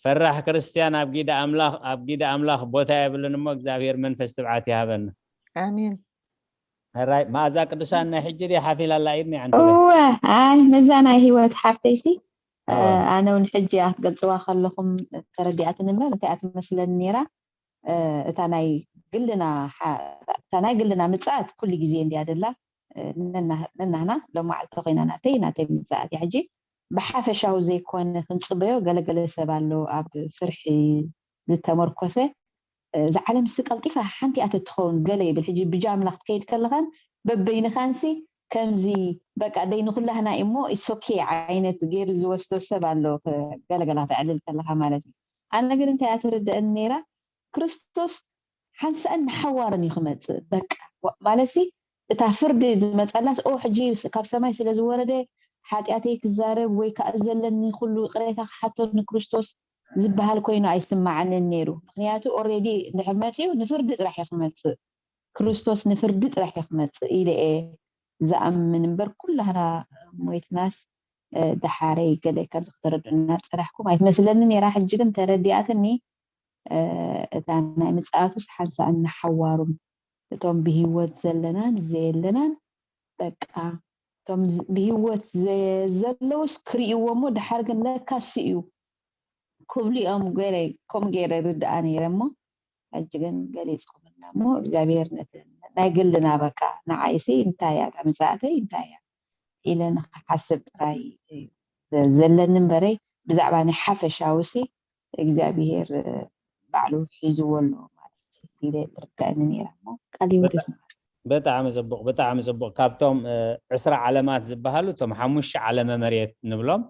ፈራሕ ክርስትያን ኣብ ጊዳ ኣምላኽ፣ ኣብ ጊዳ ኣምላኽ ቦታ የብሉን እሞ እግዚኣብሔር መንፈስ ትብዓት ይሃበና። ኣሜን። ሕራይ መኣዛ ቅዱሳን ናይ ሕጂ ድያ ሓፍ ኢላ ኣላ ኢድኒ ዓንተበይ? እወ ኣይ መዛ ናይ ህይወት ሓፍተይሲ እወ። ኣነ እውን ሕጂ እያ ክትገልፅዋ ከለኹም ተረዲኣትኒ እምበር እንታይ እያ ትመስለኒ ነይራ። እታ ናይ ግልና እታ ናይ ግልና ምፅኣት ኩሉ ግዜ እንድያ ደላ። ነናህና ሎማዓልቲ ኮይና ናተይ ናተይ ምፅኣት እያ። ሕጂ ብሓፈሻዊ ዘይኮነ ክንፅበዮ ገለገለ ሰብ ኣሎ ኣብ ፍርሒ ዝተመርኮሰ። እዛ ዓለም ሲ ቀልጢፋ ሓንቲ እያ ተትኸውን ገለ ይብል። ሕጂ ብጃምላ ክትከይድ ከለኻን በበይንኻን ሲ ከምዚ በቃ ደይ ንኩላህና እሞ ኢሶኬ ዓይነት ገይሩ ዝወስዶ ሰብ ኣሎ። ገለገላ ክተዕልል ከለኻ ማለት እዩ። ኣነ ግን እንታይ እያ ትርድአኒ ነይራ፣ ክርስቶስ ሓንሳእን ንሓዋርን እዩ ክመፅእ። በቃ ማለት ሲ እታ ፍርዲ ዝመፀላስ ኦ ሕጂ ካብ ሰማይ ስለ ዝወረደ ሓጢኣተይ ክዛረብ ወይ ከዓ ዘለኒ ኩሉ ቅሬታ ክሓቶ ንክርስቶስ ዝበሃል ኮይኑ ኣይስማዓንን ነይሩ። ምክንያቱ ኦሬዲ እንድሕር መፂኡ ንፍርዲ ጥራሕ እዩ ክመፅእ። ክርስቶስ ንፍርዲ ጥራሕ እዩ ክመፅእ ኢለ እየ ዝኣምን እምበር ኩላህና ሞይትናስ ደሓረይ ገለ ከምዚ ክተረድኡና ፀናሕኩም ኣይትመስለኒ ነይራ። ሕጂ ግን ተረዲኣትኒ። እታ ናይ ምፅኣቱስ ሓንሳእን ንሓዋሩን እቶም ብሂወት ዘለናን ዘየለናን በቃ እቶም ብሂወት ዘለውስ ክርእይዎ እሞ ደሓር ግን ለካስ እዩ ክብሉ እዮም ገለ ከምኡ ገይረ ርድኣ ነይረ እሞ ሕጂ ግን ገሊፅኩምልና እሞ እግዚኣብሔር ነቲ ናይ ግልና በቃ ንዓይሲ እንታይ እያ እታ ምፅኣተይ እንታይ እያ ኢለ ንክሓስብ ጥራይ እዩ ዘለኒ እምበረይ ብዛዕባ ናይ ሓፈሻዊ ሲ እግዚኣብሔር ባዕሉ ሒዝዎ ኣሎ ማለት ኢለ ትርዳእኒ ነይራ እሞ ቃል ህይወት የስምዓና። ብጣዕሚ ፅቡቕ ብጣዕሚ ፅቡቕ። ካብቶም ዕስራ ዓለማት ዝበሃሉ እቶም ሓሙሽተ ዓለመ መሬት ንብሎም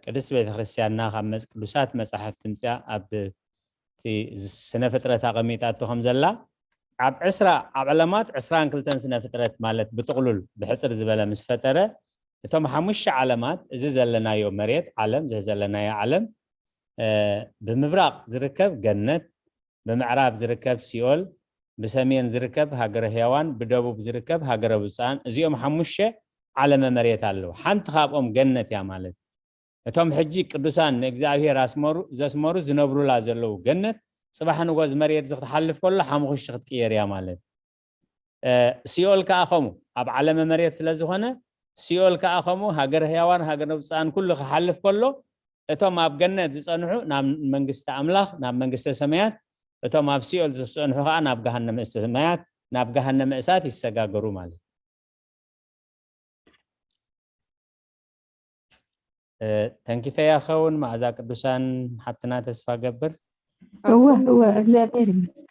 ቅድስት ቤተክርስትያንና ካብ መጽ ቅዱሳት መጻሕፍቲ ምጽያ ኣብ ስነ ፍጥረት ኣቐሚጣቶ ከም ዘላ ኣብ ዕስራ ኣብ ዓለማት ዕስራን ክልተን ስነ ፍጥረት ማለት ብጥቕሉል ብሕፅር ዝበለ ምስ ፈጠረ እቶም ሓሙሽተ ዓለማት እዚ ዘለናዮ መሬት ዓለም እዚ ዘለናዮ ዓለም ብምብራቕ ዝርከብ ገነት ብምዕራብ ዝርከብ ሲኦል ብሰሜን ዝርከብ ሃገረ ህያዋን ብደቡብ ዝርከብ ሃገረ ብፁዓን እዚኦም ሓሙሽተ ዓለመ መሬት ኣለዉ ሓንቲ ካብኦም ገነት እያ ማለት እቶም ሕጂ ቅዱሳን ንእግዚኣብሔር ኣስመሩ ዘስመሩ ዝነብሩላ ዘለዉ ገነት ጽባሕ ንጎ ዝመሬት እዚ ክትሓልፍ ከሎ ሓሙኽሽቲ ክትቅየር እያ ማለት ሲኦል ከዓ ከምኡ ኣብ ዓለመ መሬት ስለ ዝኾነ ሲኦል ከዓ ከምኡ ሃገር ህያዋን ሃገር ብፁዓን ኩሉ ክሓልፍ ከሎ እቶም ኣብ ገነት ዝጸንሑ ናብ መንግስቲ ኣምላኽ ናብ መንግስተ ሰማያት እቶም ኣብ ሲኦል ዝጸንሑ ከዓ ናብ ገሃነመ ሰማያት ናብ ገሃነመ እሳት ይሰጋገሩ ማለት ተንኪፈያ ኸውን መኣዛ ቅዱሳን ሓብትና ተስፋ ገብር እወ እወ እግዚኣብሔር ይመስገን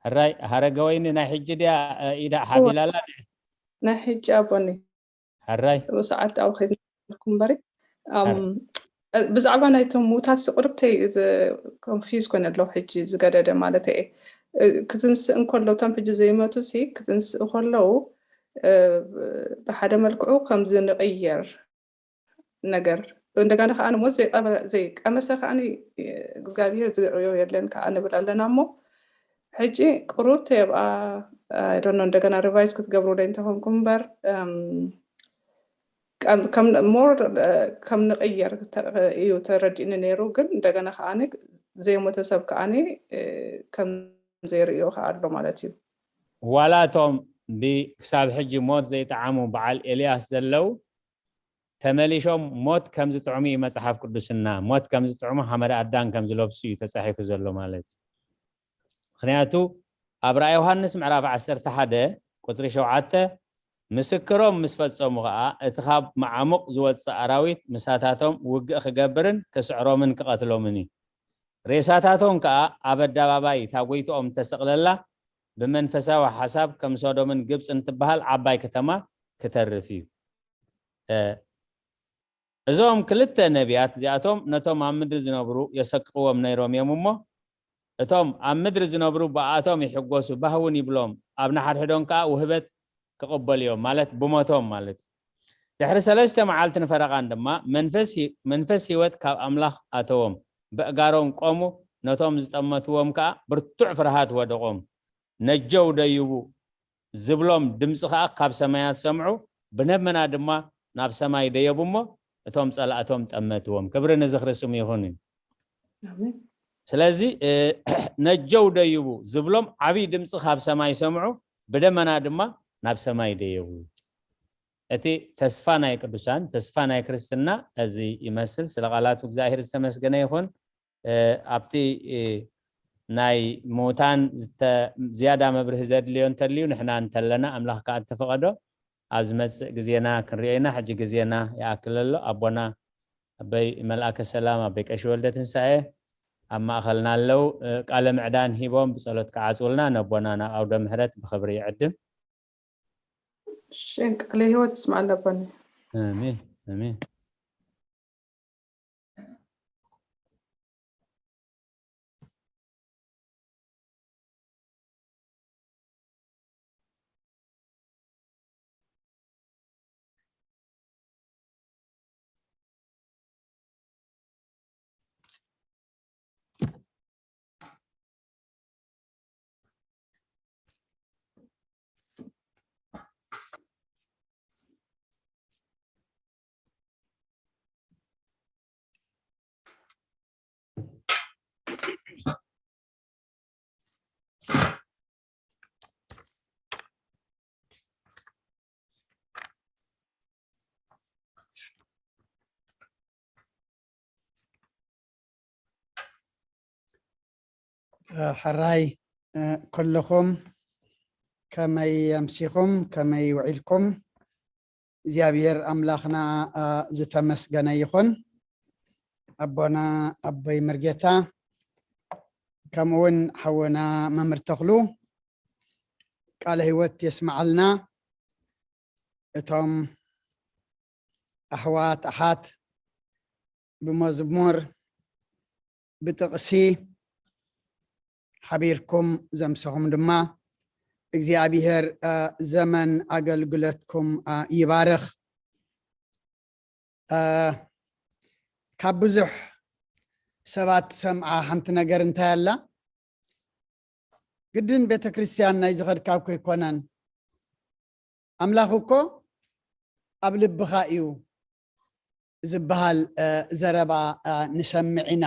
ሕራይ ሃረገ ወይኒ ናይ ሕጂ ድያ ኢዳ ሓቢላላ ናይ ሕጂ ኣቦኒ ሕራይ ሰዓት ኣብ ከይድኩም በሪ ብዛዕባ ናይቶም ምውታት ቁርብተይ ኮንፊዝ ኮነ ኣለዉ ሕጂ ዝገደደ ማለት እየ ክትንስእ እንከሎ እቶም ሕጂ ዘይመቱ ሲ ክትንስእ ከለዉ ብሓደ መልክዑ ከምዚ ንቕየር ነገር እንደገና ከዓ ሞት ዘይቀመሰ ከዓ እግዚኣብሔር ዝርእዮ የለን ከዓ ንብል ኣለና እሞ ሕጂ ቁሩብ ተየብኣ ዶኖ እንደገና ሪቫይዝ ክትገብሩለይ እንተኾንኩም እምበር ሞር ከም ንቕየር እዩ ተረዲእኒ ነይሩ ግን እንደገና ከዓ ዘይሞተ ሰብ ከዓ ከም ዘይርእዮ ከዓ ኣሎ ማለት እዩ ዋላ እቶም ክሳብ ሕጂ ሞት ዘይጠዓሙ በዓል ኤልያስ ዘለዉ ተመሊሾም ሞት ከም ዝጥዕሙ እዩ መፅሓፍ ቅዱስና ሞት ከም ዝጥዕሙ ሓመድ ኣዳም ከም ዝለብሱ እዩ ተፃሒፉ ዘሎ ማለት እዩ ምክንያቱ ኣብ ራእይ ዮሃንስ ምዕራፍ ዓሰርተ ሓደ ቁፅሪ ሸውዓተ ምስክሮም ምስ ፈፀሙ ከዓ እቲ ካብ መዓሙቕ ዝወፅእ ኣራዊት ምሳታቶም ውግእ ክገብርን ክስዕሮምን ክቐትሎምን እዩ ሬሳታቶም ከዓ ኣብ ኣደባባይ እታ ጎይትኦም እተሰቕለላ ብመንፈሳዊ ሓሳብ ከም ሶዶምን ግብፅን ትበሃል ዓባይ ከተማ ክተርፍ እዩ እዞም ክልተ ነቢያት እዚኣቶም ነቶም ኣብ ምድሪ ዝነብሩ የሰቅቕዎም ነይሮም እዮም እሞ እቶም ኣብ ምድሪ ዝነብሩ ብኣቶም ይሕጎሱ ባህውን ይብሎም ኣብ ንሓድሕዶም ከዓ ውህበት ክቕበሉ እዮም ማለት ብሞቶም ማለት እዩ ድሕሪ ሰለስተ መዓልቲ ንፈረቓን ድማ መንፈስ ህይወት ካብ ኣምላኽ ኣተዎም በእጋሮም ቆሙ ነቶም ዝጠመትዎም ከዓ ብርቱዕ ፍርሃት ወደቖም ነጀው ደይቡ ዝብሎም ድምፂ ከዓ ካብ ሰማያት ሰምዑ ብደመና ድማ ናብ ሰማይ ደየቡ እሞ እቶም ፀላእቶም ጠመትዎም ክብሪ ንዝኽሪ ስሙ ይኹን እዩ ስለዚ ነጀው ደይቡ ዝብሎም ዓብይ ድምፂ ካብ ሰማይ ሰምዑ ብደመና ድማ ናብ ሰማይ ደየቡ። እቲ ተስፋ ናይ ቅዱሳን፣ ተስፋ ናይ ክርስትና እዚ ይመስል። ስለ ቃላቱ እግዚኣብሔር ዝተመስገነ ይኹን። ኣብቲ ናይ ምዉታን ዝያዳ መብርሂ ዘድልዮ እንተልዩ ንሕና እንተለና ኣምላኽ ከኣ እንተፈቐዶ ኣብ ዝመጽእ ግዜና ክንሪኦ ኢና። ሕጂ ግዜና ይኣክል ኣሎ። ኣቦና ኣበይ መልኣከ ሰላም ኣበይ ቀሺ ወልደ ትንሳኤ ኣብ ማእኸልና ኣለዉ። ቃለ ምዕዳን ሂቦም ብጸሎት ክዓጽውልና ነቦና ናብ ኣውደ ምህረት ብኽብሪ ይዕድም። እሺ፣ ቃለ ህይወት ይስማዕ ኣለባኒ። ኣሜን ኣሜን። ሕራይ ኩልኹም ከመይ ኣምሲኹም ከመይ ውዒልኩም? እግዚኣብሔር ኣምላኽና ዝተመስገነ ይኹን። ኣቦና ኣቦይ መርጌታ ከምኡ እውን ሓወና መምህር ተኽሉ ቃለ ህይወት የስመዓልና። እቶም ኣሕዋት ኣሓት ብመዝሙር ብጥቕሲ ሓቢርኩም ዘምሰኹም ድማ እግዚኣብሔር ዘመን ኣገልግሎትኩም ይባርኽ። ካብ ብዙሕ ሰባት ሰምዓ ሓንቲ ነገር እንታይ ኣላ? ግድን ቤተክርስትያን ናይ ዝኸድካ እኮ ኣይኮነን። ኣምላኽ እኮ ኣብ ልብኻ እዩ ዝበሃል ዘረባ ንሰምዕ ኢና።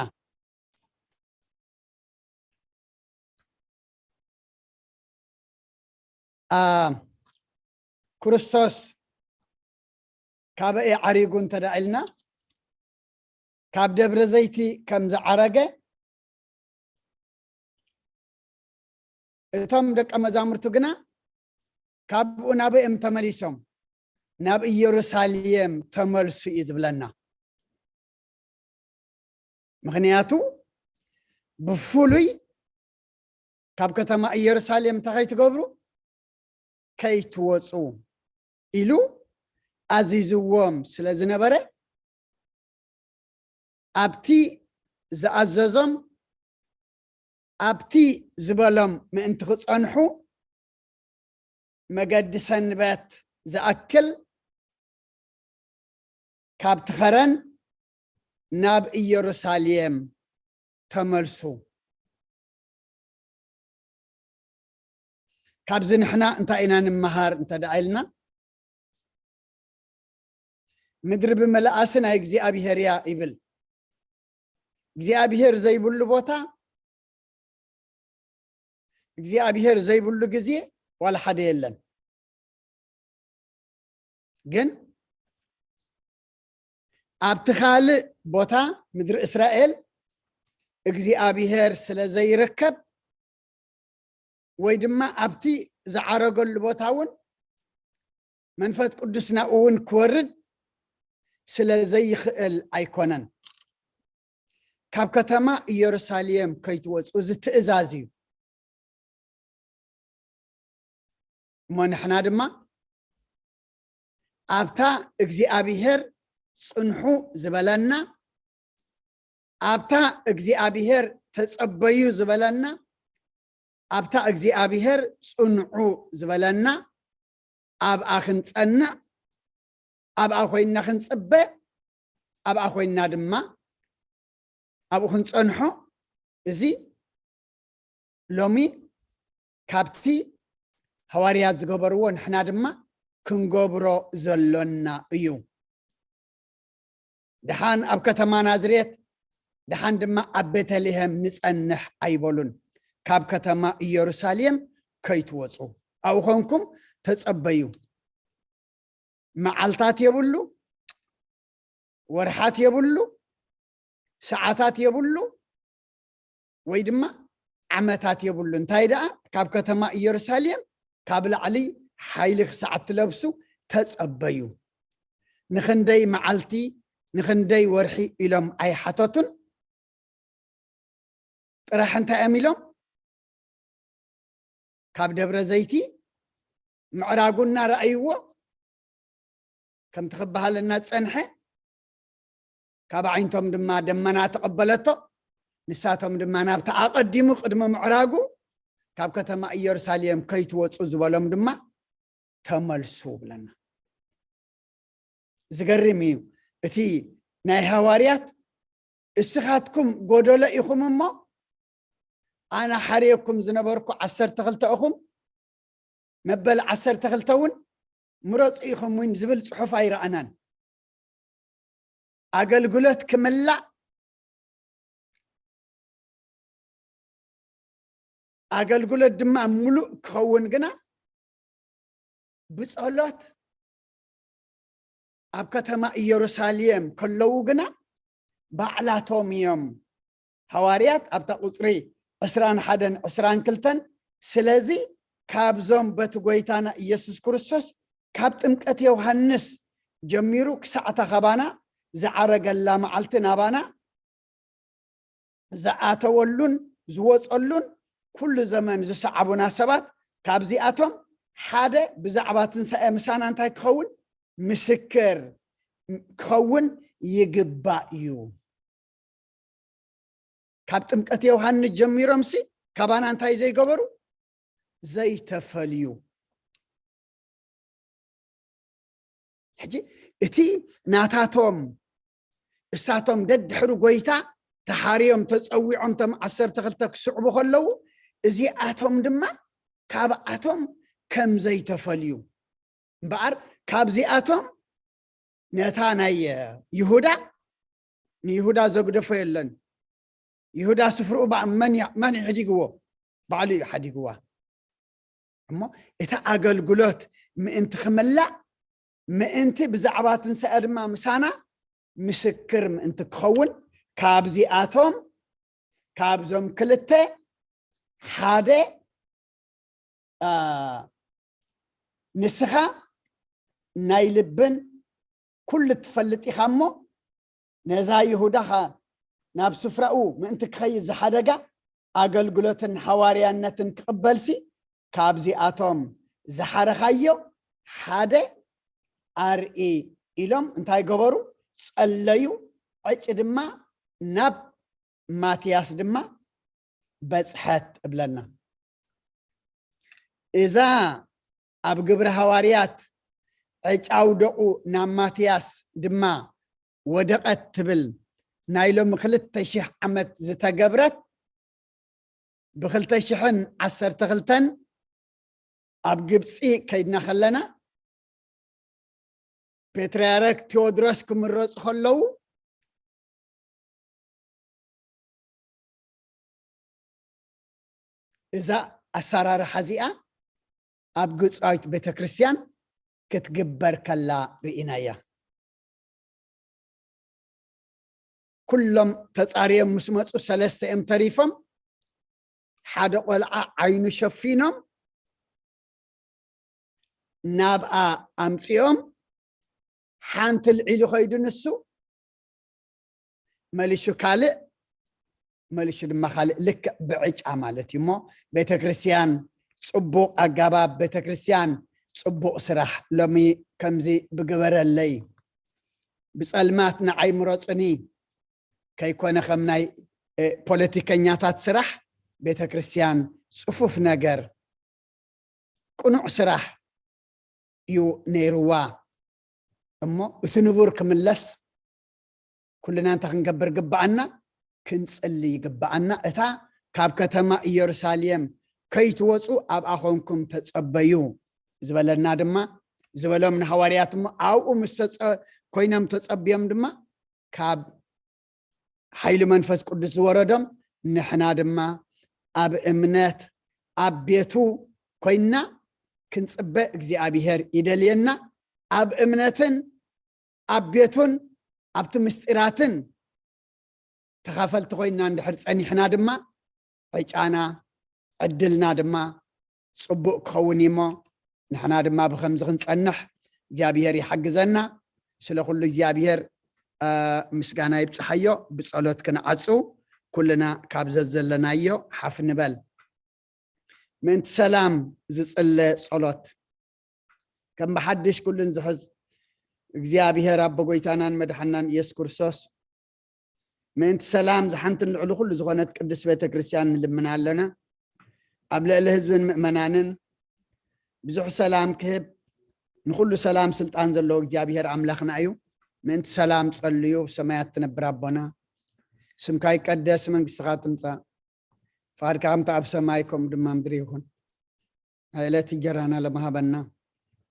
ክርስቶስ ካበይ ዓሪጉ እንተዳ ኢልና ካብ ደብረ ዘይቲ ከም ዝዓረገ እቶም ደቀ መዛሙርቱ ግና ካብኡ ናበይ እዮም ተመሊሶም? ናብ ኢየሩሳሌም ተመልሱ እዩ ዝብለና። ምኽንያቱ ብፍሉይ ካብ ከተማ ኢየሩሳሌም እንታይ ከይትገብሩ ከይትወፁ ኢሉ ኣዚዝዎም ስለ ዝነበረ ኣብቲ ዝኣዘዞም ኣብቲ ዝበሎም ምእንቲ ክፀንሑ መገዲ ሰንበት ዝኣክል ካብቲ ኸረን ናብ ኢየሩሳሌም ተመልሱ። ካብዚ ንሕና እንታይ ኢና ንምሃር እንተ ደኣ ኢልና ምድሪ ብምልኣስ ናይ እግዚኣብሔር እያ ይብል። እግዚኣብሔር ዘይብሉ ቦታ እግዚኣብሔር ዘይብሉ ግዜ ዋላ ሓደ የለን። ግን ኣብቲ ካልእ ቦታ ምድሪ እስራኤል እግዚኣብሔር ስለ ዘይርከብ ወይ ድማ ኣብቲ ዝዓረገሉ ቦታ እውን መንፈስ ቅዱስ ናብኡ እውን ክወርድ ስለ ዘይኽእል ኣይኮነን። ካብ ከተማ ኢየሩሳሌም ከይትወፁ እዚ ትእዛዝ እዩ። እሞ ንሕና ድማ ኣብታ እግዚኣብሔር ፅንሑ ዝበለና ኣብታ እግዚኣብሔር ተጸበዩ ዝበለና ኣብታ እግዚኣብሔር ጽንዑ ዝበለና ኣብኣ ክንጸንዕ ኣብኣ ኮይንና ክንጽበ ኣብኣ ኮይንና ድማ ኣብኡ ክንጸንሖ እዚ ሎሚ ካብቲ ሃዋርያት ዝገበርዎ ንሕና ድማ ክንገብሮ ዘሎና እዩ። ደሓን ኣብ ከተማ ናዝሬት ደሓን ድማ ኣብ ቤተልሔም ንጸንሕ ኣይበሉን። ካብ ከተማ ኢየሩሳሌም ከይትወጹ ኣብኡ ኾንኩም ተጸበዩ። መዓልታት የብሉ፣ ወርሓት የብሉ፣ ሰዓታት የብሉ፣ ወይ ድማ ዓመታት የብሉ። እንታይ ደኣ፣ ካብ ከተማ ኢየሩሳሌም ካብ ላዕሊ ሓይሊ ክሳዕ እትለብሱ ተጸበዩ። ንኽንደይ መዓልቲ፣ ንኽንደይ ወርሒ ኢሎም ኣይሓተቱን። ጥራሕ እንታይ እዮም ኢሎም? ካብ ደብረ ዘይቲ ምዕራጉ እናረኣይዎ፣ ከምቲ ክበሃለና ዝጸንሐ፣ ካብ ኣዒንቶም ድማ ደመና ተቐበለቶ። ንሳቶም ድማ ናብቲ ኣቐዲሙ ቅድሚ ምዕራጉ ካብ ከተማ ኢየሩሳሌም ከይትወጹ ዝበሎም ድማ ተመልሱ ብለና። ዝገርም እዩ። እቲ ናይ ሃዋርያት፣ እስኻትኩም ጎደሎ ኢኹም እሞ፣ ኣነ ሓርየኩም ዝነበርኩ ዓሰርተ ክልተ ኢኹም፣ መበል ዓሰርተ ክልተ እውን ምረጹ ኢኹም እውን ዝብል ጽሑፍ ኣይረኣናን። ኣገልግሎት ክምላእ፣ ኣገልግሎት ድማ ምሉእ ክኸውን ግና ብጸሎት ኣብ ከተማ ኢየሩሳሌም ከለዉ ግና ባዕላቶም እዮም። ሃዋርያት ኣብታ ቁጽሪ ዕስራን ሓደን ዕስራን ክልተን፣ ስለዚ ካብዞም በቲ ጐይታና ኢየሱስ ክርስቶስ ካብ ጥምቀት ዮሃንስ ጀሚሩ ክሳዕታ ካባና ዝዓረገላ መዓልቲ ናባና ዝኣተወሉን ዝወጸሉን ኩሉ ዘመን ዝሰዓቡና ሰባት፣ ካብዚኣቶም ሓደ ብዛዕባ ትንሳኤ ምሳና እንታይ ክኸውን? ምስክር ክኸውን ይግባእ እዩ። ካብ ጥምቀት ዮሃንስ ጀሚሮምሲ ካባና እንታይ ዘይገበሩ? ዘይተፈልዩ። ሕጂ እቲ ናታቶም፣ እሳቶም ደድሕሪ ጐይታ ተሓርዮም ተጸዊዖም፣ እቶም ዓሰርተ ክልተ ክስዕቡ ከለዉ፣ እዚኣቶም ድማ ካብኣቶም ከም ዘይተፈልዩ እምበኣር፣ ካብዚኣቶም ነታ ናይ ይሁዳ፣ ንይሁዳ ዘግደፎ የለን። ይሁዳ ስፍርኡ በ-፣ መን ያ-፣ መን ይሕዲግዎ? ባዕሉ እዩ ሓዲግዋ። እሞ እቲ ኣገልግሎት ምእንቲ ክምላእ፣ ምእንቲ ብዛዕባ ትንሳኤ ድማ ምሳና ምስክር ምእንቲ ክኸውን፣ ካብዚኣቶም፣ ካብዞም ክልተ ሓደ፣ አ፣ ንስኻ ናይ ልብን ኩሉ ትፈልጥ ኢኻ እሞ፣ ነዛ ይሁዳኻ ናብ ስፍራኡ ምእንቲ ክኸይድ ዝሓደጋ ኣገልግሎትን ሃዋርያነትን ክቕበልሲ፣ ካብዚኣቶም ዝሓረኻዮ ሓደ ኣርኢ ኢሎም እንታይ ገበሩ? ጸለዩ። ዕጭ ድማ ናብ ማትያስ ድማ በጽሐት እብለና። እዛ ኣብ ግብሪ ሃዋርያት ዕጫ ኣውደቑ ናብ ማትያስ ድማ ወደቐት ትብል ናይ ሎሚ ክልተ ሽሕ ዓመት ዝተገብረት፣ ብክልተ ሽሕን ዓሰርተ ክልተን ኣብ ግብፂ ከይድና ከለና፣ ፔትርያርክ ቴዎድሮስ ክምረፁ ከለዉ፣ እዛ ኣሰራርሓ እዚኣ ኣብ ግብፃዊት ቤተክርስትያን ክትግበር ከላ ርኢናያ። ኩሎም ተጻርዮም ምስ መጹ፣ ሰለስተ እዮም ተሪፎም። ሓደ ቆልዓ ዓይኑ ሸፊኖም ናብኣ ኣምጺኦም። ሓንቲ ልዒሉ ኸይዱ ንሱ፣ መሊሹ ካልእ፣ መሊሹ ድማ ካልእ፣ ልክዕ ብዕጫ ማለት እዩ። እሞ ቤተ ክርስቲያን ጽቡቕ ኣጋባብ፣ ቤተ ክርስቲያን ጽቡቕ ስራሕ። ሎሚ ከምዚ ብግበረለይ፣ ብጸልማት ንዓይ ምረጹኒ ከይኮነ፣ ከም ናይ፣ እ፣ ፖለቲከኛታት ስራሕ፣ ቤተ ክርስቲያን ጽፉፍ ነገር፣ ቅኑዕ ስራሕ እዩ ነይርዋ። እሞ እቲ ንቡር ክምለስ ኩልና እንታይ ክንገብር ግብኣና? ክንጽሊ ይግብኣና። እታ ካብ ከተማ ኢየሩሳሌም ከይትወጹ ኣብኣ ኾንኩም ተጸበዩ ዝበለና ድማ፣ ዝበሎም ንሃዋርያት እሞ ኣብኡ ምስ ተጸ-፣ ኮይኖም ተጸብዮም ድማ ካብ ሓይሊ መንፈስ ቅዱስ ዝወረዶም፣ ንሕና ድማ ኣብ እምነት ኣብ ቤቱ ኮይንና ክንጽበ እግዚኣብሔር ይደልየና። ኣብ እምነትን ኣብ ቤቱን ኣብቲ ምስጢራትን ተኻፈልቲ ኮይና እንድሕር ጸኒሕና ድማ ዕጫና ዕድልና ድማ ጽቡቕ ክኸውን እዩ እሞ ንሕና ድማ ብኸምዚ ክንጸንሕ እግዚኣብሔር ይሓግዘና። ስለ ኩሉ እግዚኣብሔር ምስጋና ይብጽሓዮ። ብጸሎት ክንዓጹ ኩልና ካብ ዘዘለናዮ ሓፍ ንበል። ምእንቲ ሰላም ዝጽለ ጸሎት ከም ብሓድሽ ኩሉን ዝሕዝ እግዚኣብሔር ኣቦ ጎይታናን መድሓናን ኢየሱስ ክርስቶስ ምእንቲ ሰላም ዝሓንትን ልዕሊ ኩሉ ዝኾነት ቅድስት ቤተ ክርስቲያን ንልምና ኣለና። ኣብ ልዕሊ ህዝብን ምእመናንን ብዙሕ ሰላም ክህብ ንኩሉ ሰላም ስልጣን ዘለዎ እግዚኣብሔር ኣምላኽና እዩ። ምእንቲ ሰላም ጸልዩ። ሰማያት ትነብር ኣቦና ስምካ ይቀደስ መንግስትኻ ትምጻእ ፈቃድካ ከምቲ ኣብ ሰማይ ከምኡ ድማ ምድሪ ይኹን። ናይ ዕለት እንጀራና ለመሃበና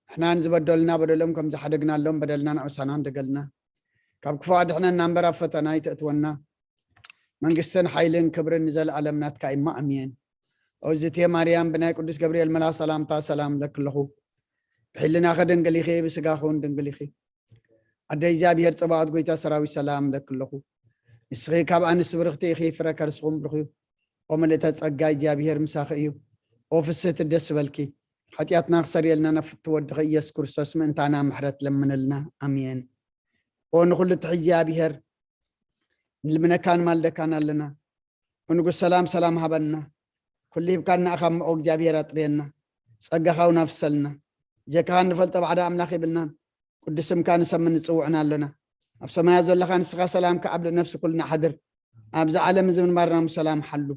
ንሕናን ዝበደሉና በደሎም ከም ዝሓደግናሎም በደልና ንዕሳና እንደገልና ካብ ክፉ ኣድሕነና እምበር ኣብ ፈተና ይተእትወና መንግስትን ሓይልን ክብርን ንዘለኣለም ናትካ እሞ ኣሜን። ኦዝቴ ማርያም ብናይ ቅዱስ ገብርኤል መልኣኽ ሰላምታ ሰላም ለክለኹ ብሕልናኸ ድንግል ኢኺ ብስጋኸ እውን ድንግል ኢኺ ኣደ እግዚኣብሔር ጽባኦት ጎይታ ሰራዊት ሰላም ለክለኹ ንስኺ ካብ ኣንስቲ ብርኽቲ ኢኺ ፍረ ከርስኹም ብርኽ እዩ። ኦ ምልእተ ጸጋ እግዚኣብሔር ምሳኺ እዩ። ኦ ፍስህቲ ደስ በልኪ ሓጢኣትና ክሰርየልና ናብ ፍትወድኺ ኢየሱስ ክርስቶስ ምእንታና ምሕረት ለምንልና ኣሜን። ኦ ንኹሉ ትሕ እግዚኣብሔር ንልምነካን ማልደካን ኣለና። ኦ ንጉስ ሰላም ሰላም ሃበና። ኩሉ ሂብካና ኣኻ እሞ እግዚኣብሔር ኣጥርየና። ጸጋኻ እውን ኣፍሰልና። ጀካኻ እንፈልጦ ባዕዳ ኣምላኽ የብልናን። ቅዱስ ስምካ ንሰምን ንጽውዕን ኣሎና። ኣብ ሰማያት ዘለኻ ንስኻ ሰላምካ ኣብ ልዕሊ ነፍሲ ኩልና ሓድር። ኣብዚ ዓለም እዚ ምንባርና ምስ ሰላም ሓሉ።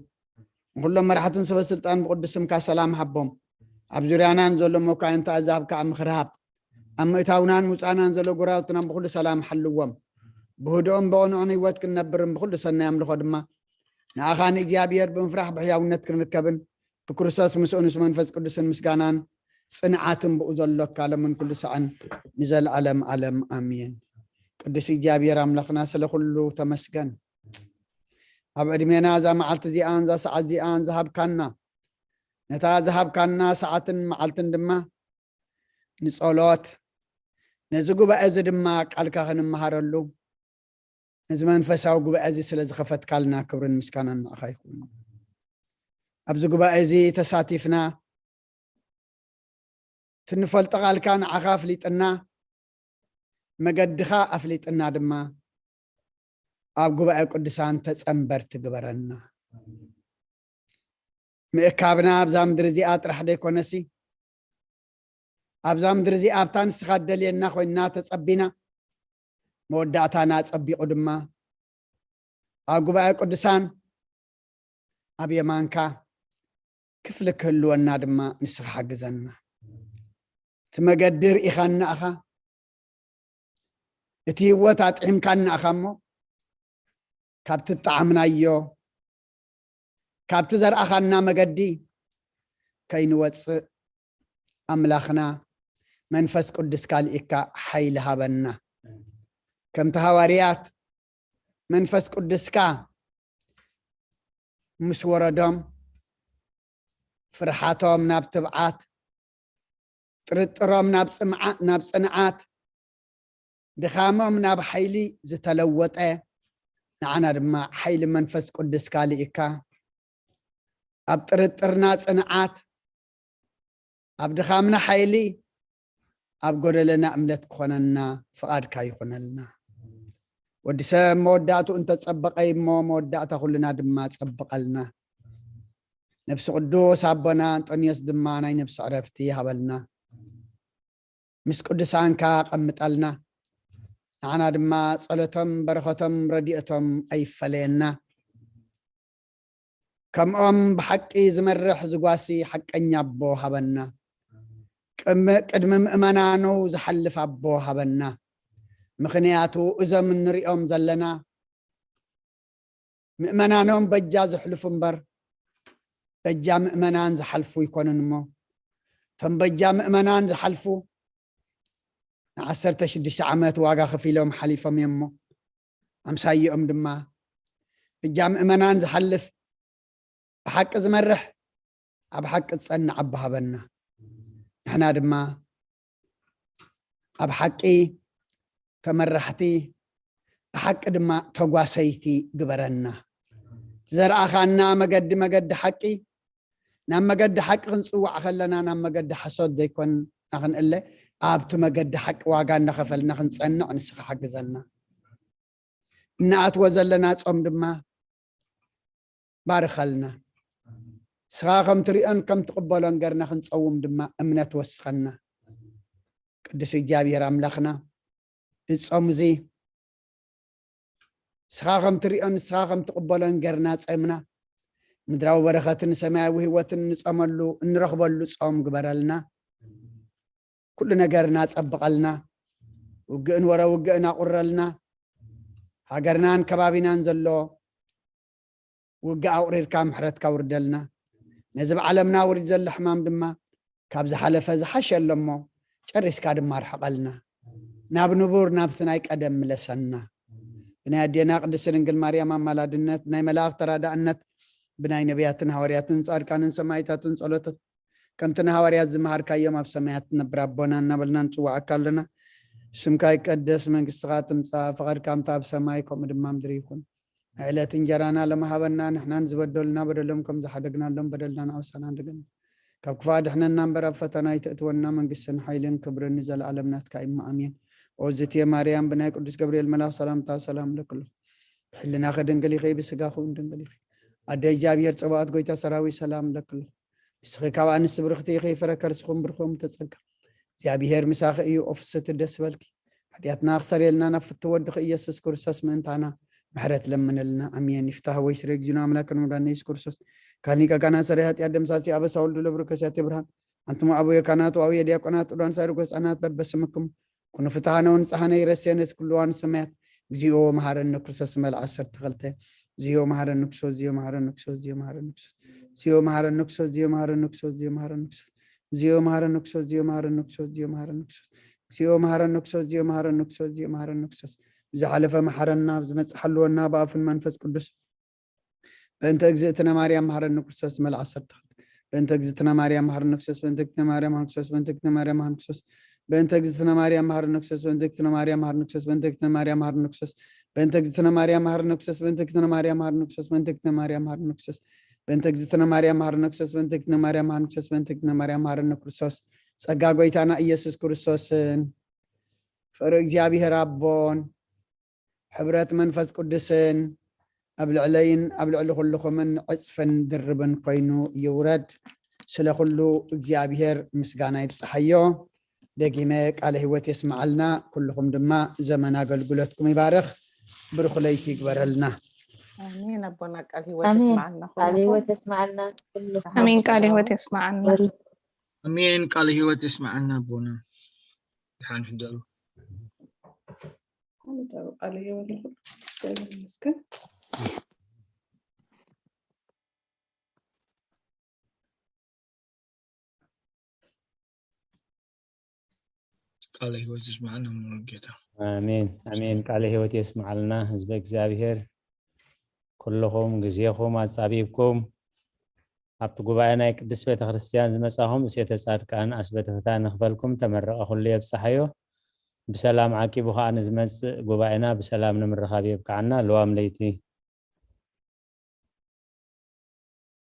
ንኹሎም መራሕትን ሰበ ስልጣን ብቅዱስ ስምካ ሰላም ሃቦም። ኣብ ዙርያናን ዘሎ መኳይንቲ ኣዛብ ከዓ ምኽሪ ሃብ። ኣብ ምእታውናን ምውፃእናን ዘሎ ጎራውትና ብኩሉ ሰላም ሓልዎም። ብህድኦም ብቕንዑን ህይወት ክንነብርን ብኩሉ ሰናይ ኣምልኾ ድማ ንኣኻ ንእግዚኣብሔር ብምፍራሕ ብሕያውነት ክንርከብን ብክርስቶስ ምስኡ ምስ መንፈስ ቅዱስን ምስጋናን ጽንዓትን ብኡ ዘሎካ ለምን ኩሉ ሰዓን ንዘለዓለም ዓለም ኣሜን። ቅዱስ እግዚኣብሔር ኣምላኽና ስለ ኩሉ ተመስገን። ኣብ ዕድሜና እዛ መዓልቲ እዚኣን እዛ ሰዓት እዚኣን ዝሃብካና ነታ ዝሃብካና ሰዓትን መዓልትን ድማ ንጸሎት ነዚ ጉባኤ እዚ ድማ ቃልካ ክንመሃረሉ ነዚ መንፈሳዊ ጉባኤ እዚ ስለ ዝኸፈትካልና ክብርን ምስጋናን ንዓኻ ይኹን። ኣብዚ ጉባኤ እዚ ተሳቲፍና ትንፈልጦ ቃልካ ንዓኻ ኣፍሊጥና መገድኻ ኣፍሊጥና ድማ ኣብ ጉባኤ ቅዱሳን ተጸንበርቲ ግበረና። ምእካብና ኣብዛ ምድሪ እዚኣ ጥራሕ ደይኮነሲ ኣብዛ ምድሪ እዚኣ ኣብታ ንስኻ ደልየና ኮይንና ተጸቢና መወዳእታና ጸቢቑ ድማ ኣብ ጉባኤ ቅዱሳን ኣብ የማንካ ክፍሊ ክህልወና ድማ ንስኻ ሓግዘና። እቲ መገዲ ርኢኻና ኢኻ። እቲ ህይወት ኣጥዒምካና ኢኻ እሞ ካብቲ እጠዓምናዮ ካብቲ ዘርኣኻና መገዲ ከይንወፅእ ኣምላኽና መንፈስ ቅዱስካ ልኢካ ሓይሊ ሃበና። ከምቲ ሃዋርያት መንፈስ ቅዱስካ ምስ ወረዶም ፍርሓቶም ናብ ትብዓት ጥርጥሮም ናብ ጽምዓ ናብ ጽንዓት ድኻሞም ናብ ሓይሊ ዝተለወጠ ንዓና ድማ ሓይሊ መንፈስ ቅዱስካ ልኢካ ኣብ ጥርጥርና ጽንዓት ኣብ ድኻምና ሓይሊ ኣብ ጎደለና እምነት ክኾነና ፍቓድካ ይኹነልና። ወዲ ሰብ መወዳእቱ እንተጸበቐ እሞ መወዳእታ ኩልና ድማ ጸብቐልና። ነብሲ ቅዱስ ኣቦና ኣንጦንዮስ ድማ ናይ ነብሲ ዕረፍቲ ይሃበልና። ምስ ቅዱሳንካ ቀምጠልና። ንዓና ድማ ጸሎቶም በረኸቶም ረድኤቶም ኣይፈለየና። ከምኦም ብሓቂ ዝመርሕ ዝጓሲ ሓቀኛ ኣቦ ሃበና። ቅድሚ ምእመናኑ ዝሓልፍ ኣቦ ሃበና። ምኽንያቱ እዞም እንሪኦም ዘለና ምእመናኖም በጃ ዘሕልፉ እምበር በጃ ምእመናን ዝሓልፉ ይኮኑን እሞ እቶም በጃ ምእመናን ዝሓልፉ ንዓሰርተ ሽዱሽተ ዓመት ዋጋ ከፊሎም ሓሊፎም እዮም እሞ ኣምሳይኦም ድማ በጃ ምእመናን ዝሓልፍ ብሓቂ ዝመርሕ ኣብ ሓቂ ዝጸንዕ ኣቦ ሃበና። ንሕና ድማ ኣብ ሓቂ ተመራሕቲ፣ ብሓቂ ድማ ተጓሰይቲ ግበረና። ዘርኣኻና መገዲ፣ መገዲ ሓቂ፣ ናብ መገዲ ሓቂ ክንጽዋዕ ከለና ናብ መገዲ ሓሶት ዘይኮንና ክንእለ፣ ኣብቲ መገዲ ሓቂ ዋጋ እናኸፈልና ክንጸንዕ ንስኻ ሓግዘና። እንኣትዎ ዘለና ጾም ድማ ባርኸልና። ንስኻ ከም ትሪኦን ከም ትቕበሎን ገርና ክንጸውም ድማ እምነት ወስኸና። ቅዱስ እግዚኣብሔር ኣምላኽና፣ እዚ ጾም እዚ ንስኻ ከም ትሪኦን ንስኻ ከም ትቕበሎን ገርና ጾምና፣ ምድራዊ በረኸትን ሰማያዊ ህይወትን እንጸመሉ፣ እንረኽበሉ ጾም ግበረልና። ኩሉ ነገርና ጸብቐልና። ውግእን ወረ ውግእን ኣቑረልና። ሃገርናን ከባቢናን ዘሎ ውግእ ኣቑሪርካ ምሕረትካ ውርደልና። ነዚ ብዓለምና ውሪድ ዘሎ ሕማም ድማ ካብ ዝሓለፈ ዝሓሸ ኣሎ እሞ፣ ጨሪስካ ድማ ርሕቐልና። ናብ ንቡር፣ ናብቲ ናይ ቀደም ምለሰና። ብናይ ኣዴና ቅድስት ድንግል ማርያም ኣማላድነት፣ ብናይ መላእኽት ተራዳእነት፣ ብናይ ነቢያትን ሃዋርያትን ጻድቃንን ሰማዕታትን ጸሎታት፣ ከምቲ ንሃዋርያት ዝመሃርካዮም ኣብ ሰማያት ትነብር ኣቦና እናበልና ንጽውዓካ ኣለና። ስምካ ይቀደስ፣ መንግስትኻ ትምጻእ፣ ፍቓድካ ከምቲ ኣብ ሰማይ ከምኡ ድማ ምድሪ ይኹን። ናይ ዕለት እንጀራና ሎሚ ሃበና፣ ንሕናን ዝበደሉና በደሎም ከም ዝሓደግናሎም በደልና ንኣውሳና ንድገም። ካብ ክፋ ድሕነና እምበር ኣብ ፈተና ኣይተእትወና፣ መንግስትን ሓይልን ክብርን ንዘለኣለም ናትካ እዩ፣ ኣሜን። ኦ ዝትየ ማርያም፣ ብናይ ቅዱስ ገብርኤል መልኣኽ ሰላምታ ሰላም እለኪ ኣለኹ። ብሕልናኺ ድንግል ኢኺ፣ ብስጋኺ እውን ድንግል ኢኺ። ኣደ እግዚኣብሔር ጸባኦት፣ ጎይታ ሰራዊት፣ ሰላም እለኪ ኣለኹ። ንስኺ ካብ ኣንስቲ ብርኽቲ ኢኺ፣ ፍረ ከርስኹም ብሩኽ እዩ ተጸጋ። እግዚኣብሔር ምሳኺ እዩ፣ ኦ ፍስሕቲ ደስ በልኪ። ሓጢኣትና ክሰርየልና ናብ ፍትው ወድኺ ኢየሱስ ክርስቶስ ምእንታና ምሕረት ለምንልና። ኣሜን። ይፍታህ ወይ ስሬ እግዚእነ ኣምላክነ መድኃኒነ ኢየሱስ ክርስቶስ ካህን ሊቀ ካህናት ሰራይ ኃጢአት ደምሳሲ ኣበሳ ወልዱ ለብሩ ከሲያት ብርሃን። ኣንቱም አበው ካህናት ወአበው ዲያቆናት ጥዱያን ሳይርጎ ህፃናት በበስምኩም ኩኑ ፍትሐነ ወንጽሐነ ይረሴነ ኩሉ ዋን ሰማያት። እግዚኦ መሐረነ ክርስቶስ መልዓ ዓሰርተ ክልተ። እግዚኦ መሐረነ ክርስቶስ፣ እግዚኦ መሐረነ ክርስቶስ፣ እግዚኦ መሐረነ ክርስቶስ፣ እግዚኦ መሐረነ ክርስቶስ፣ እግዚኦ መሐረነ ክርስቶስ፣ እግዚኦ መሐረነ ክርስቶስ፣ እግዚኦ መሐረነ ክርስቶስ፣ እግዚኦ መሐረነ ክርስቶስ፣ እግዚኦ መሐረነ ክርስቶስ፣ እግዚኦ መሐረነ ክርስቶስ፣ እግዚኦ መሐረነ ክርስቶስ። ብዝሓለፈ መሐረና፣ ብዝመጽእ ሓልወና፣ ብኣፉን መንፈስ ቅዱስ። በእንተ እግዝእትነ ማርያም መሐረነ ክርስቶስ መልዓ ዓሰርተ ክልተ። በእንተ እግዝእትነ ማርያም መሐረነ ክርስቶስ፣ በእንተ እግዝእትነ ማርያም መሐረነ ክርስቶስ፣ በእንተ እግዝእትነ ማርያም መሐረነ ክርስቶስ፣ በእንተ እግዝእትነ ማርያም መሐረነ ክርስቶስ፣ በእንተ እግዝእትነ ማርያም መሐረነ ክርስቶስ፣ በእንተ እግዝእትነ ማርያም መሐረነ ክርስቶስ፣ በእንተ እግዝእትነ ማርያም መሐረነ ክርስቶስ፣ በእንተ እግዝእትነ ማርያም መሐረነ ክርስቶስ፣ በእንተ እግዝእትነ ማርያም መሐረነ ክርስቶስ፣ በእንተ እግዝእትነ ማርያም መሐረነ ክርስቶስ፣ በእንተ እግዝእትነ ማርያም መሐረነ ክርስቶስ። ጸጋ ጐይታና ኢየሱስ ክርስቶስን ፍቕሪ እግዚኣብሔር ኣቦን ሕብረት መንፈስ ቅዱስን ኣብ ልዕለይን ኣብ ልዕሊ ኩልኹምን ዕጽፍን ድርብን ኮይኑ ይውረድ። ስለ ኩሉ እግዚኣብሔር ምስጋና ይብጽሓዮ። ደጊመ ቃለ ህይወት የስምዓልና። ኩልኹም ድማ ዘመን ኣገልግሎትኩም ይባርኽ። ብሩኽ ለይቲ ይግበረልና። ኣሜን። ኣቦና ቃል ህይወት ኣሜን። የስምዓልና። ቃል ኩልኹም ህይወት የስምዓልና። ኩሉ ኣሜን። ቃል ህይወት የስምዓልና። ኣሜን። ቃል ህይወት የስምዓልና ኣቦና። ደሓን ሕደሩ። ኣሜን። ቃል ህይወት ይኹን። እግዚኣብሔር ይመስገን። ቃለ ህይወት ይስማዕና ሙሉጌታ። ኣሜን፣ ኣሜን። ቃለ ህይወት የስምዓልና ህዝበ እግዚኣብሔር። ኩልኹም ግዜኹም ኣጻቢብኩም ኣብቲ ጉባኤ ናይ ቅድስት ቤተ ክርስቲያን ዝመጻኹም፣ እሴተ ጻድቃን ኣስበተ ፍትሐ ንኽፈልኩም ተመረቐ ኩሉ የብጽሓዮ። ብሰላም ዓቂቡ ኸኣ ንዝመጽእ ጉባኤና ብሰላም ንምርኻብ የብቅዓና። ልዋም ለይቲ